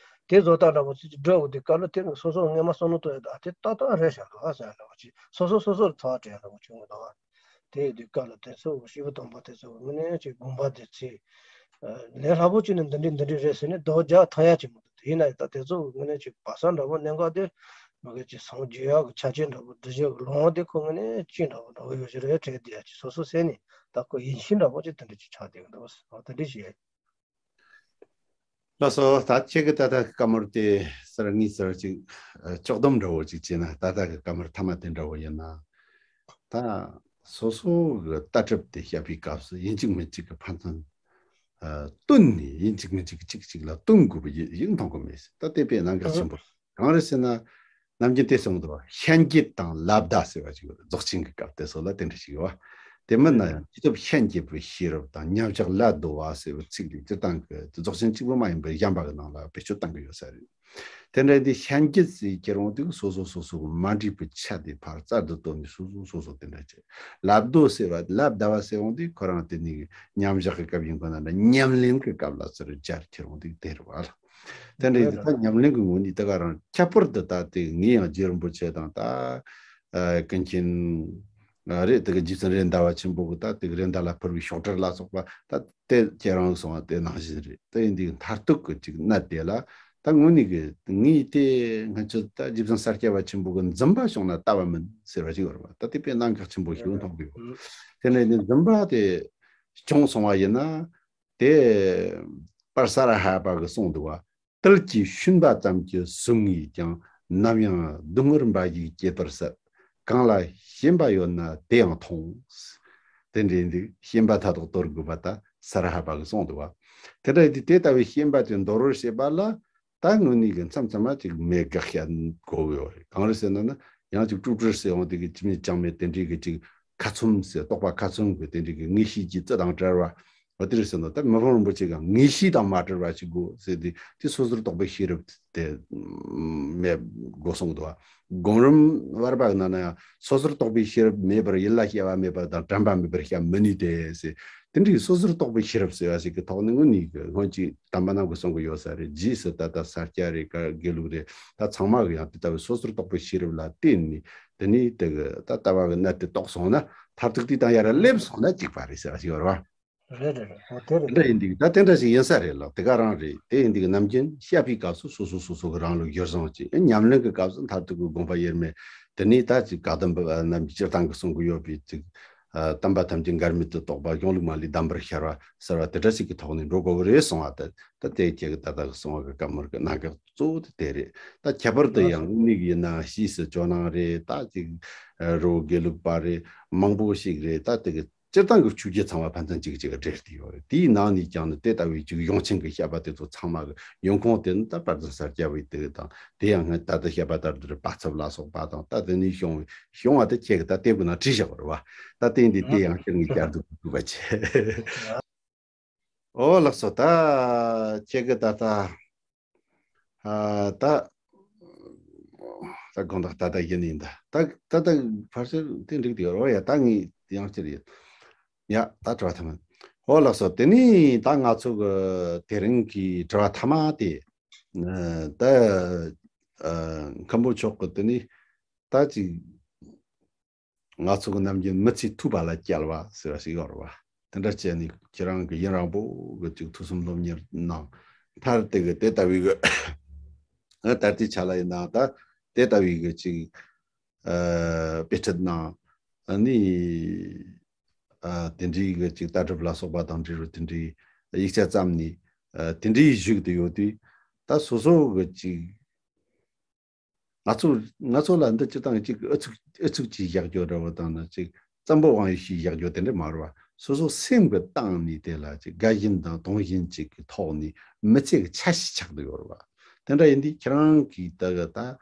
དེ་བཟོ་ལྟ་འདྲ་པོ་ཚིག་ཅིག་སྒྲིག་དགོས་དུས་སྐབས་ལ། དེ་ནི་སོ་སོ་སྔོན་མ་བསམ་བློ་གཏོང་ཡ་ད་དེ་ཏག་ཏག་རེད་ཤག་འདུག་ཨ་ཟེར་འདྲ་པོ་ཅིག། སོ་སོ་སོ་སོར་ཚོར་བ་སྤྲད་འདྲ་པོ་བྱུང་གི་འདུག་ཨ། དེ་ཡིན་དུས་སྐབས་ལ་དེ་ཚོ་སྐྱེས་བུ་དམ་པ་དེ་ཚོ་དངོས་གནས་ཀྱི་དགོངས་པ་དེ་ཚིག་ལས་སླ་པོ་ཅིག་ནི་འདི་འདྲ་འདི་འདྲ་རེད་ཟེར་ནས་ལྡོག་རྒྱག་ཐུབ་ཡ་ཅིག་མི་འདུག། དེ་ཡིན་ན་ཡང་ད་དེ་ཚོ་དངོས་གནས་ཀྱི་བག་ཆགས་འདྲ་པོ་གནད་འགག་དེ་མ་གི་ཅིག་སངས་རྒྱས་ཡག་གི་ཆ་རྐྱེན་འདྲ་པོ་སྒྲུབ་བྱེད་ཀྱི་ལམ་དེ་ཁོ་དངོས་གནས་ཅིག་འདྲ་པོ་འདྲ་པོ་ཡོད་ཀྱི་རེད་དྲན་བསྡད་ཡ་ཅིག། སོ་སོ་སེམས་ནས་ད་ཁོ་ཡིན་གཤིས་འདྲ་པོ་ཅིག་དེ་འདྲ་ཅིག་ཆགས་བསྡད་ཀྱི་འདུག། འོ་དེ་འདྲ་ཞིག་ཡོད། ལགས་སོ། ད་ཁྱེད་ཀྱི་ད་ལྟ་གི་བཀའ་མོལ་དེ་ཟེར་ངས་ཟེར་ཅིག་ཨ་ལྕོག་སྡོམ་འདྲ་བོ་ཅིག་བྱས་ན། ད་ལྟ་གི་བཀའ་མོལ་མཐའ་མ་དེ་འདྲ་བོ་ཡིན་ན། ད་སོ་སོ་གི་ལྟ་གྲུབ་དེ་བཤད་པའི་སྐབས་སུ་ཡིན་གཅིག་མིན་གཅིག་གི་ཕན་ཚུན་ཨ་བསྟུན་ནས། ཡིན་གཅིག་མིན་གཅིག་གཅིག་གཅིག་ལ་བསྟུན་དགོས་པ་ཡིན་ཡིན་མཐོང་གི་མེད། ད་དེ་དཔེ་གནད་འགག་ཆེན་པོ། གང་རེད་ཟེར་ན། ནམ་རྒྱུན་དེ་གསུངས་འདུག་བ། ཤན་འབྱེད་དང་ལབ་བརྡ་ཟེར་བ་ཅིག་ཡོད། རྫོགས་ཆེན་གྱི་སྐབས་དེ་ཚོ་ལ་དེ་འདྲ་ཞིག་ཡོད་བ། དེ་མིན་ན་ཡང་སྐྱེས་ཐོབ་ཤན་འབྱེད་པའི་ཤེས་རབ་དང་མཉམ་བཞག་ལ་བསྡུ་བ་ཟེར་བའི་ཚིག་འདི་སྤྱིར་བཏང་གི་རྫོགས་ཆེན་གཅིག་པུ་མ་ཡིན་པར་གཞན་པ་གི་ནང་ལ་བེད་སྤྱོད་བཏང་གི་ཡོད་ས་རེད། དེ་འདྲ་དེ་ཤན་འབྱེད་ཟེར་ཁྱེར་འོང་དུས་སོ་སོ་སོ་སོ་གི་མ་འགྲིག་པའི་ཆ་དེ་ཕར་རྩལ་དུ་བཏོན་ནས་སོ་སོ་སོ་སོ་དེ་འདྲ་བྱེད། ལབ་བསྡུ་ཟེར་བ། ལབ་བརྡ་བ་ཟེར་འོང་དུས་ཁོ་རང་དེ་ནི་མཉམ་བཞག་གི་སྐབས་ཡིན་དགོས་ན་འདྲ། ཉམས་ལེན་གྱི་སྐབས་ལ་ཟེར་སྦྱར་ཁྱེར་འོང་དུས་དེ་རེད་བ། དེ་འདྲ་ཡིན་དུས་ད་ཉམས་ལེན་གྱི་ངོས་ནས་དེ་ག་རང་ཁྱད་པར་དུ་ད་དེ་ངས་ཡང་རྗེ་རིན་པོ་ཆེ་དང་། ད་ཨ་ཀུན་མཁྱེན་ཨ་རེད། དེ་གི་རྗེ་བཙུན་རེད་མདའ་བ་ཆེན་པོ་གི་ད་དེ་གི་རེད་མདའ་ལ་ཕུལ་བའི་ཤོག་དྲིལ་ལ་སོགས་པ། ད་དེ་ཁྱེད་རང་གསུངས་པ་དེ་ནང་བཞིན་རེད། དེ་ཡིན་དུས་མཐར་ཐུག་གི་ཅིག་གནད་དེ་ལ་ད་དངོས་གནས་གི་ངས་དེ་སྔ་ཕྱི་ད་རྗེ་བཙུན་ས་སྐྱ་པ་ཆེན་པོ་གི་འཛིན་པ་བྱུང་ན་ལྟ་བ་མིན་ཟེར་བ་ཞིག་ཡོད་རེད་བ། ད་དེ་དཔེ་གནད་འགག་ཆེན་པོ་ཞིག་མཐོང་གི་ཡོད། དེ་ནས་ནི་འཛིན་པ་དེ་བྱུང་སོང་བ་ཡིན་ན། དེ་པར་ས་ར་ཧ་པ་གིས་གསུངས་འདུག་བ། དུལ་གྱིས་ཕྱུན་པ་ཙམ་གྱི་ཟུག་རྔུས་ཀྱང་། ནམ་ཡང་སྡུག་བསྔལ་འབའ་ཞིག་སྐྱེད་པར་སྲིད། གང་ལ་ཞེན་པ་ཡོད་ན་དེ་ཡང་མཐོང་། དེ་འདྲའི་འདུག་ཞེན་པ་མཐའ་དག་དོར་དགོས་པ་ད་ས་ར་ཧ་པ་གིས་གསུངས་འདུག་བ། དེ་འདྲ་ཡིན་དུས་དེ་ལྟ་བུའི་ཞེན་པ་དེ་འདོར་བར་བྱེད་པ་ལ། ད་དངོས་གནས་ཀྱི་མཚམས་མཚམས་མ་ཅིག་མེད་དགག་བྱ་དགོས་ཀྱི་ཡོད་རེད། གང་རེད་ཟེར་ན་ན། ཡང་ཅིག་ཀྲུག་ཀྲུག་ཟེར་འོང་དེ་གི་ཅི་མི་ཅང་མེད་དེ་འདྲའི་གི་ཅིག་ཁ་ཚུམ་ཟེར། རྟོག་པ་ཁ་ཚུམ་གི་དེ་འདྲའི་གི་ངེས་ཤེས་ཀྱི་རྩི་དང་བྲལ་བ། འོ་དེ་རེད་ཟེར་ན། ད་མི་ཕམ་རིན་པོ་ཆེ་གིས་ངེས་ཤེས་དང་མ་བྲལ་བ་ཞིག་དགོས་ཟེར་དུས། དེ་སོ་སོར་རྟོག་པའི་ཤེས་རབ་དེ་མེད་དགོས་གསུངས་འདུག་བ། སྒོམ་རིམ་བར་པ་གི་ནང་ན་ཡང་སོ་སོར་རྟོག་པའི་ཤེས་རབ་མེད་པར་ཡིད་ལ་བྱ་བ་མེད་པ་དང་དྲན་པ་མེད་པར་བྱ་མི་ནུས་ཏེ་ཟེར། དེ་འདྲའི་སོ་སོར་རྟོག་པའི་ཤེས་རབ་ཟེར་བ་ཞིག་གི་ཐོག་ནས་དངོས་གནས་ཀྱི་སྔོན་གྱི་དམ་པ་རྣམས་ཀྱིས་གསུང་གི་ཡོད་ས་རེད། རྗེས་སུ་ད་ལྟ་ས་སྐྱ་རེད། དགེ་ལུགས་རེད། ད་ཚང་མ་གིས་ཡང་དེ་ལྟ་བུའི་སོ་སོར་རྟོག་པའི་ཤེས་རབ་ལ་བརྟེན་ནས། དེ་ནས་དེ་གི་ད་ལྟ་བ་གི་གནད་དེ་རྟོགས་སོང་ན། མཐར་ཐུག་དེ་དང་ཡར་སླེབས་སོང་ན་གཅིག་པ་རེད་ཟེར་བ་ཞིག་ཡོད་རེད་བ། རེད་རེད་རེད། འོ་དེ་རེད། དེ་འདྲ་ཡིན་དུས་ད་དེ་འདྲ་ཞིག་ཡིན་ས་རེད་ལགས། དེ་ག་རང་རེད། དེ་ཡིན་དུས་ནམ་རྒྱུན་བཤད་པའི་སྐབས་སུ་སོ་སོ་སོ་སོ་གི་རང་ལུགས་སྦྱོར་བཟང་བྱེད། ཉམས་ལེན་གྱི་སྐབས་སུ་མཐར་ཐུག་གི་དགོངས་པ་དབྱེར་མེད། དེ་ནས་ད་ཅིག་བཀའ་གདམས་པ་རྣམས་ཀྱིས་སྤྱིར་བཏང་གི་གསུང་གི་ཡོད་པའི་ཅིག་ཨ་དམ་པ་ཐམས་ཅད་འགལ་མེད་དུ་རྟོགས་པ། གཞུང་ལུགས་མ་ལུས་གདམས་པར་ཤར་བ་ཟེར་བ་དེ་འདྲ་ཞིག་གི་ཐོག་ནས་འགྲོ་དགོས་པ་རེད་གསུང་བ། ད་ད་དེ་ཁྱེད་ཀྱི་ད་ལྟ་གི་གསུང་བ་གི་བཀའ་མོལ་གི་གནད་འགག་གཙོ་བོ་དེ་དེ་རེད། ད་ཁྱད་པར་དུ་ཡང་དངོས་གནས་ཡིན་ན་ཕྱིས་སུ་ཇོ་ནང་རེད། ད་ཅིག་ཨ་རི་བོ་དགེ་ལུགས་པ་རེད། མང་པོ་ཞིག་རེད། ད་དེ་གི་སྤྱིར་བཏང་གི་ཆོས་བརྒྱུད་ཚང་མ་ཕན་ཚུན་གཅིག་གཅིག་གི་འབྲེལ་ཏེ་ཡོད་རེད། དེའི་ནང་ནས་ཀྱང་ནི་དེ་ལྟ་བུའི་ཅིག་གཞུང་ཆེན་གྱི་བཤད་པ་དེ་ཚོ་ཚང་མ་གི་ཡོང་ཁུངས་དེ་ནི་ད་དཔལ་ལྡན་ས་སྐྱ་པའི་དེ་དང་། དེ་ཡང་ངས་ད་ལྟ་བཤད་པ་ལྟར་དུ་རེད། པ་ཚབ་ལ་སོགས་པ་དང་། ད་དེ་ནས་བྱུང་བའི་བྱུང་བ་དེ་ཁྱེད་ཀྱིས་ད་དེབ་ཀྱི་ནང་བྲིས་བཞག་པ་རེད་བ། ད་དེ་འདི་དེ་ཡང་ཁྱེད་ངས་བསྐྱར་ཟློས་དགོས་པ་བྱས། ཨོ་ལགས་སོ། ད་ཁྱེད་ཀྱིས་ད་ལྟ་ཨ་ད་ད་དགོངས་དག་ད་ལྟ་ཡིན་ཡིན། ད་ད་ད་ད་ཕལ་ཆེར་དེ་འགྲིག་དེ་ཡོད་རེད་བ། ཡ་ད་ངས་ཡང་བསྐྱར་ཡིན། ཡ་ད་དྲི་བ་ཐ་མ། ཨོ་ལགས་སོ། དེ་ནས་ད་ང་ཚོ་གི་དེ་རིང་གི་དྲི་བ་ཐ་མ་དེ། ཨ་ད་ཨ་མཁན་པོ་མཆོག་གི་དེ་ནས་ད་ཅིག་ང་ཚོ་གི་ནམ་རྒྱུན་མི་ཚེ་ཐུབ་པ་ལ་བསྐྱལ་བ་ཟེར་བ་ཞིག་ཡོད་རེད་བ། དེ་འདྲ་བྱས་ནས་ཁྱེད་རང་གི་ཡུན་རིང་པོ་གི་ཅིག་ཐོས་བསམ་སློབ་གཉེར་གནང་། མཐར་དེ་གི་དེ་ལྟ་བུའི་གི་ཨ་ད་ལྟའི་ཆ་ལ་ཡིན་ན་ད་དེ་ལྟ་བུའི་གི་ཅིག་ཨ་དཔེ་ཁྲིད་གནང་། ཨ་ནི་ཨ་དེ་འདྲའི་གི་ཅིག་ལྟ་གྲུབ་ལ་སོགས་པ་དང་འབྲེལ་བའི་དེ་འདྲའི་ཡིག་ཆ་བརྩམས་ནས། ཨ་དེ་འདྲའི་བཞུགས་བསྡད་ཡོད་དུས། ད་སོ་སོ་གི་ཅིག་ང་ཚོ་ང་ཚོ་ལ་འདི་སྤྱིར་བཏང་ཅིག་ཨུ་ཚུགས་ཨུ་ཚུགས་ཀྱིས་བཞག་རྒྱུ་འདྲ་བོ་དང་ན། ཅིག་བཙན་པོའི་དབང་ཡོད་ཞེས་བཞག་རྒྱུ་དེ་འདྲ་མ་རེད་བ། སོ་སོ་སེམས་ཀྱི་སྟེང་ནས་དེ་ལ་ཅིག་དགའ་བཞིན་དང་དུང་བཞིན་ཅིག་གི་ཐོག་ནས་མི་ཚེ་གི་ཆ་ཞིག་ཆགས་བསྡད་ཡོད་རེད་བ། དེ་འདྲ་ཡིན་དུས་ཁྱེད་རང་གིས་ད་གི་ད་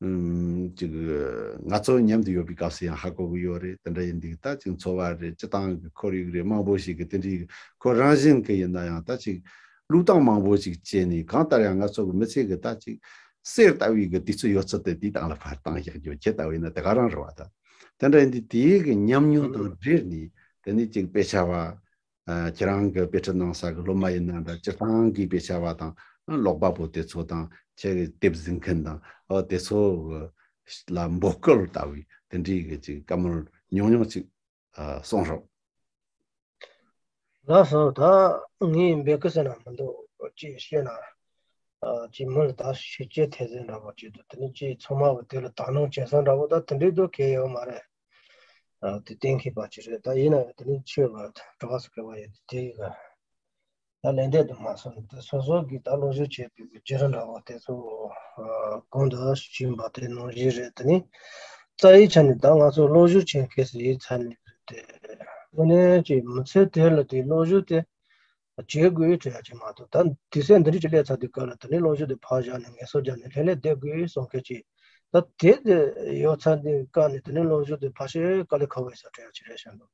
ཨུམ་ཅིག་ང་ཚོ་མཉམ་དུ་ཡོད་པའི་སྐབས་སུ་ཡང་ཧ་གོ་གི་ཡོད་རེད། དེ་འདྲ་ཡིན་དུས་ད་ཅིག་འཚོ་བ་རེད། སྤྱིར་བཏང་གི་ཁོར་ཡུག་རེད། མང་པོ་ཞིག་གི་དེ་འདྲའི་ཁོ་རང་བཞིན་གི་ཡིན་ན་ཡང་ད་ཅིག་བློས་བཏང་མང་པོ་ཞིག་བྱས་ནས། གང་ལྟར་ཡང་ང་ཚོ་གི་མི་ཚེ་གི་ད་ཅིག་གསེར་ལྟ་བུའི་གི་དུས་ཚོད་ཡོད་ཚད་དེ་དེའི་སྟེང་ལ་ཕར་བཏང་བཞག་རྒྱུ་ཁྱེད་ལྟ་བུ་ཡིན་ན་དེ་ག་རང་རེད་བ། ད་དེ་འདྲ་ཡིན་དུས་དེའི་གི་ཉམས་མྱོང་དང་འབྲེལ་ནས། དེ་ནས་ཅིག་དཔེ་ཆ་བ། ཨ་ཁྱེད་རང་གི་དཔེ་ཁྲིད་གནང་ས་གི་སློབ་མ་ཡིན་ན་འདྲ། སྤྱིར་བཏང་གི་དཔེ་ཆ་བ་དང་། ཨ་ཀློག་པ་པོ་དེ་ཚོ་དང་། ཁྱེད་ཀྱི་དེབ་གཟིགས་མཁན་དང་། ཨོ་དེ་ཚོ་གི་ལ་འབོད་སྐུལ་ལྟ་བུའི་དེ་འདྲའི་གི་ཅིག་བཀའ་མོལ་ཉུང་ཉུང་ཅིག་ཨ་གསུང་རོགས། ལགས་སོ། ད་ངས་འབད་གི་ཟེར་ན་མི་འདུག་ཅེས་བཤད་ན། ཨ་ཅེས་མི་ལ་ད་ཤེས་བྱའི་ཐེ་ཚོམ་འདྲ་པོ་ཅིག་འདུག་དེ་ནི་ཅེས་ཚང་མ་བོ་དེ་ལ་དག་སྣང་བྱེད་ས་འདྲ་པོ་ད་དེ་འདྲའི་འདུག་གལ་ཡོད་མ་རེད། ཨ་དེ་གཏན་འཁེལ་པ་ཅིག་རེད། ད་ཡིན་ན་ཡང་དེ་ནི་ཆོས་ལ་གྲྭ་པ་སུ་སྐལ་བ་ཡོད་དེ་དེ་ཡི་ག་ད་ལན་འདེབས་དུ་མ་སོང་ནས་དེ་སོ་སོ་གིས་ད་སློབ་སྦྱོང་བྱས་པའི་བརྒྱུད་རིམ་འདྲ་བོ་དེ་ཚོ་གོང་དུ་ཞུས་པ་དེ་ནང་བཞིན་རེད། དེ་ནི་རྩ་བའི་ཆ་ནས་ད་ང་ཚོ་སློབ་སྦྱོང་བྱེད་མཁན་ཞིག་ཡིན་ཚར་ནས་རེད་དེ། དངོས་གནས་ཀྱི་མི་ཚེ་དེ་ལ་དེ་སློབ་སྦྱོང་དེ་བྱེད་དགོས་དྲན་ཡ་ཅིག་མ་གཏོགས། ད་དུས་ཚོད་འདི་འདྲ་ཅིག་སླེབས་ཚར་དུས་སྐབས་ལ་དེ་ནི་སློབ་སྦྱོང་དེ་ཕར་བཞག་ནས་ངལ་གསོ་རྒྱག་ནས་ལྷོད་ལྷོད་བསྡད་དགོས་བསམ་མཁན་ཅིག་ད་དེ་དེ་ཡོད་ཚར་དུས་སྐབས་ནས་དེ་ནི་སློབ་སྦྱོང་དེ་ཕལ་ཆེར་དཀའ་ལས་ཁག་པོ་ཡིན་ས་དྲན་ཡ་ཅིག་རེད་ཤག་འདུག་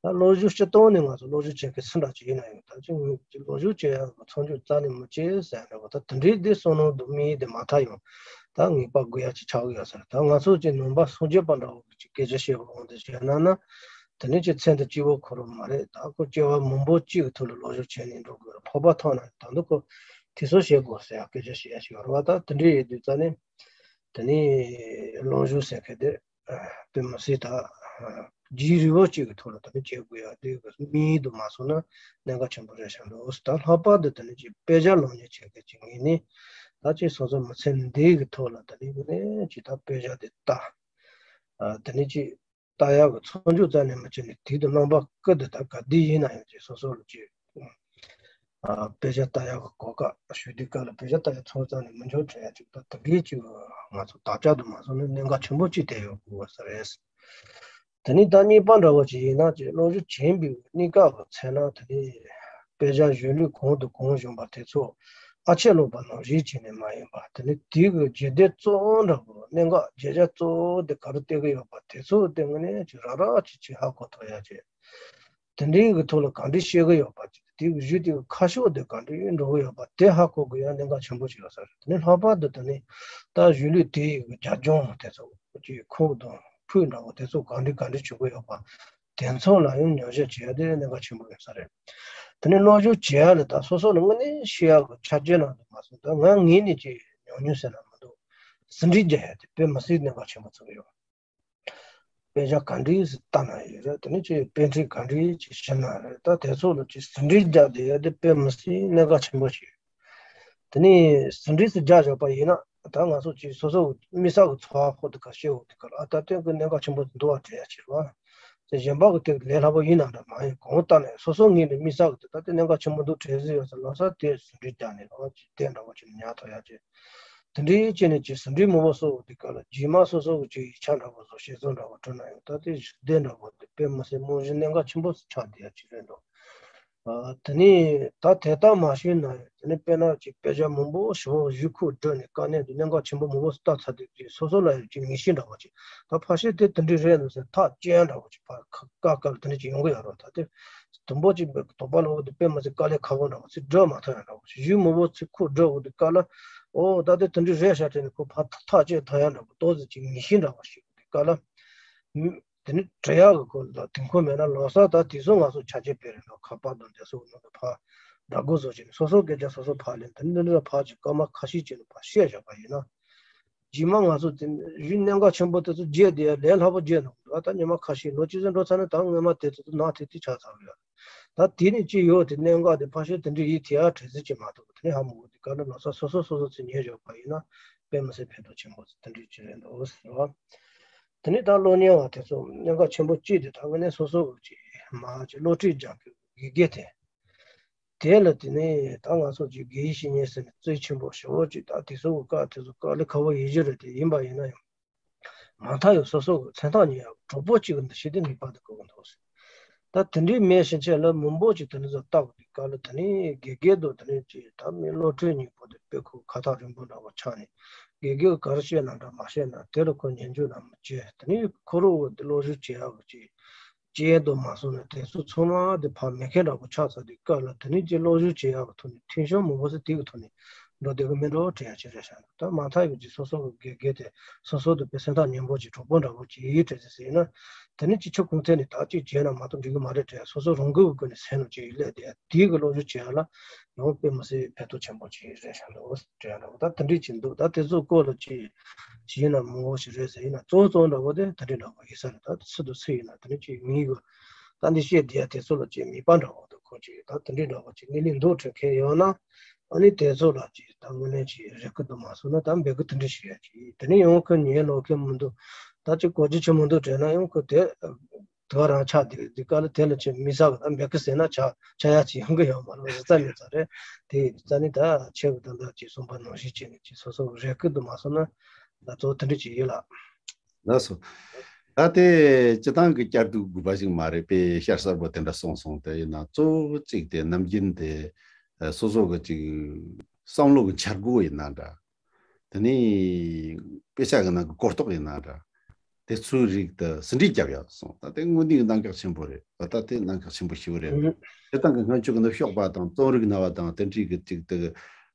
ད་སློབ་སྦྱོང་སྤྱིར་བཏང་ནས་ང་ཚོ་སློབ་སྦྱོང་བྱེད་མཁན་སུ་འདྲ་ཅིག་ཡིན་ན་ཡང་། ད་ཅིག་ངོས་ཀྱི་སློབ་སྦྱོང་བྱེད་ཡག་གི་མཚམས་འཇོག་རྩ་ནས་མི་བྱེད་ཟེར་འདྲ་བོ། ད་དེ་འདྲའི་དེ་བསམ་བློ་འདུག་མི་དེ་མ་མཐའ་ཡང་ད་ངེས་པ་དགོས་ཡག་ཅིག་ཆགས་ཀྱི་ཡོད་ས་རེད། ད་ང་ཚོ་ཅིག་ནང་པ་སངས་རྒྱས་པ་འདྲ་བོ་ཅིག་སྐད་ཆ་བཤད་པའི་དབང་དུ་བྱས་ན་ན། དེ་ནས་ཅིག་མཚན་དང་སྐྱེ་བོ་འཁོར་བ་མ་རེད། ད་ཁོ་སྐྱེ་བ་མང་པོ་གཅིག་གི་ཐོག་ལ་སློབ་སྦྱོང་བྱས་ནས་འགྲོ་དགོས་རེད། ལྷག་པར་ཐོག་ན་ད་དུང་ཁོ་དེ་ཚོ་བྱེད་དགོས་ཟེར་ཡག་སྐད་ཆ་བཤད་ཡག་ཅིག་ཡོད་རེད་བ། ད་དེ་འདྲའི་ཡོད་དུས་རྩ་ནས་དེ་ནས་སློབ་སྦྱོང་ཟེར་མཁན་དེ་དཔེ་མི་སྲིད་ད་རྗེས་རི་བོ་གཅིག་གི་ཐོག་ལ་ད་ནི་བྱེད་དགོས་ཡག་དེ་གི་དམིགས་ཡུལ་དུ་མ་སོང་ན་གནད་འགག་ཆེན་པོ་རེད་ཤག་འདུག་ད་ལྷག་པར་དུ་ད་ནི་ཅིག་དཔེ་ཆ་ཀློག་མཁན་བྱེད་མཁན་ཅིག་ངོས་ནས་ད་ཅིག་སོ་སོ་མི་ཚེ་འདི་གི་ཐོག་ལ་ད་ནི་དངོས་གནས་ཅིག་ད་དཔེ་ཆ་དེ་ལྟ། ཨ། ད་ནི་ཅིག་ལྟ་ཡག་གི་མཚམས་འཇོག་རྩ་ནས་མི་བྱེད་ནས་དུས་དང་རྣམ་པ་ཀུན་ཏུ་ད་ག་དུས་ཡིན་ན་ཡང་ཅིག་སོ་སོ་ལ་ཅིག་ཨ། དཔེ་ཆ་ལྟ་ཡག་གི་གོ་སྐབས་ཞུ་དུས་སྐབས་ལ་དཔེ་ཆ་ལྟ་ཡག་མཚམས་རྩ་ནས་མི་འཇོག་དྲན་ཡག་ཅིག་ད་དེ་འདྲའི་ཅིག་ང་ཚོ་དམ་བཅའ་དུ་མ་སོང་ན་གནད་འགག་ཆེན་པོ་ཅིག་ཐེབས་ཡོང་གི་ཡོད་ས་རེད། དེ་ནས་ད་གཉིས་པ་འདྲ་བོ་ཅིག་ཡིན་ན་ཅིག་སློབ་སྦྱོང་བྱེད་པའི་གནས་སྐབས་ཀྱི་ཚེ་ན་དེ་ནས་དཔེ་ཆ་གཞུང་ལུགས་གང་དང་གང་བྱུང་བ་དེ་ཚོ་ཨ་ཆད་ལོག་པ་ནང་བཞིན་བྱས་ནས་མ་ཡིན་པ། དེ་ནས་དེའི་གི་རྒྱུད་སྡེ་གཙོ་བོ་འདྲ་བོ་གནད་འགག་བརྗོད་བྱ་གཙོ་བོ་དེ་ག་རེ་བསྟན་གི་ཡོད་པ་དེ་ཚོ་དེ་དངོས་གནས་ཅིག་རགས་རགས་ཅིག་ཅིག་ཧ་གོ་ཐུབ་ཡག་ཅིག་དེ་འདྲའི་གི་ཐོག་ལ་གང་འདྲ་བཤད་གི་ཡོད་པ་ཅིག་དེའི་གི་གཞུག་དེ་གི་ཁ་ཕྱོགས་དེ་གང་འདྲ་འགྲོ་གི་ཡོད་པ་དེ་ཧ་གོ་དགོས་ཡག་གནད་འགག་ཆེན་པོ་ཅིག་ཡོད་ས་རེད། དེ་ནས་ལྷག་པར་དུ་དེ་ནས་ད་གཞུང་ལུགས་དེའི་གི་རྒྱབ་ལྗོངས་དེ་ཚོ་ཅིག་ཁུངས་དང་ཕུད་འདྲ་བོ་དེ་ཚོ་གང་འདྲ་གང་འདྲ་བྱེད་གི་ཡོད་པ་དེ་ཚོ་ལ་ཡང་ཉམས་ཞིབ་བྱེད་ཡག་དེ་གནད་འགག་ཆེན་པོ་ཡོད་ས་རེད། དེ་ནས་སློབ་སྦྱོང་བྱེད་ཡག་ལ་ད་སོ་སོ་ལ་དངོས་གནས་ཤེས་ཡག་གི་ཆ་རྐྱེན་ནང་དུ་མ་སོང་། ད་ང་ངོས་ནས་ཅིག་ཉམས་མྱོང་ཟེར་ན་མི་འདུག་ཟིན་བྲིས་རྒྱག་ཡག་དེ་དཔེ་མི་སྲིད་གནད་འགག་ཆེན་པོ་ཚོར་གི་ཡོད། དཔེ་ཆ་ག་འདྲ་ཞིག་ལྟ་ན་ཡིན་རེད། དེ་ནས་ཅིག་དཔེ་ཁྲིད་ག་འདྲ་ཞིག་ཞུ་ན་རེད། ད་དེ་ཚོ་ལ་ཅིག་ཟིན་བྲིས་རྒྱག་བསྡད་ཡག་དེ་དཔེ་མི་སྲིད་གནད་འགག་ཆེན་པོ་ཞིག་ཡོད། དེ་ནས་ཟིན་བྲིས་སུ་རྒྱག་བཞག་པ་ཡིན་ན་ད་ང་ཚོ་ཅིག་སོ་སོ་དམིགས་བསལ་གྱི་ཚོར་བ་ཕོག་དུས་སྐབས་བཤད་འོང་དུས་སྐབས་ལ་ཨ་ད་དེ་གི་གནད་འགག་ཆེན་པོ་འདུག་བ་དྲན་ཡག་ཅིག་རེད་བ། དེ་གཞན་པ་གི་དེ་ལས་སླ་པོ་ཡིན་ནམ་འདྲ་མ་ཡིན། གང་ལྟར་ནས་སོ་སོ་ངོས་ནས་དམིགས་བསལ་གྱི་དེ་ད་དེ་གནད་འགག་ཆེན་པོ་འདུག་དྲན་གྱི་ཡོད་ཙང་ལམ་སང་དེ་ཟིན་བྲིས་རྒྱག་ནས་ལོ་ཅིག་དེ་འདྲ་བོ་ཅིག་ཉར་ཐུབ་ཡག་ཅིག་དེ་འདྲའི་བྱས་ནས་ཅིག་ཟིན་བྲིས་མང་པོ་བཟོ་འོང་དུས་སྐབས་ལ་རྗེས་མ་སོ་སོ་གི་ཅིག་ཡིག་ཆ་འདྲ་བོ་བཟོ། བཤད་ཚོར་འདྲ་བོ་བྲིས་ན་ཡང་ད་དེ་གཞི་བདེ་འདྲ་བོ་དེ་དཔེ་མི་སྲིད་རྨང་གཞི་གནད་འགག་ཆེན་པོ་ཆགས་བསྡད་ཡག་ཅིག་རེད་འདུག་ཨ། དེ་ནས་ད་དེ་ལྟར་མ་ཤེས་ན་ཡང་དེ་ནས་དཔེར་ན་ཅིག་དཔེ་ཆ་མང་པོ་ཞིབ་པོ་ཞིབ་ཁུག་བསྒྲིགས་ནས་དཀའ་གནད་དེ་གནད་འགག་ཆེན་པོ་མང་པོ་ཞིག་བལྟས་ཚར་དུས་ཅིག་སོ་སོ་ལ་ཡང་ཅིག་ངེས་ཤེས་འདྲ་བོ་ཅིག་ད་ཕལ་ཆེར་དེ་དེ་འདྲ་རེད་འདུག་ཟེར་ཐག་བཅད་འདྲ་བོ་ཅིག་ཕར་ཁ་བཀག་བཀག་ལ་དེ་འདྲ་ཅིག་ཡོང་གི་ཡོད་རེད། ད་དེ་དང་པོ་ཅིག་དོགས་པ་ལོག་དེ་དཔེ་མི་སྲིད་དཀའ་ལས་ཁག་པོ་འདྲ་བོ་ཅིག་བསྒྲུབ་མ་ཐུབ་ཡག་འདྲ་བོ་ཞིབ་མང་པོ་ཅིག་ཁུག་བསྒྲིགས་འོང་དུས་སྐབས་ལ་ཨོ་ད་དེ་དེ་འདྲ་རེད་ཤག་དྲན་ནས་ཁོ་ཕར་ཐག་བཅད་ཐུབ་ཡག་འདྲ་བོ་ཏོག་ཙམ་ཅིག་ངེས་ཤེས་འདྲ་བོ་ཞིག་དུས་སྐབས་ལ། དེ་ནི་འབྲི་ཡག་གི་སྐོར་ལ་དུས་ཁོམ་མེད་ན་ལམ་སང་ད་དེ་ཚོ་ང་ཚོ་ཆ་རྐྱེན་དཔེ་རིང་ལ་ཁ་པར་དང་དེ་ཚོ་ནང་དུ་ཕར་སྒྲ་སྒོ་བཟོ་བྱས་ནས་སོ་སོ་སྐད་ཆ་སོ་སོ་ཕར་ལེན། དེ་ནི་འདི་འདྲ་ཕར་ཅིག་སྐར་མ་ཁ་ཤས་ཅིག་ལ་ཕར་བཤད་བཞག་པ་ཡིན་ན། རྗེས་མ་ང་ཚོ་དེ་གཞི་གནད་འགག་ཆེན་པོ་དེ་ཚོ་བརྗེད་བསྡད་ཡག་ལས་སླ་པོ་བརྗེད་ནོ་འདུག་ད་ཉི་མ་ཁ་ཤས་ལོ་གཅིག་ཙམ་འགྲོ་ཚར་ན་ད་སྔོན་མ་དེ་ཚོ་ནང་དེ་དེ་ཆགས་ཚར་གི་ཡོད། ད་དེ་ནི་ཅི་ཡོད་དེ་གནད་འགག་དེ་ཕལ་ཆེར་དེ་འདྲ་ཡིན་དེ་ཡག་དྲན་གསོ་ཅིག་མ་གཏོགས་དེ་ནི་ཧ་མ་གོ། དེ་ག་ལ་ལམ་སང་སོ་སོ་སོ་སོ་ཚོས་ཉན་བཞག་པ་ཡིན་ན་དཔེ་མི་སྲིད་ཕན་ཐོགས་ཆེན་པོ་དེ་འདྲ་ཅིག་རེད་འདུག་ཟེར་བ། དེ་ནས་ད་གློག་བརྙན་པ་དེ་ཚོ་གནད་འགག་ཆེན་པོ་གཅིག་དེ་ད་དངོས་གནས་སོ་སོ་གི་ཅིག་མར་ཅིག་སློབ་ཁྲིད་རྒྱག་གི་དགེ་རྒན་དེ། དེ་ལ་དེ་ནས་ད་ང་ཚོ་ཅིག་དགེ་བའི་བཤེས་གཉེན་ཟེར་ནས་རྩིས་ཆེན་པོ་ཞེ་པོ་ཅིག་ད་དེ་ཚོ་གི་བཀའ་དེ་ཚོ་དཀའ་ལས་ཁག་པོ་ཡིན་གྱི་རེད། དེ་ཡིན་པ་ཡིན་ན་ཡང་མ་མཐའ་ཡང་སོ་སོ་གི་མཚན་རྟགས་ཉར་ཡག་གྲོགས་པོ་གཅིག་གི་འདུ་ཤེས་དེ་ངེས་པར་དུ་དགོས་ཀྱི་འདུག་ཟེར། ད་དེ་འདྲའི་མེད་ཕྱིན་ཆད་ལ་མང་པོ་ཅིག་དེ་འདྲ་ཚོ་ལྟ་དགོས་དུས་སྐབས་ལ་དེ་ནས་དགེ་རྒན་དང་དེ་ནས་ཅིག་ད་མི་སློབ་ཕྲུག་གཉིས་པོ་དེ་དཔེ་ཁོ་ཁ་ཐག་རིང་པོ་འདྲ་བོ་ཆགས་ནས་དགེ་རྒན་ག་རེ་བཤད་ན་འདྲ་མ་བཤད་ན་དེ་ལ་ཁོ་ཉན་རྒྱུ་ན་མི་བྱེད། དེ་ནས་ཁོ་རང་འོག་ཏུ་སློབ་སྦྱོང་བྱེད་ཡག་གི་ཅིག་རྐྱེན་དུ་མ་སོང་ན་དེ་ཚོ་ཚང་མ་དེ་ཕར་མེད་མཁན་འདྲ་བོ་ཆགས་ཚར་དུས་སྐབས་ལ་དེ་ནས་ཅིག་སློབ་སྦྱོང་བྱེད་ཡག་གི་ཐོག་ནས་མཐུན་སྦྱོར་མང་པོ་ཟེར་དེ་གི་ཐོག་ནས་འགྲོ་བསྡད་གི་མིན་འགྲོ་དྲན་ཡག་ཅིག་རེད་ཤག་ད་མ་མཐའ་ཡོད་ཀྱི་སོ་སོ་གི་དགེ་རྒན་དེ་སོ་སོ་དང་དཔེ་སེམས་ཐག་ཉེ་པོ་ཅིག་གྲོགས་པོ་འདྲ་བོ་ཅིག་ཡིན་དྲན་ཟེར་ཟེར་ན། དེ་ནས་ཅིག་ཆུ་གང་ཐད་ནས་ད་ཅིག་བྱས་ན་མ་གཏོགས་འགྲིག་གི་མ་རེད་དྲན་སོ་སོ་རང་འགུལ་གྱི་སྒོ་ནས་སེམས་ལ་ཅིག་སླེབས་བསྡད་དེའི་གི་སློབ་སྦྱོང་བྱེད་ཡག་ལ་ཡང་དཔེ་མི་སྲིད་ཕན་ཐོགས་ཆེན་པོ་ཅིག་རེད་ཤག་འདུག་དྲན་ཡག་འདྲ་བོ་ད་དེ་འདྲས་ཅིག་འདུག་ད་དེ་ཚོ་སྐོར་ལ་ཅིག་ཅིག་ཡིན་ན་མང་པོ་ཞིག་རེད་ཟེར་ཡིན་ན་གཙོ་བོ་གཙོ་བོ་འདྲ་བོ་དེ་དེ་འདྲས་འདྲ་བོ་ཡིན་ས་རེད། ད་སུ་དང་སུ་ཡིན་ན་དེ་འདྲས་ཅིག་མིང་གི་ད་འདི་བཤད་བསྡད་ཡག་དེ་ཚོ་ལ་ཅིག་མིད་པ་འདྲ་བོ་དང་ཁོ་ཅིག་ད་དེ་འདྲས་འདྲ་བོ་ཅིག་ངེས་ལེགས་འདུག་དྲན་མཁན་ཡོད་ན། ཨ་ནི་དེ་ཚོ་ལ་ཅིག་ད་དངོས་གནས་ཅིག་རེ་སྐུལ་དུ་མ་སོང་ན་ད་འབོད་སྐུལ་དེ་འདྲ་ཞིག་ཡ་ཅིག་དེ་ནས་ཡང་ཁོ་ཉན་ལོག་མཁན་མི་འདུག་ད་ཅིག་གོ་རྒྱུ་ཅིག་མི་འདུག་དྲན་ན་ཡང་ཁོ་དེ་ དེ་ག་རང་ཆགས་དེ་དེ་ག་ལ་དེ་ལ་ཆེ་མི་ཟ་གི་ད་མེད་གི་ཟེར་ན་ཆགས་ཆགས་ཡ་ཅིག་ཡོང་གི་ཡོད་མ་རེད། གཟི་རྩ་མེད་རྩ་རེད། དེ་རྩ་ནི་ད་ཆེ་གི་ད་ད་ཅིག་གསུངས་པ་ནང་བཞིན་བྱས་ནས་ཅིག་སོ་སོ་གི་རེ་སྐུལ་དུ་མ་སོང་ན་ད་གཙོ་བོ་དེ་འདྲ་ཅིག་ཡོད་ལ། ལགས་སོ། ད་དེ་སྤྱི་བཏང་གི་བསྐྱར་ཟློས་དགོས་པ་ཞིག་མ་རེད་པས། ཤར་གསལ་པོ་དེ་འདྲ་གསུངས་སོང་། དེ་ཡིན་ན་གཙོ་བོ་གཅིག་དེ་ནམ་རྒྱུན་དེ་སོ་སོ་གི་ཅིག་བསམ་བློ་གི་འཆར་སྒོ་ཡིན་ན་འདྲ། དེ་ནས་དཔེ་ཆ་གི་ནང་གི་གོ་རྟོགས་ཡིན་ན་འདྲ། དེ་ཚོའི་རིགས་དེ་ཟིན་བྲིས་རྒྱབ་ཡག་སོང་། ད་དེ་དངོས་གནས་གནད་འགག་ཆེན་པོ་རེད། ད་ལྟ་དེ་གནད་འགག་ཆེན་པོ་ཞིག་རེད། དེ་དང་གི་སྔོན་ཆད་གི་ནི་ཤོག་པ་དང་རྩོམ་རིག་སྣ་བ་དང་དེ་འདྲའི་གི་ཅིག་དེ་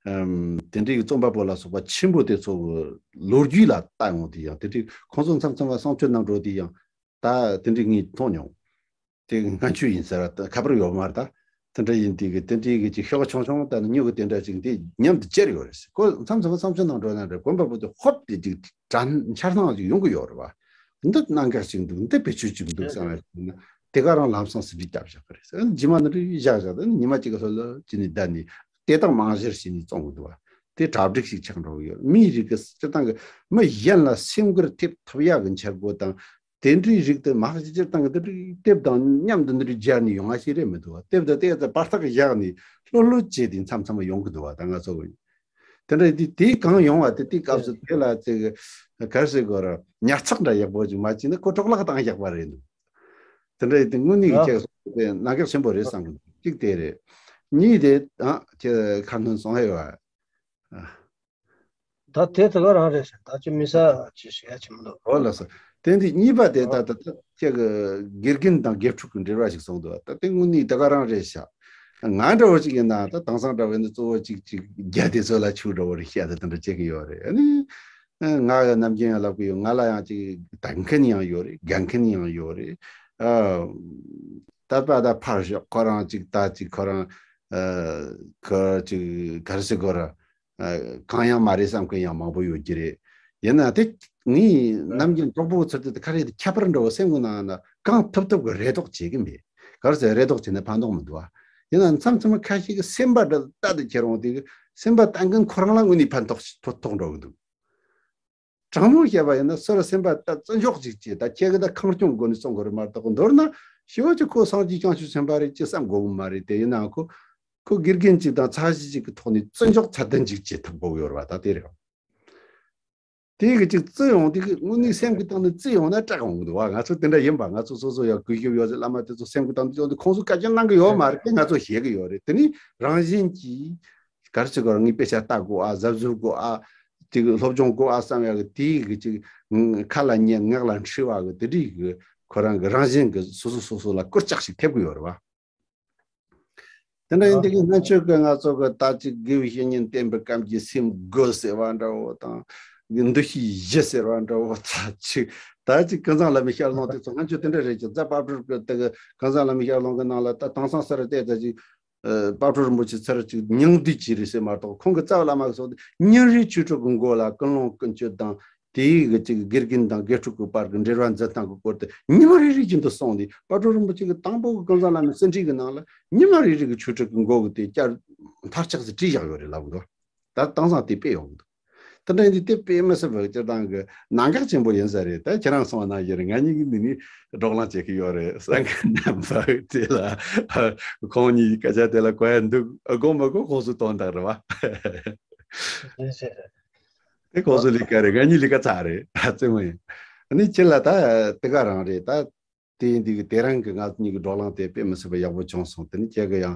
ཨམ། དེ་འདྲའི་གི་རྩོམ་པ་པོ་ལ་སོགས་པ་ཆེན་པོ་དེ་ཚོ་གི་ལོ་རྒྱུས་ལ་ལྟ་ཡོང་དུས་ཡང་དེ་འདྲའི་ཁོང་ཚོ་མཚམས་མཚམས་ལ་བསམ་སྤྱོད་ནང་འགྲོ་དུས་ཡང་ད་དེ་འདྲའི་ངས་མཐོང་མྱོང་། དེ་སྔ་ཆོས་ཡིན་ཟེར་བ་ད་ཁ་པར་ཡོད་མ་རེད། ད་དེ་འདྲ་ཡིན་དུས་གི་དེ་འདྲའི་གི་ཅིག་ཤོག་ཆུང་ཆུང་དང་སྨྱུ་གུ་དེ་འདྲ་ཅིག་འདི་མཉམ་དུ་བཅར་ཡོད་རེད་ཟེར། ཁོ་མཚམས་མཚམས་བསམ་སྤྱོད་ནང་འགྲོ་ན་རེད། དགོན་པ་པོ་དེ་ཧོབ་དེ་ཅིག་དྲན་འཆར་སྣང་ཅིག་ཡོང་གི་ཡོད་རེད་བ། འདི་གནད་འགག་ཅིག་འདུག་འདི་བེད་སྤྱོད་ཅིག་འདུག་བསམ་ཡ་ཞིག་ན་དེ་ག་རང་ལམ་སང་ཟིན་བྲིས་བརྒྱབ་བཞག་གི་རེད་ཟེར། རྗེས་མ་ནི་རེ་བཞག་བཞག་ད་ཉི་མ་གཅིག་གི་ལྷོད་ལྷོད་ཅིག་ནས་བསྡད་ནས་དེ་དག་རྨང་གཞིར་བྱས་ནས་བཙོང་གི་འདུག་བ། དེ་གྲ་སྒྲིག་ཞིག་ཆགས་འགྲོ་གི་ཡོད། མིའི་རིགས་ཀྱི་སྤྱིར་བཏང་གི་མི་གཞན་ལ་སེམས་འགུལ་ཐེབས་ཐུབ་ཡག་གི་འཆར་སྒོ་དང་། དེ་འདྲའི་རིགས་དེ་མ་གཞི་སྤྱིར་བཏང་གི་དེ་འདྲའི་དེབ་དང་མཉམ་དུ་འདི་འདྲའི་སྦྱར་ནས་ཡོང་ང་ཞིག་རེད་མི་འདུག་བ། དེབ་དང་དེ་ཚོ་བར་ཐག་བཞག་ནས་ལྷོད་ལྷོད་བྱས་ཏེ་མཚམས་མཚམས་ཡོང་གི་འདུག་བ། ད་ང་ཚོ་གི་དེ་འདྲ་དེ་དེ་གང་ཡོང་བ་དེ་དེའི་སྐབས་སུ་དེ་ལ་ཅིག་ག་རེ་ཟེར་དགོས་ར། ཉར་ཚགས་འདྲ་ཡག་པོ་ཅིག་མ་བྱས་ན་ཁོ་གྲོག་ལག་བཏང་ཡག་པ་རེད་འདུག་དེ་འདྲ་དེ་དངོས་གནས་ཀྱི་ཁྱེད་སོང་དེ་གནད་འགག་ཆེན་པོ་རེད་བསམ་གི་འདུག་གཅིག་དེ་རེད། གཉིས་དེ་ཨ་ཁྱེད་ཁ་སྣོན་སོང་ཧེ་བ། ད་དེ་དེ་ག་རང་རེད་ཤག་ད་ཅི་མི་ས་ཅི་ཞིག་ཡ་ཆེན་མོ་འདུག་ཨོ་ལགས་སོ། དེ་འདི་གཉིས་པ་དེ་ད་ད་ད་ཁྱེད་ཀྱི་དགེ་རྒན་དང་དགེ་ཕྲུག་གི་འབྲེལ་བ་ཞིག་སོང་འདུག་ད་དེ་དངོས་གནས་དེ་ག་རང་རེད་ཤག་ང་འདྲ་བོ་ཅིག་ཡིན་ན་ད་དེང་སང་འདྲ་བོ་ཡིན་ན་གཙོ་བོ་ཅིག་ཅིག་རྒྱ་དེ་ཚོ་ལ་ཆུ་འདྲ་བོ་རེད་ཤག་ད་དེ་འདྲ་བྱེད་ཀྱི་ཡོད་རེད། ཨ་ནི་ང་གི་ནམ་རྒྱུན་ཡང་ལབ་གི་ཡོད། ང་ལ་ཡང་ཅིག་ལྟ་མཁན་ཡང་ཡོད་རེད། དགའ་མཁན་ཡང་ཡོད་རེད། ཨ་ད་པ་ད་ཕར་ཞོག་ཁོ་རང་ཅིག་ད་ཅིག་ཁོ་རང་ཨ་ཁོ་ཅིག་ག་རེ་ཟེར་དགོས་ར། ཨ་གང་ཡང་མ་རེད་བསམ་མཁན་ཡང་མང་པོ་ཡོད་ཀྱི་རེད། ཡིན་ན་དེ་ངས་ནམ་རྒྱུན་གྲོགས་པོ་ཚོར་དུ་ག་རེ་ཁྱད་པར་འདྲ་བོ་སེམས་ཀྱི་ནང་ན་གང་ཐུབ་ཐུབ་ཀྱི་རེ་དོགས་བྱེད་ཀྱི་མེད། ག་རེ་ཟེར་རེ་དོགས་བྱས་ན་ཕན་ཐོགས་མི་འདུག་ཨ། ཡིན་ན་མཚམས་མཚམས་ཁ་ཤས་ཀྱི་སེམས་པ་འདྲ་ལྟ་དུ་ཁྱེར་འོང་དུས་སེམས་པ་ལྟ་མཁན་ཁོ་རང་ལ་དངོས་གནས་ཕན་ཐོགས་ཐོགས་ཐོགས་འགྲོ་གི་འདུག་དྲང་མོ་བཤད་པ་ཡིན་ན་སོ་སོ་སེམས་པ་ལྟ་བརྩི་འཇོག་ཅིག་བྱེད། ད་ཁྱེད་ཀྱི་ད་ཁེངས་སྐྱུང་སྒོ་ནས་གསུང་གི་རེད་མ་གཏོགས་མདོར་ན་ཞི་བ་ཅིག་ཁོ་སངས་རྒྱས་བྱང་ཆུབ་སེམས་དཔའ་རེད་ཅེས་བསམ་དགོས་གི་མ་རེད། དེ་ཡིན་ནའང་ཁོ་ཁོ་དགེ་རྒན་ཅིག་དང་ཚད་གཞི་ཅིག་གི་ཐོག་ནས་བརྩི་འཇོག་ཚད་ལྡན་ཅིག་བྱེད་ཐུབ་དགོས་ཀྱི་ཡོད་རེད་བ། ད་དེ་རེད། དེ་གི་ཅིག་བརྩི་ཡོང་དེ་གི་དངོས་གནས་སེམས་ཀྱི་སྟེང་ནས་བརྩི་ཡོང་ན་སྐྲག་འོང་གི་འདུག་བ། ང་ཚོ་དེ་འདྲ་ཡིན་པ། ང་ཚོ་སོ་སོ་ཡང་གུས་ཞབས་ཡོད་ཚད་བླ་མ་དེ་ཚོ་སེམས་ཀྱི་སྟེང་དུ་ཡོང་དུས་ཁོང་ཚོ་སྐད་ཆ་གནང་གི་ཡོད་མ་རེད་དེ་ང་ཚོ་ཤེས་ཀྱི་ཡོད་རེད། དེ་ནི་རང་བཞིན་གྱིས་ག་རེ་ཟེར་དགོས་རེད། ངས་དཔེ་ཆ་ལྟ་དགོས་ཨ། གཟབ་གཟབ་དགོས་ཨ། དེ་གི་སློབ་སྦྱོང་དགོས་ཨ་བསམ་ཡག་གི་དེ་གི་ཅིག་ཁ་ལ་ཉན་ངག་ལ་འཁྲི་བ་གི་དེ་འདྲའི་གི་ཁོ་རང་གི་རང་བཞིན་གི་སོ་སོ་སོ་སོ་ལ་སྐུལ་ལྕག་ཞིག་ཐེབས་གི་ཡོད་རེད་བ། དེ་འདྲ་ཡིན་དུས་ཀྱི་སྔ་ཆོས་ཀྱི་ང་ཚོ་གི་ད་ཅིག་དགེ་བའི་བཤེས་གཉེན་བསྟེན་པའི་སྐབས་ཀྱི་སེམས་དགོས་ཟེར་བ་འདྲ་བོ་དང་། འདུ་ཤེས་བཞི་ཟེར་བ་འདྲ་བོ་ད་ཅིག་ད་ཅིག་ཀུན་བཟང་བླ་མའི་ཞལ་ལུང་དེ་ཚོ་སྔ་ཆོས་དེ་འདྲ་རེད་ཀྱི་རྫ་དཔལ་སྤྲུལ་གྱི་དེ་གི་ཀུན་བཟང་བླ་མའི་ཞལ་ལུང་གི་ནང་ལ་ད་དེང་སང་སར་བལྟས་ད་ཅིག་ཨ་དཔལ་སྤྲུལ་རིན་པོ་ཆེ་ཚུར་ཅིག་སྙིང་བསྡུས་ཅིག་རེད་ཟེར་མ་གཏོགས་ཁོང་གི་རྩ་བ་བླ་མ་གི་སོགས་དེ་ཉིན་རེའི་ཆོས་ཁྲིད་ཀྱི་མགོ་ལ་ཀུན་སློང་ཀུན་སྤྱོད་དང་། དེའི་གི་ཅིག་དགེ་རྒན་དང་དགེ་ཕྲུག་གི་བར་གྱི་འབྲེལ་བ་འཛིན་སྟངས་ཀྱི་སྐོར་དེ་ཉི་མ་རེ་རེ་བཞིན་དུ་སོང་ནས་དཔལ་སྤྲུལ་རིན་པོ་ཆེ་གི་དང་པོ་གི་ཀུན་བཟང་བླ་མའི་གསེར་ཁྲིའི་གི་ནང་ལ་ཉི་མ་རེ་རེ་གི་ཆོས་ཁྲིད་ཀྱི་མགོ་གི་དེ་བསྐྱར་མཐར་ཆགས་སུ་བྲིས་བཞག་ཡོད་རེད་ལབ་འདུག་ད་དེང་སང་དེ་དཔེ་ཡོང་གི་འདུག་དེ་འདྲ་ཡིན་དུས་དེ་དཔེ་མི་སྲིད་པའི་སྤྱིར་བཏང་གི་གནད་འགག་ཆེན་པོ་ཡིན་ས་རེད། ད་ཁྱེད་རང་གསུངས་པ་ནང་བཞིན་རེད། ང་གཉིས་ཀྱིས་འདི་ནས་བགྲོ་གླེང་བྱེད་ཀྱི་ཡོད་རེད། གསན་མཁན་རྣམ་པ་དེ་ལ་ཁོང་གཉིས་ཀྱི་སྐད་ཆ་དེ་ལ་གོ་ཡ་འདུག་དགོངས་མ་དགོངས་ཁོང་ཚོའི་དོན་དག་རེད་བ། རེད་རེད་རེད། དེ་ཁོང་ཚོའི་ལས་ཀ་རེད། ང་གཉིས་ལས་ཀ་ཚར་རེད། རྩེད་མོ་ཡིན། ཨ་ནི་ཁྱེད་ལ་ད་དེ་ག་རང་རེད། ད་དེ་ཡིན་དུས་ཀྱི་དེ་རིང་གི་ང་གཉིས་ཀྱི་བགྲོ་གླེང་དེ་དཔེ་མི་སྲིད་པ་ཡག་པོ་བྱུང་སོང་། དེ་ནི་ཁྱེད་ཀྱི་ཡང་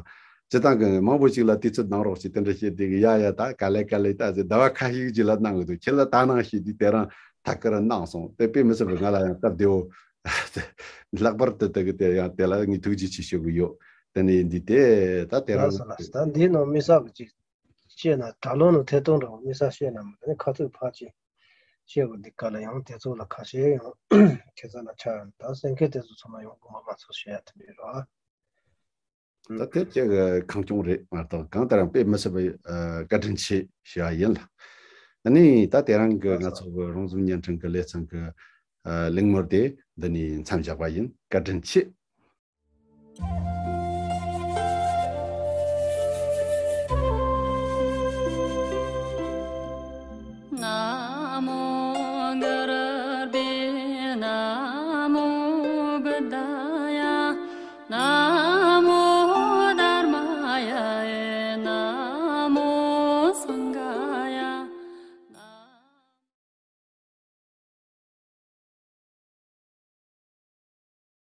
སྤྱི་བཏང་གི་མང་པོ་ཞིག་ལ་དུས་ཚོད་གནང་རོགས་ཞེས་དེ་འདྲ་བཤད་དེ་གི་ཡ་ཡ་ད་ག་ལེ་ག་ལེ་ད་ཟེར་ཟླ་བ་ཁ་ཤས་ཀྱི་ལ་གནང་གི་འདུག་ཁྱེད་ལ་ད་གནང་ཞེས་དེ་དེ་རིང་ཐད་ཀར་གནང་སོང་། དེ་དཔེ་མི་སྲིད་པ་ང་ལ་ཡང་སྟབས་བདེ་བོ། ལྷག་པར་དུ་དེ་གི་དེ་ཡང་དེ་ལ་ངས་ཐུགས་རྗེ་ཆེ་ཞུ་གི་ཡོད། དེ་ནི་ཡིན་དུས་དེ་ད་དེ་རིང་ལགས་སོ་ལགས་སོ། ད་འདིའི་ནང་དམིགས་བསལ་གྱི་ཅིག་བཤད་ན་དྲ་ལམ་ནང་ཐད་གཏོང་འདྲ་བོ་དམིགས་བསལ་བཤད་ན་མི་འདུག་ཁ་ཐུག་ཕར་ཅིག་བཤད་དགོས་འདི་ག་ལ་ཡང་དེ་ཚོ་ལ་ཁ་ཤས་ཡང་ཁྱེད་ཚོ་ལ་ཆ་ཡང་ད་གསན་མཁན་དེ་ཚོ་ཚང་མ་ཡོང་གི་མ་མ་ཚོ་བཤད་ཡ་དེ་འདྲ་རེད། ད་དེ་ཅིག་ཁེངས་སྐྱུང་རེད་མ་གཏོགས་གང་ལྟར་ཡང་དཔེ་མི་སྲིད་པའི་བཀའ་དྲིན་ཆེ་ཞུ་བ་ཡིན་ལ། ཨ་ནི་ད་དེ་རིང་གི་ང་ཚོ་གི་རོང་ཟོམ་བརྙན་འཕྲིན་གི་ལེ་ཚན་གི་གླེང་མོལ་དེ་འདི་ནས་མཚམས་བཞག་པ་ཡིན། བཀའ་དྲིན་ཆེ།